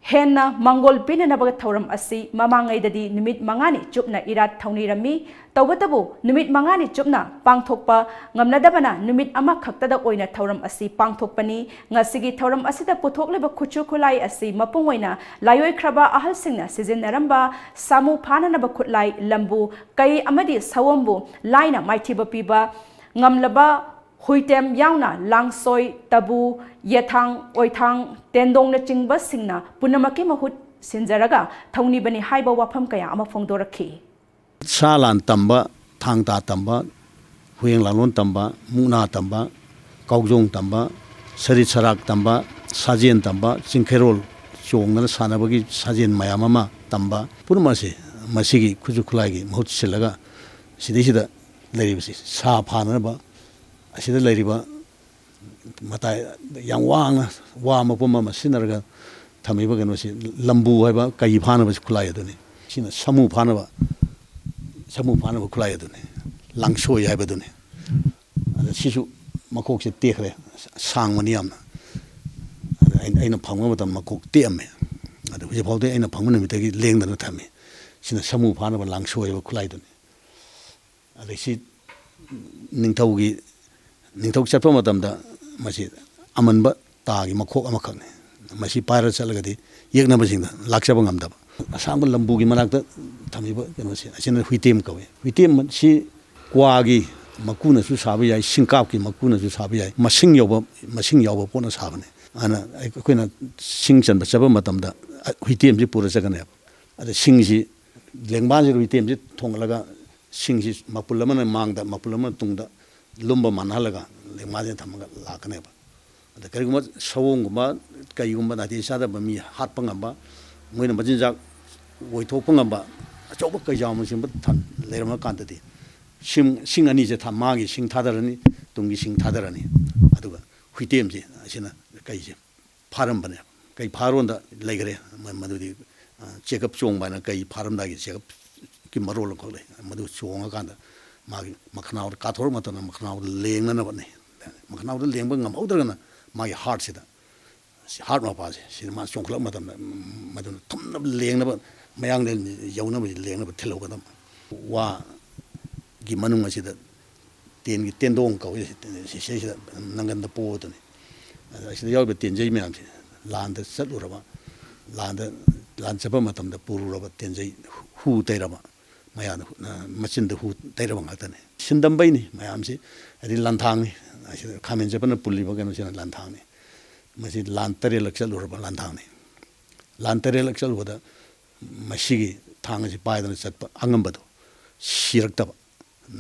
ꯍꯦꯟꯅ ꯃꯥꯡꯒꯣꯜ ꯄꯤꯅꯅꯕ ꯊꯧꯔꯝ ꯑꯁꯤ ꯃꯃꯥꯡꯉꯩꯗꯗꯤ ꯅꯨꯃꯤꯠ ꯃꯉꯥꯅꯤ ꯆꯨꯞꯅ ꯏꯔꯥꯠ ꯊꯧꯅꯤꯔꯝꯃꯤ꯫ ꯇꯧꯕꯇꯕꯨ ꯅꯨꯃꯤꯠ ꯃꯉꯥꯅꯤ ꯆꯨꯞꯅ ꯄꯥꯡꯊꯣꯛꯄ ꯉꯝꯅꯗꯕꯅ ꯅꯨꯃꯤꯠ ꯑꯃꯈꯛꯇꯗ ꯑꯣꯏꯅ ꯊꯧꯔꯝ ꯑꯁꯤ ꯄꯥꯡꯊꯣꯛꯄꯅꯤ꯫ ꯉꯁꯤꯒꯤ ꯊꯧꯔꯝ ꯑꯁꯤꯗ ꯄꯨꯊꯣꯛꯂꯤꯕ ꯈꯨꯠꯁꯨ ꯈꯨꯠꯂꯥꯏ ꯑꯁꯤ ꯃꯄꯨꯡ ꯑꯣꯏꯅ ꯂꯥꯏꯑꯣꯏꯈ꯭ꯔꯕ ꯑꯍꯜꯁꯤꯡꯅ ꯁꯤꯖꯤꯟꯅꯔꯝꯕ ꯁꯥꯃꯨ ꯐꯥꯅꯅꯕ ꯈꯨꯠꯂꯥꯏ, ꯂꯝꯕꯨ, ꯀꯩ ꯑꯃꯗꯤ ꯁꯑꯣꯝꯕꯨ ꯂꯥꯏꯅ ꯃꯥꯏꯊꯤꯕ ꯄꯤꯕ ꯉꯝꯂꯕ ꯍꯨꯏꯇꯦꯝ ꯌꯥꯎꯅ ꯂꯥꯡꯁꯣꯏ, ꯇꯕꯨ, ꯌꯦꯊꯥꯡ, ꯑꯣꯏꯊꯥꯡ, ꯇꯦꯟꯗꯣꯡꯅꯆꯤꯡꯕꯁꯤꯡꯅ ꯄꯨꯝꯅꯃꯛꯀꯤ ꯃꯍꯨꯠ ꯁꯤꯟꯖꯔꯒ ꯊꯧꯅꯤꯕꯅꯤ ꯍꯥꯏꯕ ꯋꯥꯐꯝ ꯀꯌꯥ ꯑꯃ ꯐꯣꯡꯗꯣꯔꯛꯈꯤ꯫ ꯁꯥ ꯂꯥꯟ ꯇꯝꯕ, ꯊꯥꯡ ꯇꯥ ꯇꯝꯕ, ꯍꯨꯌꯦꯡ ꯂꯥꯂꯣꯟ ꯇꯝꯕ, ꯃꯨꯛꯅꯥ ꯇꯝꯕ, ꯀꯥꯎꯖꯣꯡ ꯇꯝꯕ, ꯁꯔꯤꯠ ꯁꯔꯥꯛ ꯇꯝꯕ, ꯁꯥꯖꯦꯟ ꯇꯝꯕ, ꯆꯤꯡꯈꯩꯔꯣꯜ ꯆꯣꯡꯗꯅ ꯁꯥꯟꯅꯕꯒꯤ ꯁꯥꯖꯦꯟ ꯃꯌꯥꯝ ꯑꯃ ꯇꯝꯕ, ꯄꯨꯝꯅꯃꯛ ꯑꯁꯤ ꯃꯁꯤꯒꯤ ꯈꯨꯠꯁꯨ ꯈꯨꯠꯂꯥꯏꯒꯤ ꯃꯍꯨꯠ ꯁꯤꯜꯂꯒ ꯁꯤꯗꯩꯁꯤꯗ ꯂꯩꯔꯤꯕꯁꯤ ꯁꯥ ꯐꯥꯅꯅꯕ ꯑꯁꯤꯗ ꯂꯩꯔꯤꯕ ꯃꯇꯥꯏ ꯌꯥꯝ ꯋꯥꯡꯅ ꯋꯥ ꯃꯄꯨꯝ ꯑꯃ ꯁꯤꯖꯤꯟꯅꯔꯒ ꯊꯝꯃꯤꯕ ꯀꯩꯅꯣꯁꯤ ꯂꯝꯕꯨ ꯍꯥꯏꯕ ꯀꯩ ꯐꯥꯅꯕ ꯈꯨꯠꯂꯥꯏ ꯑꯗꯨꯅꯤ꯫ ꯁꯤꯅ ꯁꯥꯃꯨ ꯐꯥꯅꯕ, ꯁꯥꯃꯨ ꯐꯥꯅꯕ ꯈꯨꯠꯂꯥꯏ ꯑꯗꯨꯅꯤ, ꯂꯥꯡꯁꯣꯏ ꯍꯥꯏꯕꯗꯨꯅꯤ꯫ ꯑꯗ ꯁꯤꯁꯨ ꯃꯈꯣꯛꯁꯦ ꯇꯦꯛꯈ꯭ꯔꯦ, ꯁꯥꯡꯕꯅꯤ ꯌꯥꯝꯅ꯫ ꯑꯗ ꯑꯩꯅ, ꯑꯩꯅ ꯐꯪꯕ ꯃꯇꯝ ꯃꯈꯣꯛ ꯇꯦꯛꯑꯝꯃꯦ꯫ ꯑꯗ ꯍꯧꯖꯤꯛ ꯐꯥꯎꯗꯤ ꯑꯩꯅ ꯐꯪꯕ ꯅꯨꯃꯤꯠꯇꯒꯤ ꯂꯦꯡꯗꯅ ꯊꯝꯃꯤ꯫ ꯁꯤꯅ ꯁꯥꯃꯨ ꯐꯥꯅꯕ ꯂꯥꯡꯁꯣꯏ ꯍꯥꯏꯕ ꯈꯨꯠꯂꯥꯏꯗꯨꯅꯤ꯫ ꯑꯗꯩ ꯁꯤ ꯅꯤꯡꯊꯧꯒꯤ, ꯅꯤꯡꯊꯧ ꯆꯠꯄ ꯃꯇꯝꯗ ꯃꯁꯤ ꯑꯃꯟꯕ ꯇꯥꯒꯤ ꯃꯈꯣꯛ ꯑꯃꯈꯛꯅꯤ꯫ ꯃꯁꯤ ꯄꯥꯏꯔ ꯆꯠꯂꯒꯗꯤ ꯌꯦꯛꯅꯕꯁꯤꯡꯗ ꯂꯥꯛꯆꯕ ꯉꯝꯗꯕ꯫ ꯑꯁꯥꯡꯕ ꯂꯝꯕꯨꯒꯤ ꯃꯅꯥꯛꯇ ꯊꯝꯃꯤꯕ ꯀꯩꯅꯣꯁꯦ, ꯑꯁꯤꯅ ꯍꯨꯏꯇꯦꯝ ꯀꯧꯏ꯫ ꯍꯨꯏꯇꯦꯝ ꯁꯤ ꯀ꯭ꯋꯥꯒꯤ ꯃꯀꯨꯅꯁꯨ ꯁꯥꯕ ꯌꯥꯏ, ꯁꯤꯡꯀꯥꯞꯀꯤ ꯃꯀꯨꯅꯁꯨ ꯁꯥꯕ ꯌꯥꯏ, ꯃꯁꯤꯡ ꯌꯧꯕ, ꯃꯁꯤꯡ ꯌꯥꯎꯕ ꯄꯣꯠꯅ ꯁꯥꯕꯅꯤ꯫ ꯑꯗꯨꯅ ꯑꯩꯈꯣꯏꯅ ꯁꯤꯡ ꯆꯟꯕ ꯆꯠꯄ ꯃꯇꯝꯗ ꯍꯨꯏꯇꯦꯝꯁꯤ ꯄꯨꯔ ꯆꯠꯀꯅꯦꯕ꯫ ꯑꯗ ꯁꯤꯡꯁꯤ ꯂꯦꯡꯕꯥꯟꯁꯤꯗ ꯍꯨꯏꯇꯦꯝꯁꯤ ꯊꯣꯡꯍꯜꯂꯒ ꯁꯤꯡꯁꯤ ꯃꯄꯨꯜ ꯑꯃꯅ ꯃꯥꯡꯗ, ꯃꯄꯨꯜ ꯑꯃꯅ ꯇꯨꯡꯗ ꯂꯨꯝꯕ ꯃꯥꯟꯅꯍꯜꯂꯒ ꯂꯦꯡꯕꯥꯟꯁꯤꯗ ꯊꯝꯃꯒ ꯂꯥꯛꯀꯅꯦꯕ꯫ ꯑꯗ ꯀꯔꯤꯒꯨꯝꯕ ꯁꯑꯣꯡꯒꯨꯝꯕ ꯀꯩꯒꯨꯝꯕ ꯅꯥꯇꯩ ꯆꯥꯗꯕ ꯃꯤ ꯍꯥꯠꯄ ꯉꯝꯕ, ꯃꯣꯏꯅ ꯃꯆꯤꯟꯖꯥꯛ ꯑꯣꯏꯊꯣꯛꯄ ꯉꯝꯕ ꯑꯆꯧꯕ ꯀꯩꯖꯥꯎꯅꯆꯤꯡꯕ ꯊꯝ-, ꯂꯩꯔꯝꯃ ꯀꯥꯟꯗꯗꯤ ꯁꯤꯡ, ꯁꯤꯡ ꯑꯅꯤꯁꯦ ꯊꯝ-, ꯃꯥꯒꯤ ꯁꯤꯡ ꯊꯥꯗꯔꯅꯤ, ꯇꯨꯡꯒꯤ ꯁꯤꯡ ꯊꯥꯗꯔꯅꯤ꯫ ꯑꯗꯨꯒ ꯍꯨꯏꯇꯦꯝꯁꯦ ꯑꯁꯤꯅ ꯀꯩꯁꯦ ꯐꯥꯔꯝꯕꯅꯦ꯫ ꯀꯩ ꯐꯥꯔꯣꯟꯗ ꯂꯩꯈ꯭ꯔꯦ꯫ ꯃ-, ꯃꯗꯨꯗꯤ, ꯑ, ꯆꯦꯒꯞ ꯆꯣꯡꯕ ꯍꯥꯏꯅ ꯀꯩ ꯐꯥꯔꯝꯗꯥꯏꯒꯤ ꯆꯦꯒꯞꯀꯤ ꯃꯔꯣꯜ ꯑꯃꯈꯛ ꯂꯩ꯫ ꯃꯗꯨ ꯆꯣꯡꯉꯀꯥꯟꯗ ꯃꯥꯒꯤ ꯃꯈꯅꯥꯎꯗ ꯀꯥꯊꯣꯔꯛꯄ ꯃꯇꯝꯗ ꯃꯈꯅꯥꯎꯗ ꯂꯦꯡꯅꯅꯕꯅꯤ꯫ ꯃꯈꯅꯥꯎꯗ ꯂꯦꯡꯕ ꯉꯝꯍꯧꯗ꯭ꯔꯒꯅ ꯃꯥꯒꯤ ꯍꯥꯔꯠꯁꯤꯗ ꯍꯥꯔꯠ ꯃꯄꯥꯁꯦ ꯁꯤꯅ ꯃꯥ ꯆꯣꯡꯈꯠꯂꯛꯄ ꯃꯇꯝꯗ, ꯎꯝ, ꯃꯗꯨꯅ ꯊꯨꯝꯅꯕ ꯂꯦꯡꯅꯕ, ꯃꯌꯥꯡꯂꯦꯟ ꯌꯧꯅꯕ ꯂꯦꯡꯅꯕ ꯊꯤꯜꯍꯧꯒꯗꯕ꯫ ꯋꯥꯒꯤ ꯃꯅꯨꯡ ꯑꯁꯤꯗ ꯇꯦꯟꯒꯤ ꯇꯦꯟꯗꯣꯡ ꯀꯧꯏ, ꯁꯤꯁꯤꯗ ꯅꯪꯒꯟꯗ ꯄꯣꯗꯨꯅꯤ꯫ ꯑꯗ ꯑꯁꯤꯗ ꯌꯥꯎꯔꯤꯕ ꯇꯦꯟꯖꯩ ꯃꯌꯥꯝꯁꯦ ꯂꯥꯟꯗ ꯆꯠꯂꯨꯔꯕ, ꯂꯥꯟꯗ, ꯂꯥꯟ ꯆꯠꯄ ꯃꯇꯝꯗ ꯄꯨꯔꯨꯔꯕ ꯇꯦꯟꯖꯩ, ꯍꯨ ꯇꯩꯔꯕ, ꯃꯌꯥꯗ ꯍꯨ-, ꯃꯆꯤꯟꯗ ꯍꯨ ꯇꯩꯔꯕ ꯉꯥꯛꯇꯅꯤ꯫ ꯁꯤꯟꯗꯝꯕꯩꯅꯤ ꯃꯌꯥꯝꯁꯤ, ꯍꯥꯏꯗꯤ ꯂꯥꯟꯊꯥꯡꯅꯤ꯫ ꯑꯁꯤꯗ ꯈꯥꯃꯦꯟ ꯆꯠꯄꯅ ꯄꯨꯜꯂꯤꯕ ꯀꯩꯅꯣꯁꯤꯅ ꯂꯥꯟꯊꯥꯡꯅꯤ꯫ ꯃꯁꯤ ꯂꯥꯟ ꯇꯔꯦꯠꯂꯛ ꯆꯠꯂꯨꯔꯕ ꯂꯥꯟꯊꯥꯡꯅꯤ꯫ ꯂꯥꯟ ꯇꯔꯦꯠꯂꯛ ꯆꯠꯂꯨꯕꯗ ꯃꯁꯤꯒꯤ ꯊꯥꯡ ꯑꯁꯤ ꯄꯥꯏꯗꯅ ꯆꯠꯄ ꯑꯉꯝꯕꯗꯣ, ꯁꯤꯔꯛꯇꯕ,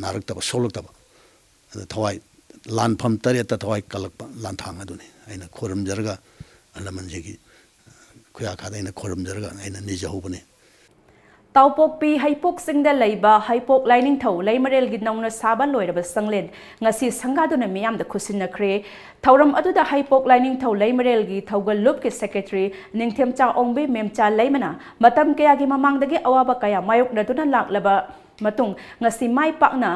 ꯅꯥꯔꯛꯇꯕ, ꯁꯣꯛꯂꯛꯇꯕ, ꯑꯗ ꯊꯋꯥꯏ, ꯂꯥꯟꯐꯝ ꯇꯔꯦꯠꯇ ꯊꯋꯥꯏ ꯀꯜꯂꯛꯄ ꯂꯥꯟꯊꯥꯡ ꯑꯗꯨꯅꯤ꯫ ꯑꯩꯅ ꯈꯣꯏꯔꯝꯖꯔꯒ, ꯑꯍꯜ ꯂꯃꯟꯁꯤꯒꯤ ꯈꯨꯌꯥꯈꯥꯗ ꯑꯩꯅ ꯈꯣꯏꯔꯝꯖꯔꯒ ꯑꯩꯅ ꯅꯤꯖꯍꯧꯕꯅꯤ꯫ ꯇꯥꯎꯄꯣꯛꯄꯤ ꯍꯩꯄꯣꯛ ꯆꯤꯡꯗ ꯂꯩꯕ ꯍꯩꯄꯣꯛ ꯂꯥꯏꯅꯤꯡꯊꯧ ꯂꯩꯃꯔꯦꯜꯒꯤ ꯅꯧꯅ ꯁꯥꯕ ꯂꯣꯏꯔꯕ ꯁꯪꯂꯦꯟ ꯉꯁꯤ ꯁꯪꯒꯥꯗꯨꯅ ꯃꯤꯌꯥꯝꯗ ꯈꯨꯠꯁꯤꯟꯅꯈ꯭ꯔꯦ꯫ ꯊꯧꯔꯝ ꯑꯗꯨꯗ ꯍꯩꯄꯣꯛ ꯂꯥꯏꯅꯤꯡꯊꯧ ꯂꯩꯃꯔꯦꯜꯒꯤ ꯊꯧꯒꯜ ꯂꯨꯞꯀꯤ ꯁꯦꯀ꯭ꯔꯦꯇꯔꯤ ꯅꯤꯡꯊꯦꯝꯆꯥ ꯑꯣꯡꯕꯤ ꯃꯦꯝꯆꯥ ꯂꯩꯃꯅ ꯃꯇꯝ ꯀꯌꯥꯒꯤ ꯃꯃꯥꯡꯗꯒꯤ ꯑꯋꯥꯕ ꯀꯌꯥ ꯃꯥꯌꯣꯛꯅꯗꯨꯅ ꯂꯥꯛꯂꯕ ꯃꯇꯨꯡ ꯉꯁꯤ ꯃꯥꯏ ꯄꯥꯛꯅ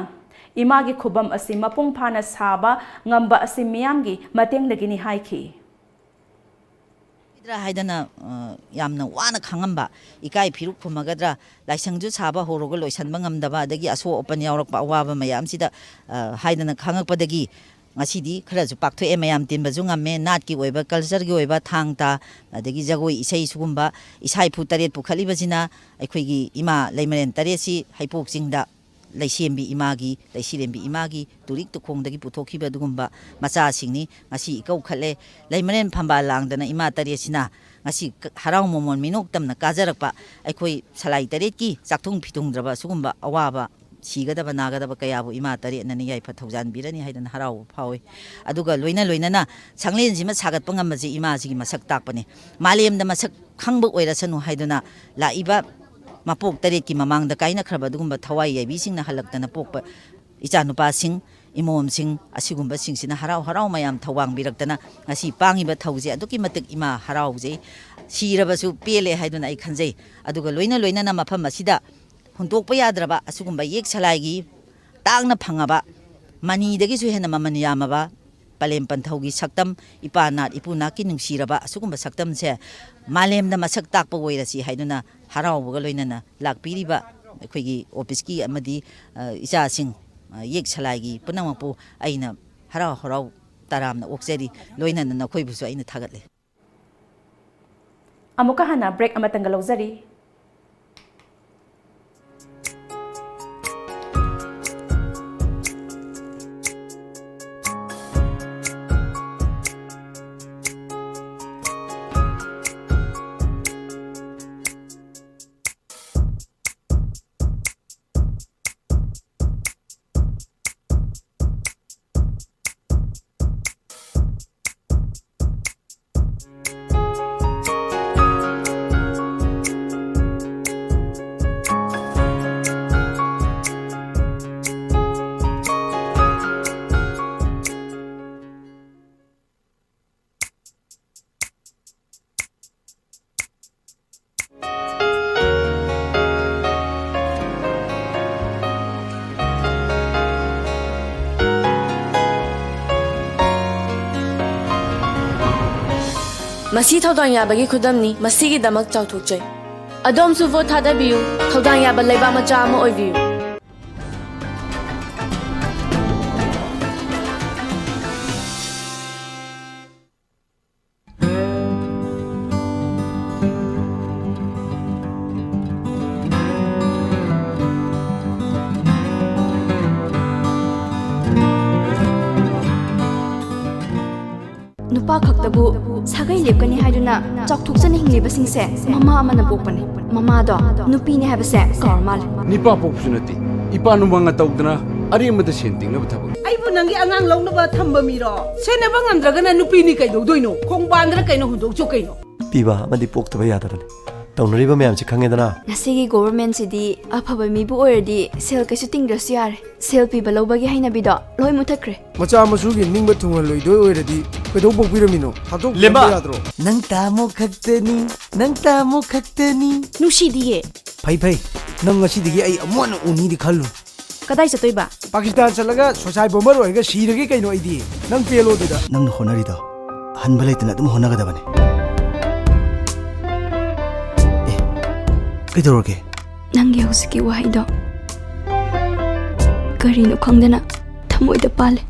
ꯏꯃꯥꯒꯤ ꯈꯨꯕꯝ ꯑꯁꯤ ꯃꯄꯨꯡ ꯐꯥꯅ ꯁꯥꯕ ꯉꯝꯕ ꯑꯁꯤ ꯃꯤꯌꯥꯝꯒꯤ ꯃꯇꯦꯡꯗꯒꯤꯅꯤ ꯍꯥꯏꯈꯤ꯫ ꯗ꯭ꯔꯥ ꯍꯥꯏꯗꯅ, ꯑ, ꯌꯥꯝꯅ ꯋꯥꯅ ꯈꯥꯡꯉꯝꯕ, ꯏꯀꯥꯏ ꯐꯤꯔꯨꯛ ꯈꯨꯝꯃꯒꯗ꯭ꯔꯥ, ꯂꯥꯏꯁꯪꯁꯨ ꯁꯥꯕ ꯍꯧꯔꯒ ꯂꯣꯏꯁꯟꯕ ꯉꯝꯗꯕ, ꯑꯗꯒꯤ ꯑꯁꯣꯛ ꯑꯄꯟ ꯌꯥꯎꯔꯛꯄ ꯑꯋꯥꯕ ꯃꯌꯥꯝꯁꯤꯗ, ꯑ, ꯍꯥꯏꯗꯅ ꯈꯥꯡꯉꯛꯄꯗꯒꯤ ꯉꯁꯤꯗꯤ ꯈꯔꯁꯨ ꯄꯥꯛꯊꯣꯛꯑꯦ, ꯃꯌꯥꯝ ꯇꯤꯟꯕꯁꯨ ꯉꯝꯃꯦ, ꯅꯥꯠꯀꯤ ꯑꯣꯏꯕ, ꯀꯜꯆꯔꯒꯤ ꯑꯣꯏꯕ ꯊꯥꯡ ꯇꯥ, ꯑꯗꯒꯤ ꯖꯒꯣꯏ ꯏꯁꯩ ꯁꯤꯒꯨꯝꯕ ꯏꯁꯥ ꯏꯐꯨ ꯇꯔꯦꯠ ꯄꯨꯈꯠꯂꯤꯕꯁꯤꯅ ꯑꯩꯈꯣꯏꯒꯤ ꯏꯃꯥ ꯂꯩꯃꯔꯦꯟ ꯇꯔꯦꯠꯁꯤ ꯍꯩꯄꯣꯛ ꯆꯤꯡꯗ ꯂꯩꯁꯦꯝꯕꯤ ꯏꯃꯥꯒꯤ, ꯂꯩꯁꯤꯔꯦꯝꯕꯤ ꯏꯃꯥꯒꯤ ꯇꯨꯔꯤꯛ ꯇꯨꯈꯣꯡꯗꯒꯤ ꯄꯨꯊꯣꯛꯈꯤꯕ ꯑꯗꯨꯒꯨꯝꯕ ꯃꯆꯥꯁꯤꯡꯅꯤ꯫ ꯉꯁꯤ ꯏꯀꯧ ꯈꯠꯂꯦ꯫ ꯂꯩꯃꯔꯦꯟ ꯐꯝꯕꯥꯜ ꯂꯥꯡꯗꯅ ꯏꯃꯥ ꯇꯔꯦꯠꯁꯤꯅ ꯉꯁꯤ ꯍꯔꯥꯎ ꯃꯃꯣꯟ ꯃꯤꯅꯣꯛ ꯇꯝꯅ ꯀꯥꯖꯔꯛꯄ ꯑꯩꯈꯣꯏ ꯁꯂꯥꯏ ꯇꯔꯦꯠꯀꯤ ꯆꯥꯛꯊꯨꯡ ꯐꯤꯊꯨꯡꯗ꯭ꯔꯕ ꯁꯤꯒꯨꯝꯕ ꯑꯋꯥꯕ, ꯁꯤꯒꯗꯕ ꯅꯥꯒꯗꯕ ꯀꯌꯥꯕꯨ ꯏꯃꯥ ꯇꯔꯦꯠꯅ ꯅꯤꯡꯌꯥꯏꯐ ꯊꯧꯖꯥꯟꯕꯤꯔꯅꯤ ꯍꯥꯏꯗꯅ ꯍꯔꯥꯎꯕ ꯐꯥꯎꯏ꯫ ꯑꯗꯨꯒ ꯂꯣꯏꯅ ꯂꯣꯏꯅꯅ ꯁꯪꯂꯦꯟꯁꯤꯃ ꯁꯥꯒꯠꯄ ꯉꯝꯕꯁꯤ ꯏꯃꯥꯁꯤꯒꯤ ꯃꯁꯛ ꯇꯥꯛꯄꯅꯤ꯫ ꯃꯥꯂꯦꯝꯗ ꯃꯁꯛ ꯈꯪꯕ ꯑꯣꯏꯔꯁꯅꯨ ꯍꯥꯏꯗꯨꯅ ꯂꯥꯛꯏꯕ ꯃꯄꯣꯛ ꯇꯔꯦꯠꯀꯤ ꯃꯃꯥꯡꯗ ꯀꯥꯏꯅꯈ꯭ꯔꯕ ꯑꯗꯨꯒꯨꯝꯕ ꯊꯋꯥꯏ ꯌꯥꯏꯕꯤꯁꯤꯡꯅ ꯍꯜꯂꯛꯇꯅ ꯄꯣꯛꯄ ꯏꯆꯥꯅꯨꯄꯥꯁꯤꯡ, ꯏꯃꯣꯝꯁꯤꯡ ꯑꯁꯤꯒꯨꯝꯕꯁꯤꯡꯁꯤꯅ ꯍꯔꯥꯎ ꯍꯔꯥꯎ ꯃꯌꯥꯝ ꯊꯧꯋꯥꯡꯕꯤꯔꯛꯇꯅ ꯉꯁꯤ ꯄꯥꯡꯉꯤꯕ ꯊꯧꯁꯦ ꯑꯗꯨꯛꯀꯤ ꯃꯇꯤꯛ ꯏꯃꯥ ꯍꯔꯥꯎꯖꯩ꯫ ꯁꯤꯔꯕꯁꯨ ꯄꯦꯜꯂꯦ ꯍꯥꯏꯗꯨꯅ ꯑꯩ ꯈꯟꯖꯩ꯫ ꯑꯗꯨꯒ ꯂꯣꯏꯅ ꯂꯣꯏꯅꯅ ꯃꯐꯝ ꯑꯁꯤꯗ ꯍꯨꯟꯗꯣꯛꯄ ꯌꯥꯗ꯭ꯔꯕ ꯑꯁꯤꯒꯨꯝꯕ ꯌꯦꯛ ꯁꯂꯥꯏꯒꯤ ꯇꯥꯡꯅ ꯐꯪꯉꯕ, ꯃꯅꯤꯗꯒꯤꯁꯨ ꯍꯦꯟꯅ ꯃꯃꯜ ꯌꯥꯝꯃꯕ ꯄꯂꯦꯝ ꯄꯟꯊꯧꯒꯤ ꯁꯛꯇꯝ, ꯏꯄꯥ ꯅꯥꯠ ꯏꯄꯨ ꯅꯥꯠꯀꯤ ꯅꯨꯡꯁꯤꯔꯕ ꯑꯁꯤꯒꯨꯝꯕ ꯁꯛꯇꯝꯁꯦ ꯃꯥꯂꯦꯝꯗ ꯃꯁꯛ ꯇꯥꯛꯄ ꯑꯣꯏꯔꯁꯤ ꯍꯥꯏꯗꯨꯅ ꯍꯔꯥꯎꯕꯒ ꯂꯣꯏꯅꯅ ꯂꯥꯛꯄꯤꯔꯤꯕ ꯑꯩꯈꯣꯏꯒꯤ ꯑꯣꯐꯤꯁꯀꯤ ꯑꯃꯗꯤ, ꯑ, ꯏꯆꯥꯁꯤꯡ, ꯑ, ꯌꯦꯛ ꯁꯂꯥꯏꯒꯤ ꯄꯨꯝꯅꯃꯛꯄꯨ ꯑꯩꯅ ꯍꯔꯥꯎ ꯍꯔꯥꯎ ꯇꯔꯥꯝꯅ ꯑꯣꯛꯆꯔꯤ꯫ ꯂꯣꯏꯅꯅ ꯅꯈꯣꯏꯕꯨꯁꯨ ꯑꯩꯅ ꯊꯥꯒꯠꯂꯤ꯫ ꯑꯃꯨꯛꯀ ꯍꯟꯅ ꯕ꯭ꯔꯦꯛ ꯑꯃꯇꯪꯒ ꯂꯧꯖꯔꯤ꯫ ꯃꯁꯤ ꯊꯧꯗꯥꯡ ꯌꯥꯕꯒꯤ ꯈꯨꯗꯝꯅꯤ꯫ ꯃꯁꯤꯒꯤꯗꯃꯛ ꯆꯥꯎꯊꯣꯛꯆꯩ꯫ ꯑꯗꯣꯝꯁꯨ ꯚꯣꯠ ꯊꯥꯗꯕꯤꯌꯨ, ꯊꯧꯗꯥꯡ ꯌꯥꯕ ꯂꯩꯕꯥꯛ ꯃꯆꯥ ꯑꯃ ꯑꯣꯏꯕꯤꯌꯨ꯫ ꯅꯨꯄꯥ ꯈꯛꯇꯕꯨ ꯁꯥꯒꯩ ꯂꯦꯞꯀꯅꯤ ꯍꯥꯏꯗꯨꯅ ꯆꯥꯎꯊꯣꯛꯆꯅ ꯍꯤꯡꯂꯤꯕꯁꯤꯡꯁꯦ ꯃꯃꯥ ꯑꯃꯅ ꯄꯣꯛꯄꯅꯤ꯫ ꯃꯃꯥꯗꯣ ꯅꯨꯄꯤꯅꯤ ꯍꯥꯏꯕꯁꯦ ꯀꯥꯎꯔ ꯃꯥꯜꯂꯦ꯫ ꯅꯤꯄꯥ ꯄꯣꯛꯄꯁꯨ ꯅꯠꯇꯦ, ꯏꯄꯥ ꯅꯨꯡꯃꯥꯡꯅ ꯇꯧꯗꯅ ꯑꯔꯦꯝꯕꯗ ꯁꯦꯟ ꯇꯤꯡꯅꯕ ꯊꯕꯛ꯫ ꯑꯩꯕꯨ ꯅꯪꯒꯤ ꯑꯉꯥꯡ ꯂꯧꯅꯕ ꯊꯝꯕ ꯃꯤꯔꯣ? ꯁꯦꯟꯅꯕ ꯉꯝꯗ꯭ꯔꯒꯅ ꯅꯨꯄꯤꯅꯤ ꯀꯩꯗꯧꯗꯣꯏꯅꯣ? ꯈꯣꯡꯕꯥꯟꯗꯔ ꯀꯩꯅꯣ ꯍꯨꯟꯗꯣꯛꯆꯧ ꯀꯩꯅꯣ꯫ ꯄꯤꯕ ꯑꯃꯗꯤ ꯄꯣꯛꯇꯕ ꯌꯥꯗꯕꯅꯤ꯫ ꯇꯧꯅꯔꯤꯕ ꯃꯌꯥꯝꯁꯤ ꯈꯪꯉꯦꯗꯅ꯫ ꯉꯁꯤꯒꯤ ꯒꯣꯚꯔꯟꯃꯦꯟꯠꯁꯤꯗꯤ ꯑꯐꯕ ꯃꯤꯕꯨ ꯑꯣꯏꯔꯗꯤ ꯁꯦꯜ ꯀꯩꯁꯨ ꯇꯤꯡꯗ꯭ꯔꯁꯨ ꯌꯥꯔꯦ꯫ ꯁꯦꯜ ꯄꯤꯕ ꯂꯧꯕꯒꯤ ꯍꯩꯅꯕꯤꯗꯣ ꯂꯣꯏ ꯃꯨꯊꯠꯈ꯭ꯔꯦ꯫ ꯃꯆꯥ ꯃꯁꯨꯒꯤ ꯅꯤꯡꯕ ꯊꯨꯡꯍꯜꯂꯣꯏꯗꯣꯏ ꯑꯣꯏꯔꯗꯤ ꯀꯩꯗꯧ ꯄꯣꯛꯄꯤꯔꯝꯃꯤꯅꯣ? ꯊꯥꯗꯣꯛꯄꯤꯔꯝꯕ ꯂꯦꯝꯕ! ꯌꯥꯗ꯭ꯔꯣ? ꯅꯪ ꯇꯥꯃꯣ ꯈꯛꯇꯅꯤ, ꯅꯪ ꯇꯥꯃꯣ ꯈꯛꯇꯅꯤ꯫ ꯅꯨꯡꯁꯤꯗꯤꯌꯦ꯫ ꯐꯩ ꯐꯩ, ꯅꯪ ꯉꯁꯤꯗꯒꯤ ꯑꯩ ꯑꯃꯨꯛ ꯍꯟꯅ ꯎꯅꯤꯗꯤ ꯈꯜꯂꯨ꯫ ꯀꯗꯥꯏ ꯆꯠꯇꯣꯏꯕ? ꯄꯥꯀꯤꯁꯇꯥꯟ ꯆꯠꯂꯒ ꯁꯣꯁꯥꯏ ꯕꯣꯝꯕꯔ ꯑꯣꯏꯔꯒ ꯁꯤꯔꯒꯦ ꯀꯩꯅꯣ ꯑꯩꯗꯤ꯫ ꯅꯪ ꯄꯦꯜꯂꯣ ꯑꯗꯨꯗ꯫ ꯅꯪꯅ ꯍꯣꯠꯅꯔꯤꯗꯣ ꯍꯟꯕ ꯂꯩꯇꯅ ꯑꯗꯨꯝ ꯍꯣꯠꯅꯒꯗꯕꯅꯤ꯫ ꯑꯦ, ꯀꯩꯗꯧꯔꯒꯦ? ꯅꯪꯒꯤ ꯍꯧꯖꯤꯛꯀꯤ ꯋꯥꯍꯩꯗꯣ ꯀꯔꯤꯅꯣ ꯈꯪꯗꯅ ꯊꯃꯣꯏꯗ ꯄꯥꯜꯂꯦ꯫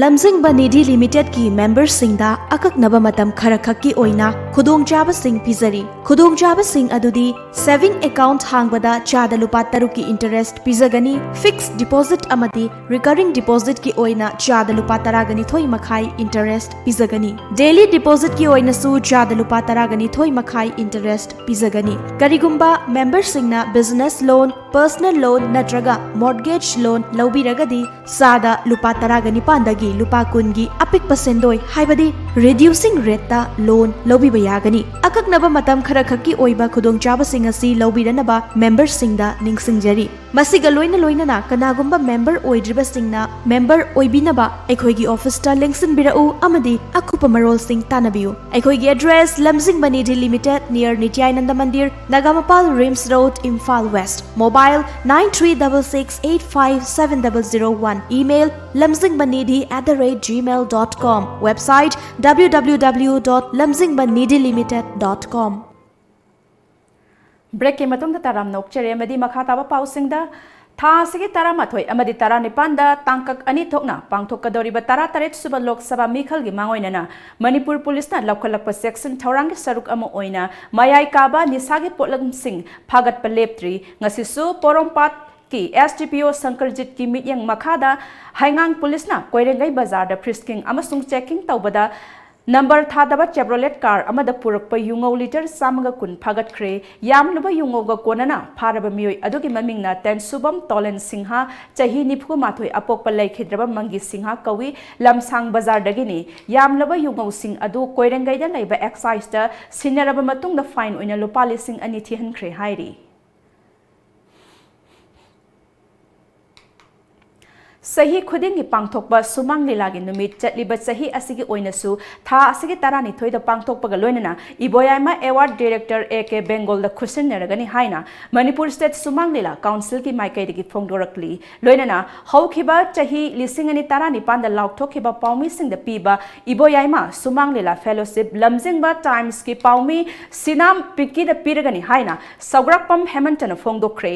ꯂꯝꯖꯤꯡꯕ ꯅꯤꯙꯤ ꯂꯤꯃꯤꯇꯦꯗꯀꯤ ꯃꯦꯝꯕꯔꯁꯤꯡꯗ ꯑꯀꯛꯅꯕ ꯃꯇꯝ ꯈꯔꯈꯛꯀꯤ ꯑꯣꯏꯅ ꯈꯨꯗꯣꯡꯆꯥꯕꯁꯤꯡ ꯄꯤꯖꯔꯤ꯫ ꯈꯨꯗꯣꯡꯆꯥꯕꯁꯤꯡ ꯑꯗꯨꯗꯤ ꯁꯦꯚꯤꯡ ꯑꯦꯀꯥꯎꯟꯠ ꯍꯥꯡꯕꯗ ꯆꯥꯗ ꯂꯨꯄꯥ ꯇꯔꯨꯛꯀꯤ ꯏꯟꯇꯔꯦꯁꯠ ꯄꯤꯖꯒꯅꯤ, ꯐꯤꯛꯁ ꯗꯤꯄꯣꯖꯤꯠ ꯑꯃꯗꯤ ꯔꯤꯀꯔꯤꯡ ꯗꯤꯄꯣꯖꯤꯠꯀꯤ ꯑꯣꯏꯅ ꯆꯥꯗ ꯂꯨꯄꯥ ꯇꯔꯥꯒ ꯅꯤꯊꯣꯏ ꯃꯈꯥꯏ ꯏꯟꯇꯔꯦꯁꯠ ꯄꯤꯖꯒꯅꯤ꯫ ꯗꯦꯂꯤ ꯗꯤꯄꯣꯖꯤꯠꯀꯤ ꯑꯣꯏꯅꯁꯨ ꯆꯥꯗ ꯂꯨꯄꯥ ꯇꯔꯥꯒ ꯅꯤꯊꯣꯏ ꯃꯈꯥꯏ ꯏꯟꯇꯔꯦꯁꯠ ꯄꯤꯖꯒꯅꯤ꯫ ꯀꯔꯤꯒꯨꯝꯕ ꯃꯦꯝꯕꯔꯁꯤꯡꯅ ꯕꯤꯖꯤꯅꯦꯁ ꯂꯣꯟ, ꯄꯔꯁꯅꯦꯜ ꯂꯣꯟ ꯅꯠꯇ꯭ꯔꯒ ꯃꯣꯔꯠꯒꯦꯖ ꯂꯣꯟ ꯂꯧꯕꯤꯔꯒꯗꯤ, ꯆꯥꯗ ꯂꯨꯄꯥ ꯇꯔꯥꯒ ꯅꯤꯄꯥꯟꯗꯒꯤ ꯂꯨꯄꯥ ꯀꯨꯟꯒꯤ ꯑꯄꯤꯛꯄ ꯁꯦꯟꯗꯣꯏ, ꯍꯥꯏꯕꯗꯤ ꯔꯤꯗ꯭ꯌꯨꯁꯤꯡ ꯔꯦꯠꯇ ꯂꯣꯟ ꯂꯧꯕꯤꯕ ꯌꯥꯒꯅꯤ꯫ ꯑꯀꯛꯅꯕ ꯃꯇꯝ ꯈꯔꯈꯛꯀꯤ ꯑꯣꯏꯕ ꯈꯨꯗꯣꯡꯆꯥꯕꯁꯤꯡ ꯑꯁꯤ ꯂꯧꯕꯤꯅꯅꯕ ꯃꯦꯝꯕꯔꯁꯤꯡꯗ ꯅꯤꯡꯁꯤꯡꯖꯔꯤ꯫ ꯃꯁꯤꯒ ꯂꯣꯏꯅ ꯂꯣꯏꯅꯅ ꯀꯅꯥꯒꯨꯝꯕ ꯃꯦꯝꯕꯔ ꯑꯣꯏꯗ꯭ꯔꯤꯕꯁꯤꯡꯅ ꯃꯦꯝꯕꯔ ꯑꯣꯏꯕꯤꯅꯕ ꯑꯩꯈꯣꯏꯒꯤ ꯑꯣꯐꯤꯁꯇ ꯂꯦꯡꯁꯤꯟꯕꯤꯔꯛꯎ ꯑꯃꯗꯤ ꯑꯀꯨꯞꯄ ꯃꯔꯣꯜꯁꯤꯡ ꯇꯥꯟꯅꯕꯤꯌꯨ꯫ ꯑꯩꯈꯣꯏꯒꯤ address: Lamjingba Nidhi limited, near Nityananda Mandir, Nagamapal, RIMS road, Imphal west. Mobile: nine three double six eight five seven double zero one. Email: lamjingbanidhi at the rate gmail dot com. Website: www dot lamjingbanidhilimited dot com. ꯕ꯭ꯔꯦꯛꯀꯤ ꯃꯇꯨꯡꯗ ꯇꯔꯥꯝꯅ ꯑꯣꯛꯆꯔꯤ ꯑꯃꯗꯤ ꯃꯈꯥ ꯇꯥꯕ ꯄꯥꯎꯁꯤꯡꯗ, ꯊꯥ ꯑꯁꯤꯒꯤ ꯇꯔꯥꯃꯥꯊꯣꯏ ꯑꯃꯗꯤ ꯇꯔꯥꯅꯤꯄꯥꯟꯗ ꯇꯥꯡꯀꯛ ꯑꯅꯤ ꯊꯣꯛꯅ ꯄꯥꯡꯊꯣꯛꯀꯗꯧꯔꯤꯕ ꯇꯔꯥꯇꯔꯦꯠ ꯁꯨꯕ ꯂꯣꯛ ꯁꯚꯥ ꯃꯤꯈꯜꯒꯤ ꯃꯥꯡꯑꯣꯏꯅꯅ ꯃꯅꯤꯄꯨꯔ ꯄꯨꯂꯤꯁꯅ ꯂꯧꯈꯠꯂꯛꯄ ꯆꯦꯛꯁꯤꯟ ꯊꯧꯔꯥꯡꯒꯤ ꯁꯔꯨꯛ ꯑꯃ ꯑꯣꯏꯅ ꯃꯌꯥꯏ ꯀꯥꯕ ꯅꯤꯁꯥꯒꯤ ꯄꯣꯠꯂꯝꯁꯤꯡ ꯐꯥꯒꯠꯄ ꯂꯦꯞꯇ꯭ꯔꯤ꯫ ꯉꯁꯤꯁꯨ ꯄꯣꯔꯣꯝꯄꯥꯠꯀꯤ S D P O ꯁꯪꯀꯔꯖꯤꯠꯀꯤ ꯃꯤꯠꯌꯦꯡ ꯃꯈꯥꯗ ꯍꯩꯉꯥꯡ ꯄꯨꯂꯤꯁꯅ ꯀꯣꯏꯔꯦꯡꯒꯩ ꯕꯖꯥꯔꯗ ꯐ꯭ꯔꯤꯁꯀꯤꯡ ꯑꯃꯁꯨꯡ ꯆꯦꯛꯀꯤꯡ ꯇꯧꯕꯗ ꯅꯝꯕꯔ ꯊꯥꯗꯕ ꯆꯦꯕ꯭ꯔꯣꯂꯦꯠ ꯀꯥꯔ ꯑꯃꯗ ꯄꯨꯔꯛꯄ ꯌꯨꯉꯧ ꯂꯤꯇꯔ ꯆꯥꯝꯃꯒ ꯀꯨꯟ ꯐꯥꯒꯠꯈ꯭ꯔꯦ꯫ ꯌꯥꯝꯂꯕ ꯌꯨꯉꯧꯒ ꯀꯣꯟꯅꯅ ꯐꯥꯔꯕ ꯃꯤꯑꯣꯏ ꯑꯗꯨꯒꯤ ꯃꯃꯤꯡꯅ ꯇꯦꯟꯁꯨꯕꯝ ꯇꯣꯂꯦꯟ ꯁꯤꯡꯍ, ꯆꯍꯤ ꯅꯤꯐꯨ ꯃꯥꯊꯣꯏ, ꯑꯄꯣꯛꯄ ꯂꯩꯈꯤꯗ꯭ꯔꯕ ꯃꯪꯒꯤ ꯁꯤꯡꯍ ꯀꯧꯏ꯫ ꯂꯝꯁꯥꯡ ꯕꯖꯥꯔꯗꯒꯤꯅꯤ꯫ ꯌꯥꯝꯂꯕ ꯌꯨꯉꯧꯁꯤꯡ ꯑꯗꯨ ꯀꯣꯏꯔꯦꯡꯒꯩꯗ ꯂꯩꯕ ꯑꯦꯛꯁꯥꯏꯖꯇ ꯁꯤꯟꯅꯔꯕ ꯃꯇꯨꯡꯗ ꯐꯥꯏꯟ ꯑꯣꯏꯅ ꯂꯨꯄꯥ ꯂꯤꯁꯤꯡ ꯑꯅꯤ ꯊꯤꯍꯟꯈ꯭ꯔꯦ ꯍꯥꯏꯔꯤ꯫ ꯆꯍꯤ ꯈꯨꯗꯤꯡꯒꯤ ꯄꯥꯡꯊꯣꯛꯄ ꯁꯨꯃꯥꯡ ꯂꯤꯂꯥꯒꯤ ꯅꯨꯃꯤꯠ ꯆꯠꯂꯤꯕ ꯆꯍꯤ ꯑꯁꯤꯒꯤ ꯑꯣꯏꯅꯁꯨ ꯊꯥ ꯑꯁꯤꯒꯤ ꯇꯔꯥꯅꯤꯊꯣꯏꯗ ꯄꯥꯡꯊꯣꯛꯄꯒ ꯂꯣꯏꯅꯅ Iboyaima award director A K Bengal ꯗ ꯈꯨꯠꯁꯤꯟꯅꯔꯒꯅꯤ ꯍꯥꯏꯅ ꯃꯅꯤꯄꯨꯔ ꯁ꯭ꯇꯦꯠ ꯁꯨꯃꯥꯡ ꯂꯤꯂꯥ ꯀꯥꯎꯟꯁꯤꯜꯒꯤ ꯃꯥꯏꯀꯩꯗꯒꯤ ꯐꯣꯡꯗꯣꯔꯛꯂꯤ꯫ ꯂꯣꯏꯅꯅ ꯍꯧꯈꯤꯕ ꯆꯍꯤ ꯂꯤꯁꯤꯡ ꯑꯅꯤ ꯇꯔꯥꯅꯤꯄꯥꯟꯗ ꯂꯥꯎꯊꯣꯛꯈꯤꯕ ꯄꯥꯎꯃꯤꯁꯤꯡꯗ ꯄꯤꯕ ꯏꯕꯣꯌꯥꯏꯃ ꯁꯨꯃꯥꯡ ꯂꯤꯂꯥ ꯐꯦꯂꯣꯁꯤꯞ ꯂꯝꯖꯤꯡꯕ ꯇꯥꯏꯝꯁꯀꯤ ꯄꯥꯎꯃꯤ ꯁꯤꯅꯥꯝ ꯄꯤꯛꯀꯤꯗ ꯄꯤꯔꯒꯅꯤ ꯍꯥꯏꯅ ꯁꯧꯒ꯭ꯔꯥꯛꯄꯝ ꯍꯦꯃꯟꯇꯅ ꯐꯣꯡꯗꯣꯛꯈ꯭ꯔꯦ꯫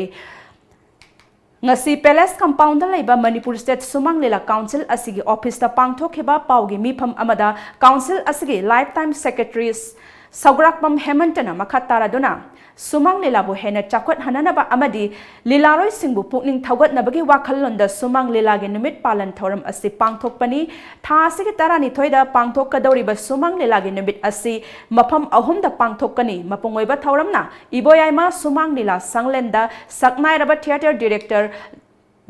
ꯉꯁꯤ ꯄꯦꯂꯦꯁ ꯀꯝꯄꯥꯎꯟꯗ ꯂꯩꯕ ꯃꯅꯤꯄꯨꯔ ꯁ꯭ꯇꯦꯠ ꯁꯨꯃꯥꯡ ꯂꯤꯂꯥ ꯀꯥꯎꯟꯁꯤꯜ ꯑꯁꯤꯒꯤ ꯑꯣꯐꯤꯁꯇ ꯄꯥꯡꯊꯣꯛꯈꯤꯕ ꯄꯥꯎꯒꯤ ꯃꯤꯐꯝ ꯑꯃꯗ ꯀꯥꯎꯟꯁꯤꯜ ꯑꯁꯤꯒꯤ ꯂꯥꯏꯐ ꯇꯥꯏꯝ ꯁꯦꯀ꯭ꯔꯦꯇꯔꯤ ꯁꯧꯒ꯭ꯔꯥꯛꯄꯝ ꯍꯦꯃꯟꯇꯅ ꯃꯈꯥ ꯇꯥꯔꯗꯨꯅ ꯁꯨꯃꯥꯡ ꯂꯤꯂꯥꯕꯨ ꯍꯦꯟꯅ ꯆꯥꯎꯈꯠꯍꯟꯅꯅꯕ ꯑꯃꯗꯤ ꯂꯤꯂꯥꯔꯣꯏꯁꯤꯡꯕꯨ ꯄꯨꯛꯅꯤꯡ ꯊꯧꯒꯠꯅꯕꯒꯤ ꯋꯥꯈꯜꯂꯣꯟꯗ ꯁꯨꯃꯥꯡ ꯂꯤꯂꯥꯒꯤ ꯅꯨꯃꯤꯠ ꯄꯥꯂꯟ ꯊꯧꯔꯝ ꯑꯁꯤ ꯄꯥꯡꯊꯣꯛꯄꯅꯤ꯫ ꯊꯥ ꯑꯁꯤꯒꯤ ꯇꯔꯥꯅꯤꯊꯣꯏꯗ ꯄꯥꯡꯊꯣꯛꯀꯗꯧꯔꯤꯕ ꯁꯨꯃꯥꯡ ꯂꯤꯂꯥꯒꯤ ꯅꯨꯃꯤꯠ ꯑꯁꯤ ꯃꯐꯝ ꯑꯍꯨꯝꯗ ꯄꯥꯡꯊꯣꯛꯀꯅꯤ꯫ ꯃꯄꯨꯡ ꯑꯣꯏꯕ ꯊꯧꯔꯝꯅ ꯏꯕꯣꯌꯥꯏꯃ ꯁꯨꯃꯥꯡ ꯂꯤꯂꯥ ꯁꯪꯂꯦꯟꯗ ꯁꯛꯅꯥꯏꯔꯕ ꯊꯤꯌꯦꯇꯔ ꯗꯤꯔꯦꯛꯇꯔ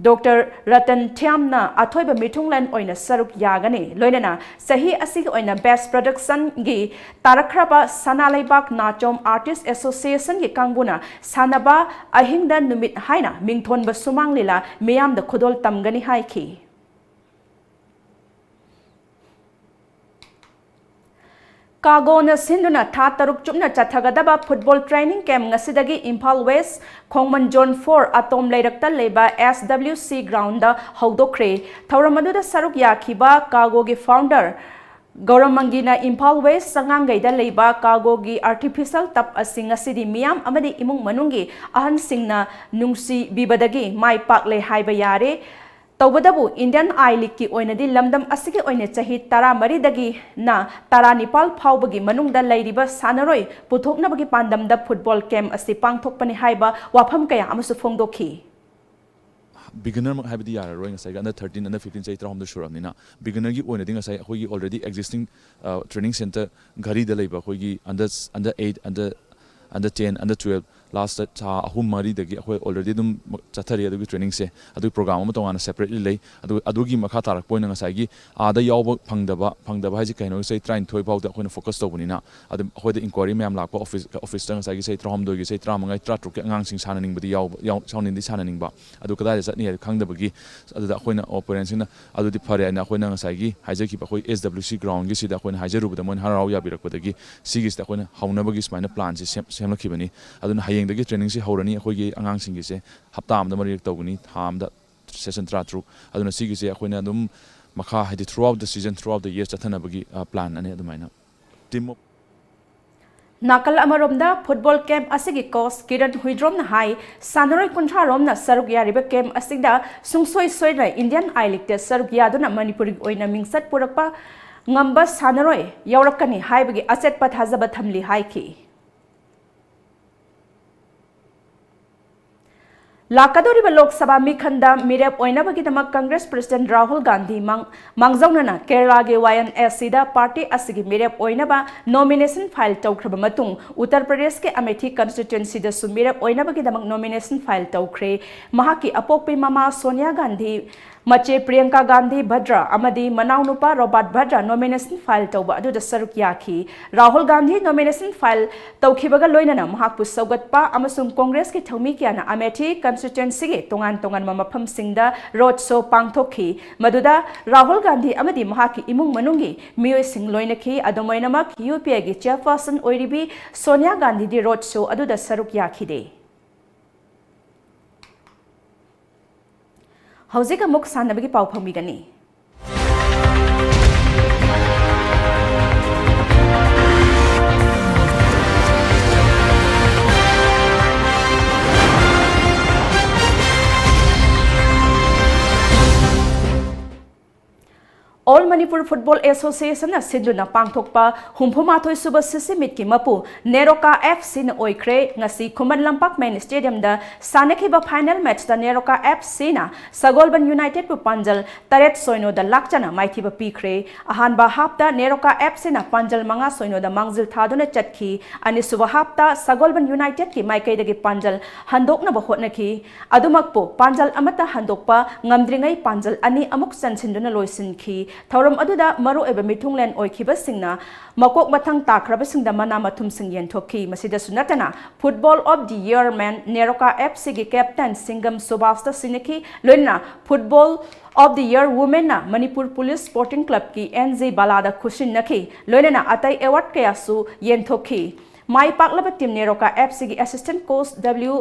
ꯗꯣꯛꯇꯔ ꯔꯇꯟ ꯊꯤꯌꯥꯝꯅ ꯑꯊꯣꯏꯕ ꯃꯤꯊꯨꯡꯂꯦꯟ ꯑꯣꯏꯅ ꯁꯔꯨꯛ ꯌꯥꯒꯅꯤ꯫ ꯂꯣꯏꯅꯅ ꯆꯍꯤ ꯑꯁꯤꯒꯤ ꯑꯣꯏꯅ ꯕꯦꯁ ꯄ꯭ꯔꯗꯛꯁꯟꯒꯤ ꯇꯥꯔꯛꯈ꯭ꯔꯕ ꯁꯅꯥ ꯂꯩꯕꯥꯛ ꯅꯥꯆꯣꯝ ꯑꯥꯔꯇꯤꯁ ꯑꯦꯁꯣꯁꯤꯌꯦꯁꯟꯒꯤ ꯀꯥꯡꯕꯨꯅ ꯁꯥꯟꯅꯕ ꯑꯍꯤꯡꯗ ꯅꯨꯃꯤꯠ ꯍꯥꯏꯅ ꯃꯤꯡꯊꯣꯟꯕ ꯁꯨꯃꯥꯡ ꯂꯤꯂꯥ ꯃꯤꯌꯥꯝꯗ ꯈꯨꯗꯣꯜ ꯇꯝꯒꯅꯤ ꯍꯥꯏꯈꯤ꯫ ꯀꯥꯒꯣꯅ ꯁꯤꯟꯗꯨꯅ ꯊꯥ ꯇꯔꯨꯛ ꯆꯨꯞꯅ ꯆꯠꯊꯒꯗꯕ ꯐꯨꯠꯕꯣꯜ ꯇ꯭ꯔꯦꯅꯤꯡ ꯀꯦꯝꯞ ꯉꯁꯤꯗꯒꯤ ꯏꯝꯐꯥꯜ ꯋꯦꯁ ꯈꯣꯡꯃꯟ ꯖꯣꯟ ꯐꯣꯔ ꯑꯇꯣꯝ ꯂꯩꯔꯛꯇ ꯂꯩꯕ S W C ꯒ꯭ꯔꯥꯎꯟꯗ ꯍꯧꯗꯣꯛꯈ꯭ꯔꯦ꯫ ꯊꯧꯔꯝ ꯑꯗꯨꯗ ꯁꯔꯨꯛ ꯌꯥꯈꯤꯕ ꯀꯥꯒꯣꯒꯤ ꯐꯥꯎꯟꯗꯔ ꯒꯧꯔꯝ ꯃꯪꯒꯤꯅ ꯏꯝꯐꯥꯜ ꯋꯦꯁ ꯆꯉꯥꯡꯒꯩꯗ ꯂꯩꯕ ꯀꯥꯒꯣꯒꯤ ꯑꯥꯔꯇꯤꯐꯤꯁꯤꯌꯦꯜ ꯇꯞ ꯑꯁꯤ ꯉꯁꯤꯗꯤ ꯃꯤꯌꯥꯝ ꯑꯃꯗꯤ ꯏꯃꯨꯡ ꯃꯅꯨꯡꯒꯤ ꯑꯍꯟꯁꯤꯡꯅ ꯅꯨꯡꯁꯤꯕꯤꯕꯗꯒꯤ ꯃꯥꯏ ꯄꯥꯛꯂꯦ ꯍꯥꯏꯕ ꯌꯥꯔꯦ꯫ ꯇꯧꯕꯇꯕꯨ ꯏꯟꯗꯤꯌꯟ ꯑꯥꯏ ꯂꯤꯒꯀꯤ ꯑꯣꯏꯅꯗꯤ ꯂꯝꯗꯝ ꯑꯁꯤꯒꯤ ꯑꯣꯏꯅ ꯆꯍꯤ ꯇꯔꯥꯃꯔꯤꯗꯒꯤꯅ ꯇꯔꯥꯅꯤꯄꯥꯜ ꯐꯥꯎꯕꯒꯤ ꯃꯅꯨꯡꯗ ꯂꯩꯔꯤꯕ ꯁꯥꯟꯅꯔꯣꯏ ꯄꯨꯊꯣꯛꯅꯕꯒꯤ ꯄꯥꯟꯗꯝꯗ ꯐꯨꯠꯕꯣꯜ ꯀꯦꯝꯞ ꯑꯁꯤ ꯄꯥꯡꯊꯣꯛꯄꯅꯤ ꯍꯥꯏꯕ ꯋꯥꯐꯝ ꯀꯌꯥ ꯑꯃꯁꯨ ꯐꯣꯡꯗꯣꯛꯈꯤ꯫ ꯕꯤꯒꯤꯅꯔꯃꯛ ꯍꯥꯏꯕꯗꯤ ꯌꯥꯔꯔꯣꯏ꯫ ꯉꯁꯥꯏꯒꯤ under thirteen, under fifteen ꯆꯍꯤ ꯇꯔꯥꯍꯨꯝꯗꯣꯏ ꯁꯨꯔꯕꯅꯤꯅ ꯕꯤꯒꯤꯅꯔꯒꯤ ꯑꯣꯏꯅꯗꯤ ꯉꯁꯥꯏ ꯑꯩꯈꯣꯏꯒꯤ already existing training centre ꯘꯔꯤꯗ ꯂꯩꯕ ꯑꯩꯈꯣꯏꯒꯤ under under eight, under under ten, under twelve ꯂꯥꯁ ꯊꯥ ꯑꯍꯨꯝ ꯃꯔꯤꯗꯒꯤ ꯑꯩꯈꯣꯏ ꯑꯣꯜꯔꯦꯗꯤ ꯑꯗꯨꯝ ꯆꯠꯊꯔꯤ ꯑꯗꯨꯒꯤ ꯇ꯭ꯔꯦꯅꯤꯡꯁꯦ꯫ ꯑꯗꯨꯒꯤ ꯄ꯭ꯔꯣꯒ꯭ꯔꯥꯝ ꯑꯃ ꯇꯣꯉꯥꯟꯅ ꯁꯦꯄꯔꯦꯠꯂꯤ ꯂꯩ꯫ ꯑꯗꯨ ꯑꯗꯨꯒꯤ ꯃꯈꯥ ꯇꯥꯔꯛꯄ ꯑꯣꯏꯅ ꯉꯁꯥꯏꯒꯤ ꯑꯥꯗ ꯌꯥꯎꯕ ꯐꯪꯗꯕ, ꯐꯪꯗꯕ ꯍꯥꯏꯁꯦ ꯀꯩꯅꯣ, ꯆꯍꯤ ꯇꯔꯥꯅꯤꯊꯣꯏ ꯐꯥꯎꯗ ꯑꯩꯈꯣꯏꯅ ꯐꯣꯀꯁ ꯇꯧꯕꯅꯤꯅ꯫ ꯑꯗꯨꯝ ꯑꯩꯈꯣꯏꯗ ꯏꯟꯀ꯭ꯋꯥꯏꯔꯤ ꯃꯌꯥꯝ ꯂꯥꯛꯄ ꯑꯣꯐꯤꯁ, ꯑꯣꯐꯤꯁꯇ ꯉꯁꯥꯏꯒꯤ ꯆꯍꯤ ꯇꯔꯥꯍꯨꯝꯗꯣꯏꯒꯤ, ꯆꯍꯤ ꯇꯔꯥꯃꯉꯥ, ꯇꯔꯥꯇꯔꯨꯛꯀꯤ ꯑꯉꯥꯡꯁꯤꯡ ꯁꯥꯟꯅꯅꯤꯡꯕꯗꯤ ꯌꯥꯎꯕ, ꯌꯥꯎ-, ꯁꯥꯟꯅꯅꯤꯡꯗꯤ ꯁꯥꯟꯅꯅꯤꯡꯕ, ꯑꯗꯨ ꯀꯗꯥꯏꯗ ꯆꯠꯅꯤ ꯍꯥꯏꯕ ꯈꯪꯗꯕꯒꯤ꯫ ꯑꯗꯨꯗ ꯑꯩꯈꯣꯏꯅ ꯄꯦꯔꯦꯟꯁꯁꯤꯡꯅ ꯑꯗꯨꯗꯤ ꯐꯔꯦ ꯍꯥꯏꯅ ꯑꯩꯈꯣꯏꯅ ꯉꯁꯥꯏꯒꯤ ꯍꯥꯏꯖꯈꯤꯕ ꯑꯩꯈꯣꯏ ꯑꯦꯁ ꯗꯕ꯭ꯂꯤꯎ ꯁꯤ ꯒ꯭ꯔꯥꯎꯟꯒꯤꯁꯤꯗ ꯑꯩꯈꯣꯏꯅ ꯍꯥꯏꯖꯔꯨꯕꯗ ꯃꯣꯏꯅ ꯍꯔꯥꯎ ꯌꯥꯕꯤꯔꯛꯄꯗꯒꯤ ꯁꯤꯒꯤꯁꯤꯗ ꯑꯩꯈꯣꯏꯅ ꯍꯧꯅꯕꯒꯤ ꯁꯨꯃꯥꯏꯅ ꯄ꯭ꯂꯥꯟꯁꯦ ꯁꯦꯝ-, ꯁꯦꯝꯂꯛꯈꯤꯕꯅꯤ꯫ ꯑꯗꯨꯅ ꯍꯌꯦꯡꯗꯒꯤ ꯇ꯭ꯔꯦꯅꯤꯡꯁꯦ ꯍꯧꯔꯅꯤ꯫ ꯑꯩꯈꯣꯏꯒꯤ ꯑꯉꯥꯡꯁꯤꯡꯒꯤꯁꯦ ꯍꯞꯇꯥ ꯑꯃꯗ ꯃꯔꯤꯔꯛ ꯇꯧꯒꯅꯤ, ꯊꯥ ꯑꯃꯗ ꯁꯦꯁꯟ ꯇꯔꯥꯇꯔꯨꯛ꯫ ꯑꯗꯨꯅ ꯁꯤꯒꯤꯁꯦ ꯑꯩꯈꯣꯏꯅ ꯑꯗꯨꯝ ꯃꯈꯥ, ꯍꯥꯏꯗꯤ throughout the season, throughout the year ꯆꯠꯊꯅꯕꯒꯤ, ꯑ, ꯄ꯭ꯂꯥꯟ ꯑꯅꯤ ꯑꯗꯨꯃꯥꯏꯅ꯫ ꯇꯤꯝ ꯑꯣꯐ ꯅꯥꯀꯜ ꯑꯃꯔꯣꯝꯗ ꯐꯨꯠꯕꯣꯜ ꯀꯦꯝꯞ ꯑꯁꯤꯒꯤ ꯀꯣꯆ ꯀꯤꯔꯟ ꯍꯨꯏꯗ꯭ꯔꯣꯝꯅ ꯍꯥꯏ, ꯁꯥꯟꯅꯔꯣꯏ ꯀꯨꯟꯊ꯭ꯔꯥ ꯔꯣꯝꯅ ꯁꯔꯨꯛ ꯌꯥꯔꯤꯕ ꯀꯦꯝꯞ ꯑꯁꯤꯗ ꯁꯨꯡꯁꯣꯏ ꯁꯣꯏꯗꯅ ꯏꯟꯗꯤꯌꯟ ꯑꯥꯏ ꯂꯤꯛꯇ ꯁꯔꯨꯛ ꯌꯥꯗꯨꯅ ꯃꯅꯤꯄꯨꯔꯒꯤ ꯑꯣꯏꯅ ꯃꯤꯡꯆꯠ ꯄꯨꯔꯛꯄ ꯉꯝꯕ ꯁꯥꯟꯅꯔꯣꯏ ꯌꯥꯎꯔꯛꯀꯅꯤ ꯍꯥꯏꯕꯒꯤ ꯑꯆꯦꯠꯄ ꯊꯥꯖꯕ ꯊꯝꯂꯤ ꯍꯥꯏꯈꯤ꯫ ꯂꯥꯛꯀꯗꯧꯔꯤꯕ ꯂꯣꯛ ꯁꯚꯥ ꯃꯤꯈꯟꯗ ꯃꯤꯔꯦꯞ ꯑꯣꯏꯅꯕꯒꯤꯗꯃꯛ ꯀꯪꯒ꯭ꯔꯦꯁ ꯄ꯭ꯔꯁꯤꯗꯦꯟꯠ ꯔꯥꯍꯨꯜ ꯒꯥꯟꯙꯤ ꯃꯥꯡ-, ꯃꯥꯡꯖꯧꯅꯅ ꯀꯦꯔꯂꯥꯒꯤ ꯋꯥꯏ ꯑꯦꯟ ꯑꯦꯁ ꯁꯤꯗ ꯄꯥꯔꯇꯤ ꯑꯁꯤꯒꯤ ꯃꯤꯔꯦꯞ ꯑꯣꯏꯅꯕ ꯅꯣꯃꯤꯅꯦꯁꯟ ꯐꯥꯏꯜ ꯇꯧꯈ꯭ꯔꯕ ꯃꯇꯨꯡ, ꯎꯠꯇꯔ ꯄ꯭ꯔꯗꯦꯁꯀꯤ ꯑꯃꯦꯊꯤ ꯀꯟꯁꯇꯤꯇ꯭ꯋꯦꯟꯁꯤꯗꯁꯨ ꯃꯤꯔꯦꯞ ꯑꯣꯏꯅꯕꯒꯤꯗꯃꯛ ꯅꯣꯃꯤꯅꯦꯁꯟ ꯐꯥꯏꯜ ꯇꯧꯈ꯭ꯔꯦ꯫ ꯃꯍꯥꯛꯀꯤ ꯑꯄꯣꯛꯄꯤ ꯃꯃꯥ ꯁꯣꯅꯤꯌꯥ ꯒꯥꯟꯙꯤ, ꯃꯆꯦ ꯄ꯭ꯔꯤꯌꯪꯀꯥ ꯒꯥꯟꯙꯤ ꯚꯗ꯭ꯔ ꯑꯃꯗꯤ ꯃꯅꯥꯎꯅꯨꯄꯥ ꯔꯣꯕꯥꯔꯠ ꯚꯗ꯭ꯔ ꯅꯣꯃꯤꯅꯦꯁꯟ ꯐꯥꯏꯜ ꯇꯧꯕ ꯑꯗꯨꯗ ꯁꯔꯨꯛ ꯌꯥꯈꯤ꯫ ꯔꯥꯍꯨꯜ ꯒꯥꯟꯙꯤ ꯅꯣꯃꯤꯅꯦꯁꯟ ꯐꯥꯏꯜ ꯇꯧꯈꯤꯕꯒ ꯂꯣꯏꯅꯅ ꯃꯍꯥꯛꯄꯨ ꯁꯧꯒꯠꯄ ꯑꯃꯁꯨꯡ ꯀꯣꯡꯒ꯭ꯔꯦꯁꯀꯤ ꯊꯧꯃꯤ ꯀꯌꯥꯅ ꯑꯃꯦꯊꯤ ꯀꯟꯁꯇꯤꯇ꯭ꯋꯦꯟꯁꯤꯒꯤ ꯇꯣꯉꯥꯟ ꯇꯣꯉꯥꯟꯕ ꯃꯐꯝꯁꯤꯡꯗ ꯔꯣꯗ ꯁꯣ ꯄꯥꯡꯊꯣꯛꯈꯤ, ꯃꯗꯨꯗ ꯔꯥꯍꯨꯜ ꯒꯥꯟꯙꯤ ꯑꯃꯗꯤ ꯃꯍꯥꯛꯀꯤ ꯏꯃꯨꯡ ꯃꯅꯨꯡꯒꯤ ꯃꯤꯑꯣꯏꯁꯤꯡ ꯂꯣꯏꯅꯈꯤ꯫ ꯑꯗꯨꯝ ꯑꯣꯏꯅꯃꯛ, ꯌꯨ ꯄꯤ ꯑꯦꯒꯤ ꯆꯦꯌꯔꯄꯔꯁꯟ ꯑꯣꯏꯔꯤꯕꯤ ꯁꯣꯅꯤꯌꯥ ꯒꯥꯟꯙꯤꯗꯤ ꯔꯣꯗ ꯁꯣ ꯑꯗꯨꯗ ꯁꯔꯨꯛ ꯌꯥꯈꯤꯗꯦ꯫ ꯍꯧꯖꯤꯛ ꯑꯃꯨꯛ ꯁꯥꯟꯅꯕꯒꯤ ꯄꯥꯎ ꯐꯪꯕꯤꯒꯅꯤ꯫ All Manipur Football Association ꯅ ꯁꯤꯟꯗꯨꯅ ꯄꯥꯡꯊꯣꯛꯄ ꯍꯨꯝꯐꯨ ꯃꯥꯊꯣꯏ ꯁꯨꯕ ꯁꯤꯁꯤ ꯃꯤꯠꯀꯤ ꯃꯄꯨ ꯅꯦꯔꯣꯀꯥ ꯑꯦꯐ ꯁꯤꯅ ꯑꯣꯏꯈ꯭ꯔꯦ꯫ ꯉꯁꯤ ꯈꯨꯃꯟ ꯂꯝꯄꯥꯛ ꯃꯦꯟ ꯁ꯭ꯇꯦꯗꯤꯌꯝꯗ ꯁꯥꯟꯅꯈꯤꯕ ꯐꯥꯏꯅꯦꯜ ꯃꯦꯠꯆꯇ ꯅꯦꯔꯣꯀꯥ ꯑꯦꯐ ꯁꯤꯅ ꯁꯒꯣꯜꯕꯟ ꯌꯨꯅꯥꯏꯇꯦꯗꯄꯨ ꯄꯥꯟꯖꯜ ꯇꯔꯦꯠ ꯁꯣꯏꯅꯣꯗ ꯂꯥꯛꯆꯅ ꯃꯥꯏꯊꯤꯕ ꯄꯤꯈ꯭ꯔꯦ꯫ ꯑꯍꯥꯟꯕ ꯍꯥꯞꯇ ꯅꯦꯔꯣꯀꯥ ꯑꯦꯐ ꯁꯤꯅ ꯄꯥꯟꯖꯜ ꯃꯉꯥ ꯁꯣꯏꯅꯣꯗ ꯃꯥꯡꯖꯤꯜ ꯊꯥꯗꯨꯅ ꯆꯠꯈꯤ꯫ ꯑꯅꯤꯁꯨꯕ ꯍꯥꯞꯇ ꯁꯒꯣꯜꯕꯟ ꯌꯨꯅꯥꯏꯇꯦꯗꯀꯤ ꯃꯥꯏꯀꯩꯗꯒꯤ ꯄꯥꯟꯖꯜ ꯍꯟꯗꯣꯛꯅꯕ ꯍꯣꯠꯅꯈꯤ꯫ ꯑꯗꯨꯃꯛꯄꯨ ꯄꯥꯟꯖꯜ ꯑꯃꯠꯇ ꯍꯟꯗꯣꯛꯄ ꯉꯝꯗ꯭ꯔꯤꯉꯩ ꯄꯥꯟꯖꯜ ꯑꯅꯤ ꯑꯃꯨꯛ ꯆꯟꯁꯤꯟꯗꯨꯅ ꯂꯣꯏꯁꯤꯟꯈꯤ꯫ ꯊꯧꯔꯝ ꯑꯗꯨꯗ ꯃꯔꯨꯑꯣꯏꯕ ꯃꯤꯊꯨꯡꯂꯦꯟ ꯑꯣꯏꯈꯤꯕꯁꯤꯡꯅ ꯃꯀꯣꯛ ꯃꯊꯪ ꯇꯥꯈ꯭ꯔꯕꯁꯤꯡꯗ ꯃꯅꯥ ꯃꯊꯨꯝꯁꯤꯡ ꯌꯦꯟꯊꯣꯛꯈꯤ꯫ ꯃꯁꯤꯗꯁꯨ ꯅꯠꯇꯅ Football of the Year Man NEROCA F ꯁꯤꯒꯤ ꯀꯦꯞꯇꯦꯟ ꯁꯤꯡꯒꯝ ꯁꯨꯕꯥꯁꯇ ꯁꯤꯟꯅꯈꯤ꯫ ꯂꯣꯏꯅꯅ Football of the Year Women ꯅ ꯃꯅꯤꯄꯨꯔ ꯄꯨꯂꯤꯁ ꯁ꯭ꯄꯣꯔꯇꯤꯡ ꯀ꯭ꯂꯕꯀꯤ ꯑꯦꯟ ꯖꯤ ꯕꯥꯂꯥꯗ ꯈꯨꯠꯁꯤꯟꯅꯈꯤ꯫ ꯂꯣꯏꯅꯅ ꯑꯇꯩ ꯑꯦꯋꯥꯔꯗ ꯀꯌꯥꯁꯨ ꯌꯦꯟꯊꯣꯛꯈꯤ꯫ ꯃꯥꯏ ꯄꯥꯛꯂꯕ ꯇꯤꯝ ꯅꯦꯔꯣꯀꯥ ꯑꯦꯐ ꯁꯤꯒꯤ ꯑꯦꯁꯤꯁꯇꯦꯟ ꯀꯣꯆ ꯗꯕ꯭ꯂꯤꯎ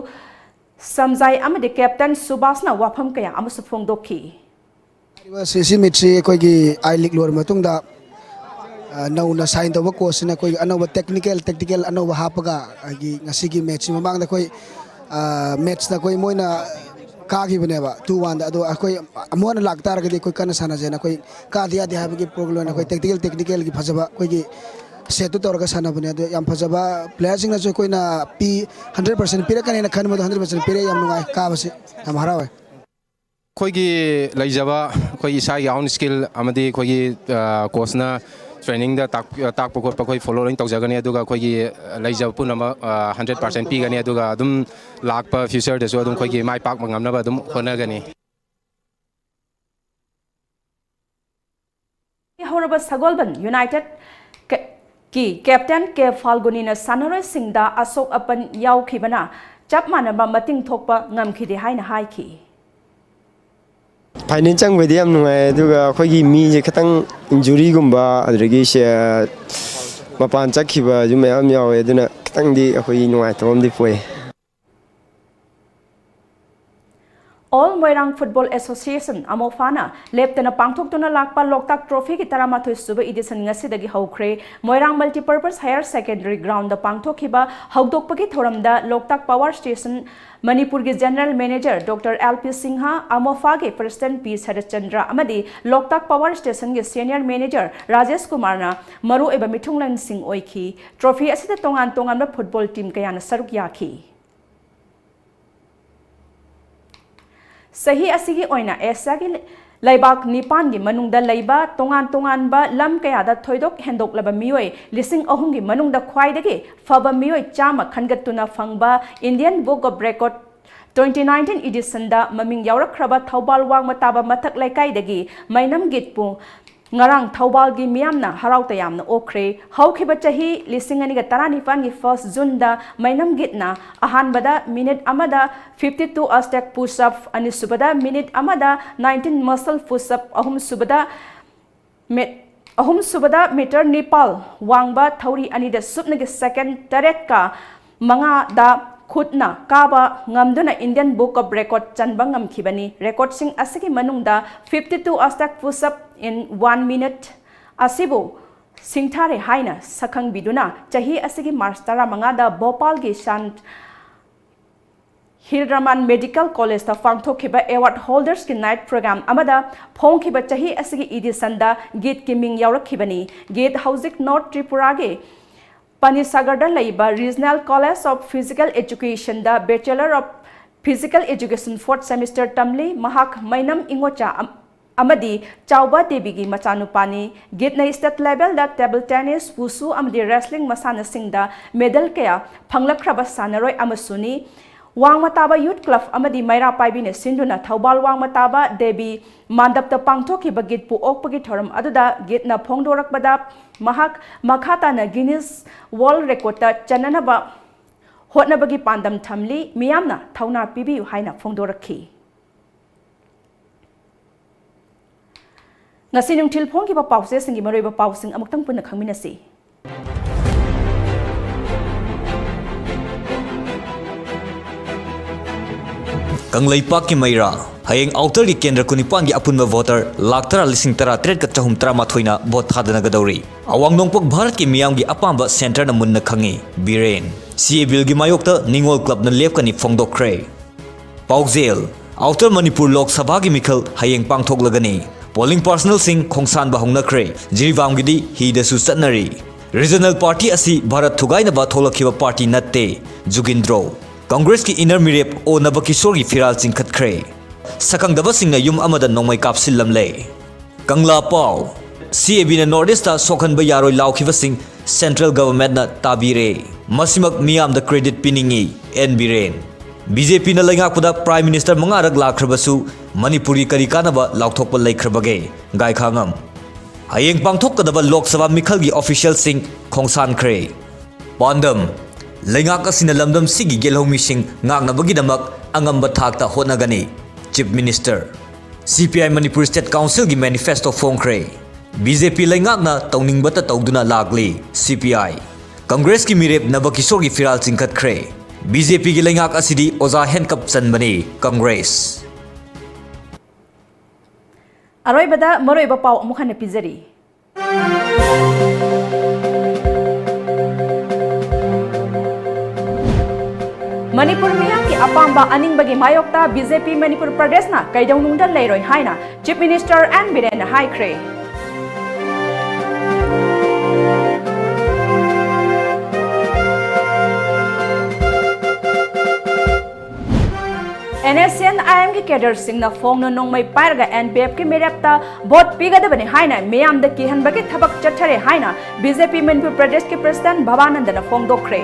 ꯁꯝꯖꯥꯏ ꯑꯃꯗꯤ ꯀꯦꯞꯇꯦꯟ ꯁꯨꯕꯥꯁꯅ ꯋꯥꯐꯝ ꯀꯌꯥ ꯑꯃꯁꯨ ꯐꯣꯡꯗꯣꯛꯈꯤ꯫ ꯍꯥꯏꯔꯤꯕ ꯁꯤꯁꯤ ꯃꯤꯠꯁꯤ ꯑꯩꯈꯣꯏꯒꯤ ꯑꯥꯏ ꯂꯤꯒ ꯂꯣꯏꯔꯕ ꯃꯇꯨꯡꯗ, ꯑ, ꯅꯧꯅ ꯁꯥꯏꯟ ꯇꯧꯕ ꯀꯣꯆꯁꯤꯅ ꯑꯩꯈꯣꯏꯒꯤ ꯑꯅꯧꯕ ꯇꯦꯛꯅꯤꯀꯦꯜ, ꯇꯦꯛꯇꯤꯀꯦꯜ ꯑꯅꯧꯕ ꯍꯥꯞꯄꯒ, ꯑꯩꯒꯤ ꯉꯁꯤꯒꯤ ꯃꯦꯠꯁꯁꯤ ꯃꯃꯥꯡꯗ ꯑꯩꯈꯣꯏ, ꯑ, ꯃꯦꯠꯁꯇ ꯑꯩꯈꯣꯏ ꯃꯣꯏꯅ ꯀꯥꯈꯤꯕꯅꯦꯕ ꯇꯨ ꯋꯥꯟꯗ꯫ ꯑꯗꯣ ꯑꯩꯈꯣꯏ ꯑꯃꯨꯛ ꯍꯟꯅ ꯂꯥꯛꯇꯥꯔꯒꯗꯤ ꯑꯩꯈꯣꯏ ꯀꯟꯅ ꯁꯥꯟꯅꯖꯦꯅ ꯑꯩꯈꯣꯏ ꯀꯥꯗ ꯌꯥꯗꯦ ꯍꯥꯏꯕꯒꯤ ꯄ꯭ꯔꯣꯒ꯭ꯔꯥꯝ ꯑꯣꯏꯅ ꯑꯩꯈꯣꯏ ꯇꯦꯛꯇꯤꯀꯦꯜ, ꯇꯦꯛꯅꯤꯀꯦꯜꯒꯤ ꯐꯖꯕ ꯑꯩꯈꯣꯏꯒꯤ ꯁꯦꯠꯇꯨ ꯇꯧꯔꯒ ꯁꯥꯟꯅꯕꯅꯦ꯫ ꯑꯗꯣ ꯌꯥꯝ ꯐꯖꯕ ꯄ꯭ꯂꯦꯌꯔꯁꯤꯡꯅꯁꯨ ꯑꯩꯈꯣꯏꯅ ꯄꯤ, ꯍꯟꯗ꯭ꯔꯦꯠ ꯄꯥꯔꯁꯦꯟ ꯄꯤꯔꯛꯀꯅꯦꯅ ꯈꯟꯕꯗꯣ ꯍꯟꯗ꯭ꯔꯦꯠ ꯄꯥꯔꯁꯦꯟ ꯄꯤꯔꯛꯑꯦ꯫ ꯌꯥꯝ ꯅꯨꯡꯉꯥꯏ ꯀꯥꯕꯁꯤ, ꯌꯥꯝ ꯍꯔꯥꯎꯋꯦ꯫ ꯑꯩꯈꯣꯏꯒꯤ ꯂꯩꯖꯕ, ꯑꯩꯈꯣꯏ ꯏꯁꯥꯒꯤ ꯑꯣꯟ ꯁ꯭ꯀꯤꯜ ꯑꯃꯗꯤ ꯑꯩꯈꯣꯏꯒꯤ, ꯑ, ꯀꯣꯆꯅ ꯇ꯭ꯔꯦꯅꯤꯡꯗ ꯇꯥꯛ-, ꯇꯥꯛꯄ ꯈꯣꯠꯄ ꯑꯩꯈꯣꯏ ꯐꯣꯂꯣ ꯂꯣꯏꯅ ꯇꯧꯖꯒꯅꯤ꯫ ꯑꯗꯨꯒ ꯑꯩꯈꯣꯏꯒꯤ ꯂꯩꯖꯕ ꯄꯨꯝꯅꯃꯛ, ꯑ, ꯍꯟꯗ꯭ꯔꯦꯠ ꯄꯥꯔꯁꯦꯟ ꯄꯤꯒꯅꯤ꯫ ꯑꯗꯨꯒ ꯑꯗꯨꯝ ꯂꯥꯛꯄ ꯐ꯭ꯌꯨꯆꯔꯗꯁꯨ ꯑꯗꯨꯝ ꯑꯩꯈꯣꯏꯒꯤ ꯃꯥꯏ ꯄꯥꯛꯄ ꯉꯝꯅꯕ ꯑꯗꯨꯝ ꯍꯣꯠꯅꯒꯅꯤ꯫ ꯍꯧꯔꯕ ꯁꯒꯣꯜꯕꯟ ꯌꯨꯅꯥꯏꯇꯦꯗ ꯀ-, ꯀꯤ ꯀꯦꯞꯇꯦꯟ ꯀꯦ ꯐꯥꯜꯒꯨꯅꯤꯅ ꯁꯥꯟꯅꯔꯣꯏꯁꯤꯡꯗ ꯑꯁꯣꯛ ꯑꯄꯟ ꯌꯥꯎꯈꯤꯕꯅ ꯆꯞ ꯃꯥꯟꯅꯕ ꯃꯇꯤꯡ ꯊꯣꯛꯄ ꯉꯝꯈꯤꯗꯦ ꯍꯥꯏꯅ ꯍꯥꯏꯈꯤ꯫ ꯐꯥꯏꯅꯦꯜ ꯆꯪꯕꯩꯗꯤ ꯌꯥꯝ ꯅꯨꯡꯉꯥꯏ, ꯑꯗꯨꯒ ꯑꯩꯈꯣꯏꯒꯤ ꯃꯤꯁꯦ ꯈꯤꯇꯪ ꯏꯟꯖꯨꯔꯤꯒꯨꯝꯕ, ꯑꯗꯨꯗꯒꯤ ꯁꯦ-, ꯃꯄꯥꯟ ꯆꯠꯈꯤꯕꯁꯨ ꯃꯌꯥꯝ ꯌꯥꯎꯋꯦ, ꯑꯗꯨꯅ ꯈꯤꯇꯪꯗꯤ ꯑꯩꯈꯣꯏ ꯅꯨꯡꯉꯥꯏꯇꯕ ꯑꯃꯗꯤ ꯄꯣꯛꯑꯦ꯫ All Moirang Football Association, ꯑꯃꯣꯐꯥꯅ ꯂꯦꯞꯇꯅ ꯄꯥꯡꯊꯣꯛꯇꯨꯅ ꯂꯥꯛꯄ ꯂꯣꯛꯇꯥꯛ ꯇ꯭ꯔꯣꯐꯤꯒꯤ ꯇꯔꯥꯃꯥꯊꯣꯏ ꯁꯨꯕ ꯏꯗꯤꯁꯟ ꯉꯁꯤꯗꯒꯤ ꯍꯧꯈ꯭ꯔꯦ꯫ ꯃꯣꯏꯔꯥꯡ Multipurpose Higher Secondary Groundꯗ ꯄꯥꯡꯊꯣꯛꯈꯤꯕ ꯍꯧꯗꯣꯛꯄꯒꯤ ꯊꯧꯔꯝꯗ ꯂꯣꯛꯇꯥꯛ Power Station ꯃꯅꯤꯄꯨꯔꯒꯤ General Manager Doctor L P Singh, ꯑꯃꯣꯐꯥꯒꯤ President P Saratchandra ꯑꯃꯗꯤ ꯂꯣꯛꯇꯥꯛ Power Stationꯒꯤ Senior Manager ꯔꯥꯖꯦꯁ ꯀꯨꯃꯥꯔꯅ ꯃꯔꯨꯑꯣꯏꯕ ꯃꯤꯊꯨꯡꯂꯦꯟꯁꯤꯡ ꯑꯣꯏꯈꯤ꯫ ꯇ꯭ꯔꯣꯐꯤ ꯑꯁꯤꯗ ꯇꯣꯉꯥꯟ ꯇꯣꯉꯥꯟꯕ ꯐꯨꯠꯕꯣꯜ ꯇꯤꯝ ꯀꯌꯥꯅ ꯁꯔꯨꯛ ꯌꯥꯈꯤ꯫ ꯆꯍꯤ ꯑꯁꯤꯒꯤ ꯑꯣꯏꯅ ꯑꯦꯁꯤꯌꯥꯒꯤ ꯂꯩꯕꯥꯛ ꯅꯤꯄꯥꯟꯒꯤ ꯃꯅꯨꯡꯗ ꯂꯩꯕ ꯇꯣꯉꯥꯟ ꯇꯣꯉꯥꯟꯕ ꯂꯝ ꯀꯌꯥꯗ ꯊꯣꯏꯗꯣꯛ ꯍꯦꯟꯗꯣꯛꯂꯕ ꯃꯤꯑꯣꯏ ꯂꯤꯁꯤꯡ ꯑꯍꯨꯝꯒꯤ ꯃꯅꯨꯡꯗ ꯈ꯭ꯋꯥꯏꯗꯒꯤ ꯐꯕ ꯃꯤꯑꯣꯏ ꯆꯥꯝꯃ ꯈꯟꯒꯠꯇꯨꯅ ꯐꯪꯕ Indian Book of Record twenty nineteen editionꯗ ꯃꯃꯤꯡ ꯌꯥꯎꯔꯛꯈ꯭ꯔꯕ ꯊꯧꯕꯥꯜ ꯋꯥꯡꯃ ꯇꯥꯕ ꯃꯊꯛ ꯂꯩꯀꯥꯏꯗꯒꯤ ꯃꯩꯅꯝ ꯒꯤꯠꯄꯨ ꯉꯔꯥꯡ ꯊꯧꯕꯥꯜꯒꯤ ꯃꯤꯌꯥꯝꯅ ꯍꯔꯥꯎ ꯇꯌꯥꯝꯅ ꯑꯣꯛꯈ꯭ꯔꯦ꯫ ꯍꯧꯈꯤꯕ ꯆꯍꯤ ꯂꯤꯁꯤꯡ ꯑꯅꯤꯒ ꯇꯔꯥꯅꯤꯄꯥꯟꯒꯤ first Juneꯗ ꯃꯩꯅꯝ ꯒꯤꯠꯅ ꯑꯍꯥꯟꯕꯗ ꯃꯤꯅꯤꯠ ꯑꯃꯗ fifty two Aztec push up, ꯑꯅꯤꯁꯨꯕꯗ ꯃꯤꯅꯤꯠ ꯑꯃꯗ nineteen muscle push up, ꯑꯍꯨꯝꯁꯨꯕꯗ ꯃꯤꯠ ꯑꯍꯨꯝꯁꯨꯕꯗ ꯃꯤꯇꯔ ꯅꯤꯄꯥꯜ ꯋꯥꯡꯕ ꯊꯧꯔꯤ ꯑꯅꯤꯗ ꯁꯨꯞꯅꯒꯤ ꯁꯦꯀꯦꯟ ꯇꯔꯦꯠꯀ ꯃꯉꯥꯗ ꯈꯨꯠꯅ ꯀꯥꯕ ꯉꯝꯗꯨꯅ Indian Book of Record ꯆꯟꯕ ꯉꯝꯈꯤꯕꯅꯤ꯫ ꯔꯦꯀꯣꯔꯗꯁꯤꯡ ꯑꯁꯤꯒꯤ ꯃꯅꯨꯡꯗ fifty two Aztec push up in one minute ꯑꯁꯤꯕꯨ ꯁꯤꯡꯊꯥꯔꯦ ꯍꯥꯏꯅ ꯁꯛꯈꯪꯕꯤꯗꯨꯅ ꯆꯍꯤ ꯑꯁꯤꯒꯤ ꯃꯥꯔꯆ ꯇꯔꯥꯃꯉꯥꯗ ꯚꯣꯄꯥꯜꯒꯤ ꯁꯥꯟ ꯍꯤꯜ ꯔꯃꯥꯟ ꯃꯦꯗꯤꯀꯦꯜ ꯀꯣꯂꯦꯖꯇ ꯄꯥꯡꯊꯣꯛꯈꯤꯕ Award Holdersꯀꯤ Night Program ꯑꯃꯗ ꯐꯣꯡꯈꯤꯕ ꯆꯍꯤ ꯑꯁꯤꯒꯤ ꯏꯗꯤꯁꯟꯗ ꯒꯤꯠꯀꯤ ꯃꯤꯡ ꯌꯥꯎꯔꯛꯈꯤꯕꯅꯤ꯫ ꯒꯤꯠ ꯍꯧꯖꯤꯛ ꯅꯣꯔꯠ ꯇ꯭ꯔꯤꯄꯨꯔꯥꯒꯤ ꯄꯅꯤꯁꯥꯒꯔꯗ ꯂꯩꯕ Regional College of Physical Educationꯗ Bachelor of Physical Education fourth semester ꯇꯝꯂꯤ꯫ ꯃꯍꯥꯛ ꯃꯩꯅꯝ ꯏꯉꯣꯆꯥ ꯑꯝ-, ꯑꯃꯗꯤ ꯆꯥꯎꯕ ꯗꯦꯕꯤꯒꯤ ꯃꯆꯥꯅꯨꯄꯥꯅꯤ꯫ ꯒꯤꯠꯅ state levelꯗ table tennis, wushu ꯑꯃꯗꯤ wrestling ꯃꯁꯥꯟꯅꯁꯤꯡꯗ medal ꯀꯌꯥ ꯐꯪꯂꯛꯈ꯭ꯔꯕ ꯁꯥꯟꯅꯔꯣꯏ ꯑꯃꯁꯨꯅꯤ꯫ ꯋꯥꯡꯃ ꯇꯥꯕ Youth Club ꯑꯃꯗꯤ ꯃꯩꯔꯥ ꯄꯥꯏꯕꯤꯅ ꯁꯤꯟꯗꯨꯅ ꯊꯧꯕꯥꯜ ꯋꯥꯡꯃ ꯇꯥꯕ ꯗꯦꯕꯤ ꯃꯥꯟꯗꯞꯇ ꯄꯥꯡꯊꯣꯛꯈꯤꯕ ꯒꯤꯠꯄꯨ ꯑꯣꯛꯄꯒꯤ ꯊꯧꯔꯝ ꯑꯗꯨꯗ ꯒꯤꯠꯅ ꯐꯣꯡꯗꯣꯔꯛꯄꯗ ꯃꯍꯥꯛ ꯃꯈꯥ ꯇꯥꯅ Guinness World Recordꯇ ꯆꯟꯅꯅꯕ ꯍꯣꯠꯅꯕꯒꯤ ꯄꯥꯟꯗꯝ ꯊꯝꯂꯤ꯫ ꯃꯤꯌꯥꯝꯅ ꯊꯧꯅꯥ ꯄꯤꯕꯤꯌꯨ ꯍꯥꯏꯅ ꯐꯣꯡꯗꯣꯔꯛꯈꯤ꯫ ꯉꯁꯤ ꯅꯨꯡꯊꯤꯜ ꯐꯣꯡꯈꯤꯕ ꯄꯥꯎꯆꯦꯁꯤꯡꯒꯤ ꯃꯔꯨꯑꯣꯏꯕ ꯄꯥꯎꯁꯤꯡ ꯑꯃꯨꯛꯇꯪ ꯄꯨꯟꯅ ꯈꯪꯃꯤꯟꯅꯁꯤ꯫ ꯀꯪꯂꯩꯄꯥꯛꯀꯤ ꯃꯩꯔꯥ꯫ ꯍꯌꯦꯡ ꯑꯥꯎꯇꯔꯒꯤ ꯀꯦꯟꯗ꯭ꯔ ꯀꯨꯟꯅꯤꯄꯥꯟꯒꯤ ꯑꯄꯨꯟꯕ ꯚꯣꯇꯔ ꯂꯥꯈ ꯇꯔꯥ ꯂꯤꯁꯤꯡ ꯇꯔꯥ ꯇꯔꯦꯠꯀ ꯆꯍꯨꯝ ꯇꯔꯥꯃꯥꯊꯣꯏꯅ ꯚꯣꯠ ꯊꯥꯗꯅꯒꯗꯧꯔꯤ꯫ ꯑꯋꯥꯡ ꯅꯣꯡꯄꯣꯛ ꯚꯥꯔꯠꯀꯤ ꯃꯤꯌꯥꯝꯒꯤ ꯑꯄꯥꯝꯕ ꯁꯦꯟꯇꯔꯅ ꯃꯨꯟꯅ ꯈꯪꯉꯤ꯫ ꯕꯤꯔꯦꯟ꯫ ꯁꯤ ꯑꯦ ꯕꯤꯜꯒꯤ ꯃꯥꯌꯣꯛꯇ ꯅꯤꯉꯣꯜ ꯀ꯭ꯂꯕꯅ ꯂꯦꯞꯀꯅꯤ ꯐꯣꯡꯗꯣꯛꯈ꯭ꯔꯦ꯫ ꯄꯥꯎꯖꯦꯜ꯫ ꯑꯥꯎꯇꯔ ꯃꯅꯤꯄꯨꯔ ꯂꯣꯛ ꯁꯚꯥꯒꯤ ꯃꯤꯈꯜ ꯍꯌꯦꯡ ꯄꯥꯡꯊꯣꯛꯂꯒꯅꯤ꯫ ꯄꯣꯂꯤꯡ ꯄꯥꯔꯁꯅꯦꯜꯁꯤꯡ ꯈꯣꯡꯁꯥꯟꯕ ꯍꯧꯅꯈ꯭ꯔꯦ꯫ ꯖꯤꯔꯤꯕꯥꯝꯒꯤꯗꯤ ꯍꯤꯗꯁꯨ ꯆꯠꯅꯔꯤ꯫ ꯔꯤꯖꯅꯦꯜ ꯄꯥꯔꯇꯤ ꯑꯁꯤ ꯚꯥꯔꯠ ꯊꯨꯒꯥꯏꯅꯕ ꯊꯣꯛꯂꯛꯈꯤꯕ ꯄꯥꯔꯇꯤ ꯅꯠꯇꯦ꯫ ꯖꯨꯒꯤꯟꯗ꯭ꯔꯣ꯫ ꯀꯪꯒ꯭ꯔꯦꯁꯀꯤ ꯏꯟꯅꯔ ꯃꯤꯔꯦꯞ ꯑꯣ ꯅꯕꯀꯤꯁꯣꯔꯒꯤ ꯐꯤꯔꯥꯜ ꯆꯤꯡꯈꯠꯈ꯭ꯔꯦ꯫ ꯁꯛꯈꯪꯗꯕꯁꯤꯡꯅ ꯌꯨꯝ ꯑꯃꯗ ꯅꯣꯡꯃꯩ ꯀꯥꯞꯁꯤꯜꯂꯝꯂꯦ꯫ ꯀꯪꯂꯥ ꯄꯥꯎ꯫ ꯁꯤ ꯑꯦ ꯕꯤꯅ ꯅꯣꯔꯠ ꯏꯁꯇ ꯁꯣꯛꯍꯟꯕ ꯌꯥꯔꯣꯏ ꯂꯥꯎꯈꯤꯕꯁꯤꯡ ꯁꯦꯟꯇ꯭ꯔꯦꯜ ꯒꯚꯔꯟꯃꯦꯟꯠꯅ ꯇꯥꯕꯤꯔꯦ꯫ ꯃꯁꯤꯃꯛ ꯃꯤꯌꯥꯝꯗ ꯀ꯭ꯔꯦꯗꯤꯠ ꯄꯤꯅꯤꯡꯏ꯫ ꯑꯦꯟ ꯕꯤꯔꯦꯟ꯫ ꯕꯤ ꯖꯦ ꯄꯤꯅ ꯂꯩꯉꯥꯛꯄꯗ ꯄ꯭ꯔꯥꯏꯝ ꯃꯤꯅꯤꯁꯇꯔ ꯃꯉꯥꯔꯛ ꯂꯥꯛꯈ꯭ꯔꯕꯁꯨ ꯃꯅꯤꯄꯨꯔꯒꯤ ꯀꯔꯤ ꯀꯥꯟꯅꯕ ꯂꯥꯎꯊꯣꯛꯄ ꯂꯩꯈ꯭ꯔꯕꯒꯦ? ꯒꯥꯏꯈꯥꯉꯝ꯫ ꯍꯌꯦꯡ ꯄꯥꯡꯊꯣꯛꯀꯗꯕ ꯂꯣꯛ ꯁꯚꯥ ꯃꯤꯈꯜꯒꯤ ꯑꯣꯐꯤꯁꯤꯌꯦꯜꯁꯤꯡ ꯈꯣꯡꯁꯥꯟꯈ꯭ꯔꯦ꯫ ꯄꯥꯟꯗꯝ: ꯂꯩꯉꯥꯛ ꯑꯁꯤꯅ ꯂꯝꯗꯝꯁꯤꯒꯤ ꯒꯦꯜꯍꯧꯃꯤꯁꯤꯡ ꯉꯥꯛꯅꯕꯒꯤꯗꯃꯛ ꯑꯉꯝꯕ ꯊꯥꯛꯇ ꯍꯣꯠꯅꯒꯅꯤ꯫ Chief minister. ꯁꯤ ꯄꯤ ꯑꯥꯏ ꯃꯅꯤꯄꯨꯔ ꯁ꯭ꯇꯦꯠ ꯀꯥꯎꯟꯁꯤꯜꯒꯤ ꯃꯦꯅꯤꯐꯦꯁꯇꯣ ꯐꯣꯡꯈ꯭ꯔꯦ꯫ ꯕꯤ ꯖꯦ ꯄꯤ ꯂꯩꯉꯥꯛꯅ ꯇꯧꯅꯤꯡꯕꯇ ꯇꯧꯗꯨꯅ ꯂꯥꯛꯂꯤ꯫ ꯁꯤ ꯄꯤ ꯑꯥꯏ꯫ ꯀꯪꯒ꯭ꯔꯦꯁꯀꯤ ꯃꯤꯔꯦꯞ ꯅꯕꯀꯤꯁꯣꯔꯒꯤ ꯐꯤꯔꯥꯜ ꯆꯤꯡꯈꯠꯈ꯭ꯔꯦ꯫ ꯕꯤ ꯖꯦ ꯄꯤꯒꯤ ꯂꯩꯉꯥꯛ ꯑꯁꯤꯗꯤ ꯑꯣꯖꯥ ꯍꯦꯟꯀꯞ ꯆꯟꯕꯅꯤ꯫ ꯀꯪꯒ꯭ꯔꯦꯁ꯫ ꯑꯔꯣꯏꯕꯗ ꯃꯔꯨꯑꯣꯏꯕ ꯄꯥꯎ ꯑꯃꯨꯛ ꯍꯟꯅ ꯄꯤꯖꯔꯤ꯫ ꯃꯅꯤꯄꯨꯔ ꯃꯤꯌꯥꯝꯒꯤ ꯑꯄꯥꯝꯕ ꯑꯅꯤꯡꯕꯒꯤ ꯃꯥꯌꯣꯛꯇ ꯕꯤ ꯖꯦ ꯄꯤ ꯃꯅꯤꯄꯨꯔ ꯄ꯭ꯔꯗꯦꯁꯅ ꯀꯩꯗꯧꯅꯨꯡꯗ ꯂꯩꯔꯣꯏ ꯍꯥꯏꯅ ꯆꯤꯐ ꯃꯤꯅꯤꯁꯇꯔ ꯑꯦꯟ ꯕꯤꯔꯦꯟꯅ ꯍꯥꯏꯈ꯭ꯔꯦ꯫ ꯑꯦꯟ ꯑꯦꯁ ꯁꯤ ꯑꯦꯟ ꯑꯥꯏ ꯑꯦꯝꯒꯤ ꯀꯦꯗꯔꯁꯤꯡꯅ ꯐꯣꯡꯅ ꯅꯣꯡꯃꯩ ꯄꯥꯏꯔꯒ ꯑꯦꯟ ꯄꯤ ꯑꯦꯐꯀꯤ ꯃꯤꯔꯦꯞꯇ ꯚꯣꯠ ꯄꯤꯒꯗꯕꯅꯤ ꯍꯥꯏꯅ ꯃꯤꯌꯥꯝꯗ ꯀꯤꯍꯟꯕꯒꯤ ꯊꯕꯛ ꯆꯠꯊꯔꯦ ꯍꯥꯏꯅ ꯕꯤ ꯖꯦ ꯄꯤ ꯃꯅꯤꯄꯨꯔ ꯄ꯭ꯔꯗꯦꯁꯀꯤ ꯄ꯭ꯔꯁꯤꯗꯦꯟꯠ ꯚꯕꯥꯅꯟꯗꯅ ꯐꯣꯡꯗꯣꯛꯈ꯭ꯔꯦ꯫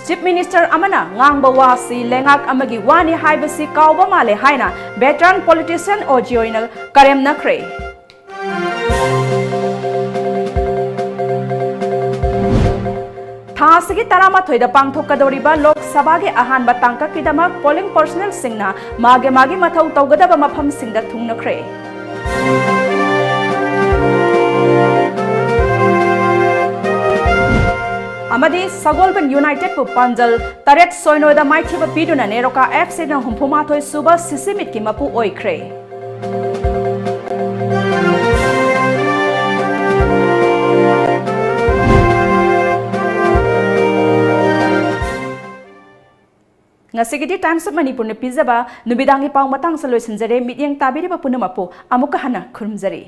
ꯆꯤꯐ ꯃꯤꯅꯤꯁꯇꯔ ꯑꯃꯅ ꯉꯥꯡꯕ ꯋꯥꯁꯤ ꯂꯩꯉꯥꯛ ꯑꯃꯒꯤ ꯋꯥꯅꯤ ꯍꯥꯏꯕꯁꯤ ꯀꯥꯎꯕ ꯃꯥꯜꯂꯦ ꯍꯥꯏꯅ ꯚꯦꯇꯔꯟ ꯄꯣꯂꯤꯇꯤꯁꯤꯌꯟ ꯑꯣ ꯖꯤꯑꯣꯏꯅ ꯀꯔꯦꯝꯅꯈ꯭ꯔꯦ꯫ ꯊꯥ ꯑꯁꯤꯒꯤ ꯇꯔꯥꯃꯥꯊꯣꯏꯗ ꯄꯥꯡꯊꯣꯛꯀꯗꯧꯔꯤꯕ ꯂꯣꯛ ꯁꯚꯥꯒꯤ ꯑꯍꯥꯟꯕ ꯇꯥꯡꯀꯛꯀꯤꯗꯃꯛ ꯄꯣꯂꯤꯡ ꯄꯔꯁꯅꯦꯜꯁꯤꯡꯅ ꯃꯥꯒꯤ ꯃꯥꯒꯤ ꯃꯊꯧ ꯇꯧꯒꯗꯕ ꯃꯐꯝꯁꯤꯡꯗ ꯊꯨꯡꯅꯈ꯭ꯔꯦ꯫ ꯑꯃꯗꯤ ꯁꯒꯣꯜꯕꯟ ꯌꯨꯅꯥꯏꯇꯦꯗꯄꯨ ꯄꯥꯟꯖꯜ ꯇꯔꯦꯠ ꯁꯣꯏꯅꯣꯗ ꯃꯥꯏꯊꯤꯕ ꯄꯤꯗꯨꯅ ꯅꯦꯔꯣꯀꯥ ꯑꯦꯐ ꯁꯤꯅ ꯍꯨꯝꯐꯨ ꯃꯥꯊꯣꯏ ꯁꯨꯕ ꯁꯤꯁꯤ ꯃꯤꯠꯀꯤ ꯃꯄꯨ ꯑꯣꯏꯈ꯭ꯔꯦ꯫ ꯉꯁꯤꯒꯤꯗꯤ Times of ꯃꯅꯤꯄꯨꯔꯅ ꯄꯤꯖꯕ ꯅꯨꯃꯤꯗꯥꯡꯒꯤ ꯄꯥꯎ ꯃꯇꯥꯡꯁꯤꯗ ꯂꯣꯏꯁꯤꯟꯖꯔꯦ꯫ ꯃꯤꯠꯌꯦꯡ ꯇꯥꯕꯤꯔꯤꯕ ꯄꯨꯝꯅꯃꯛꯄꯨ ꯑꯃꯨꯛꯀ ꯍꯟꯅ ꯈꯨꯔꯨꯝꯖꯔꯤ꯫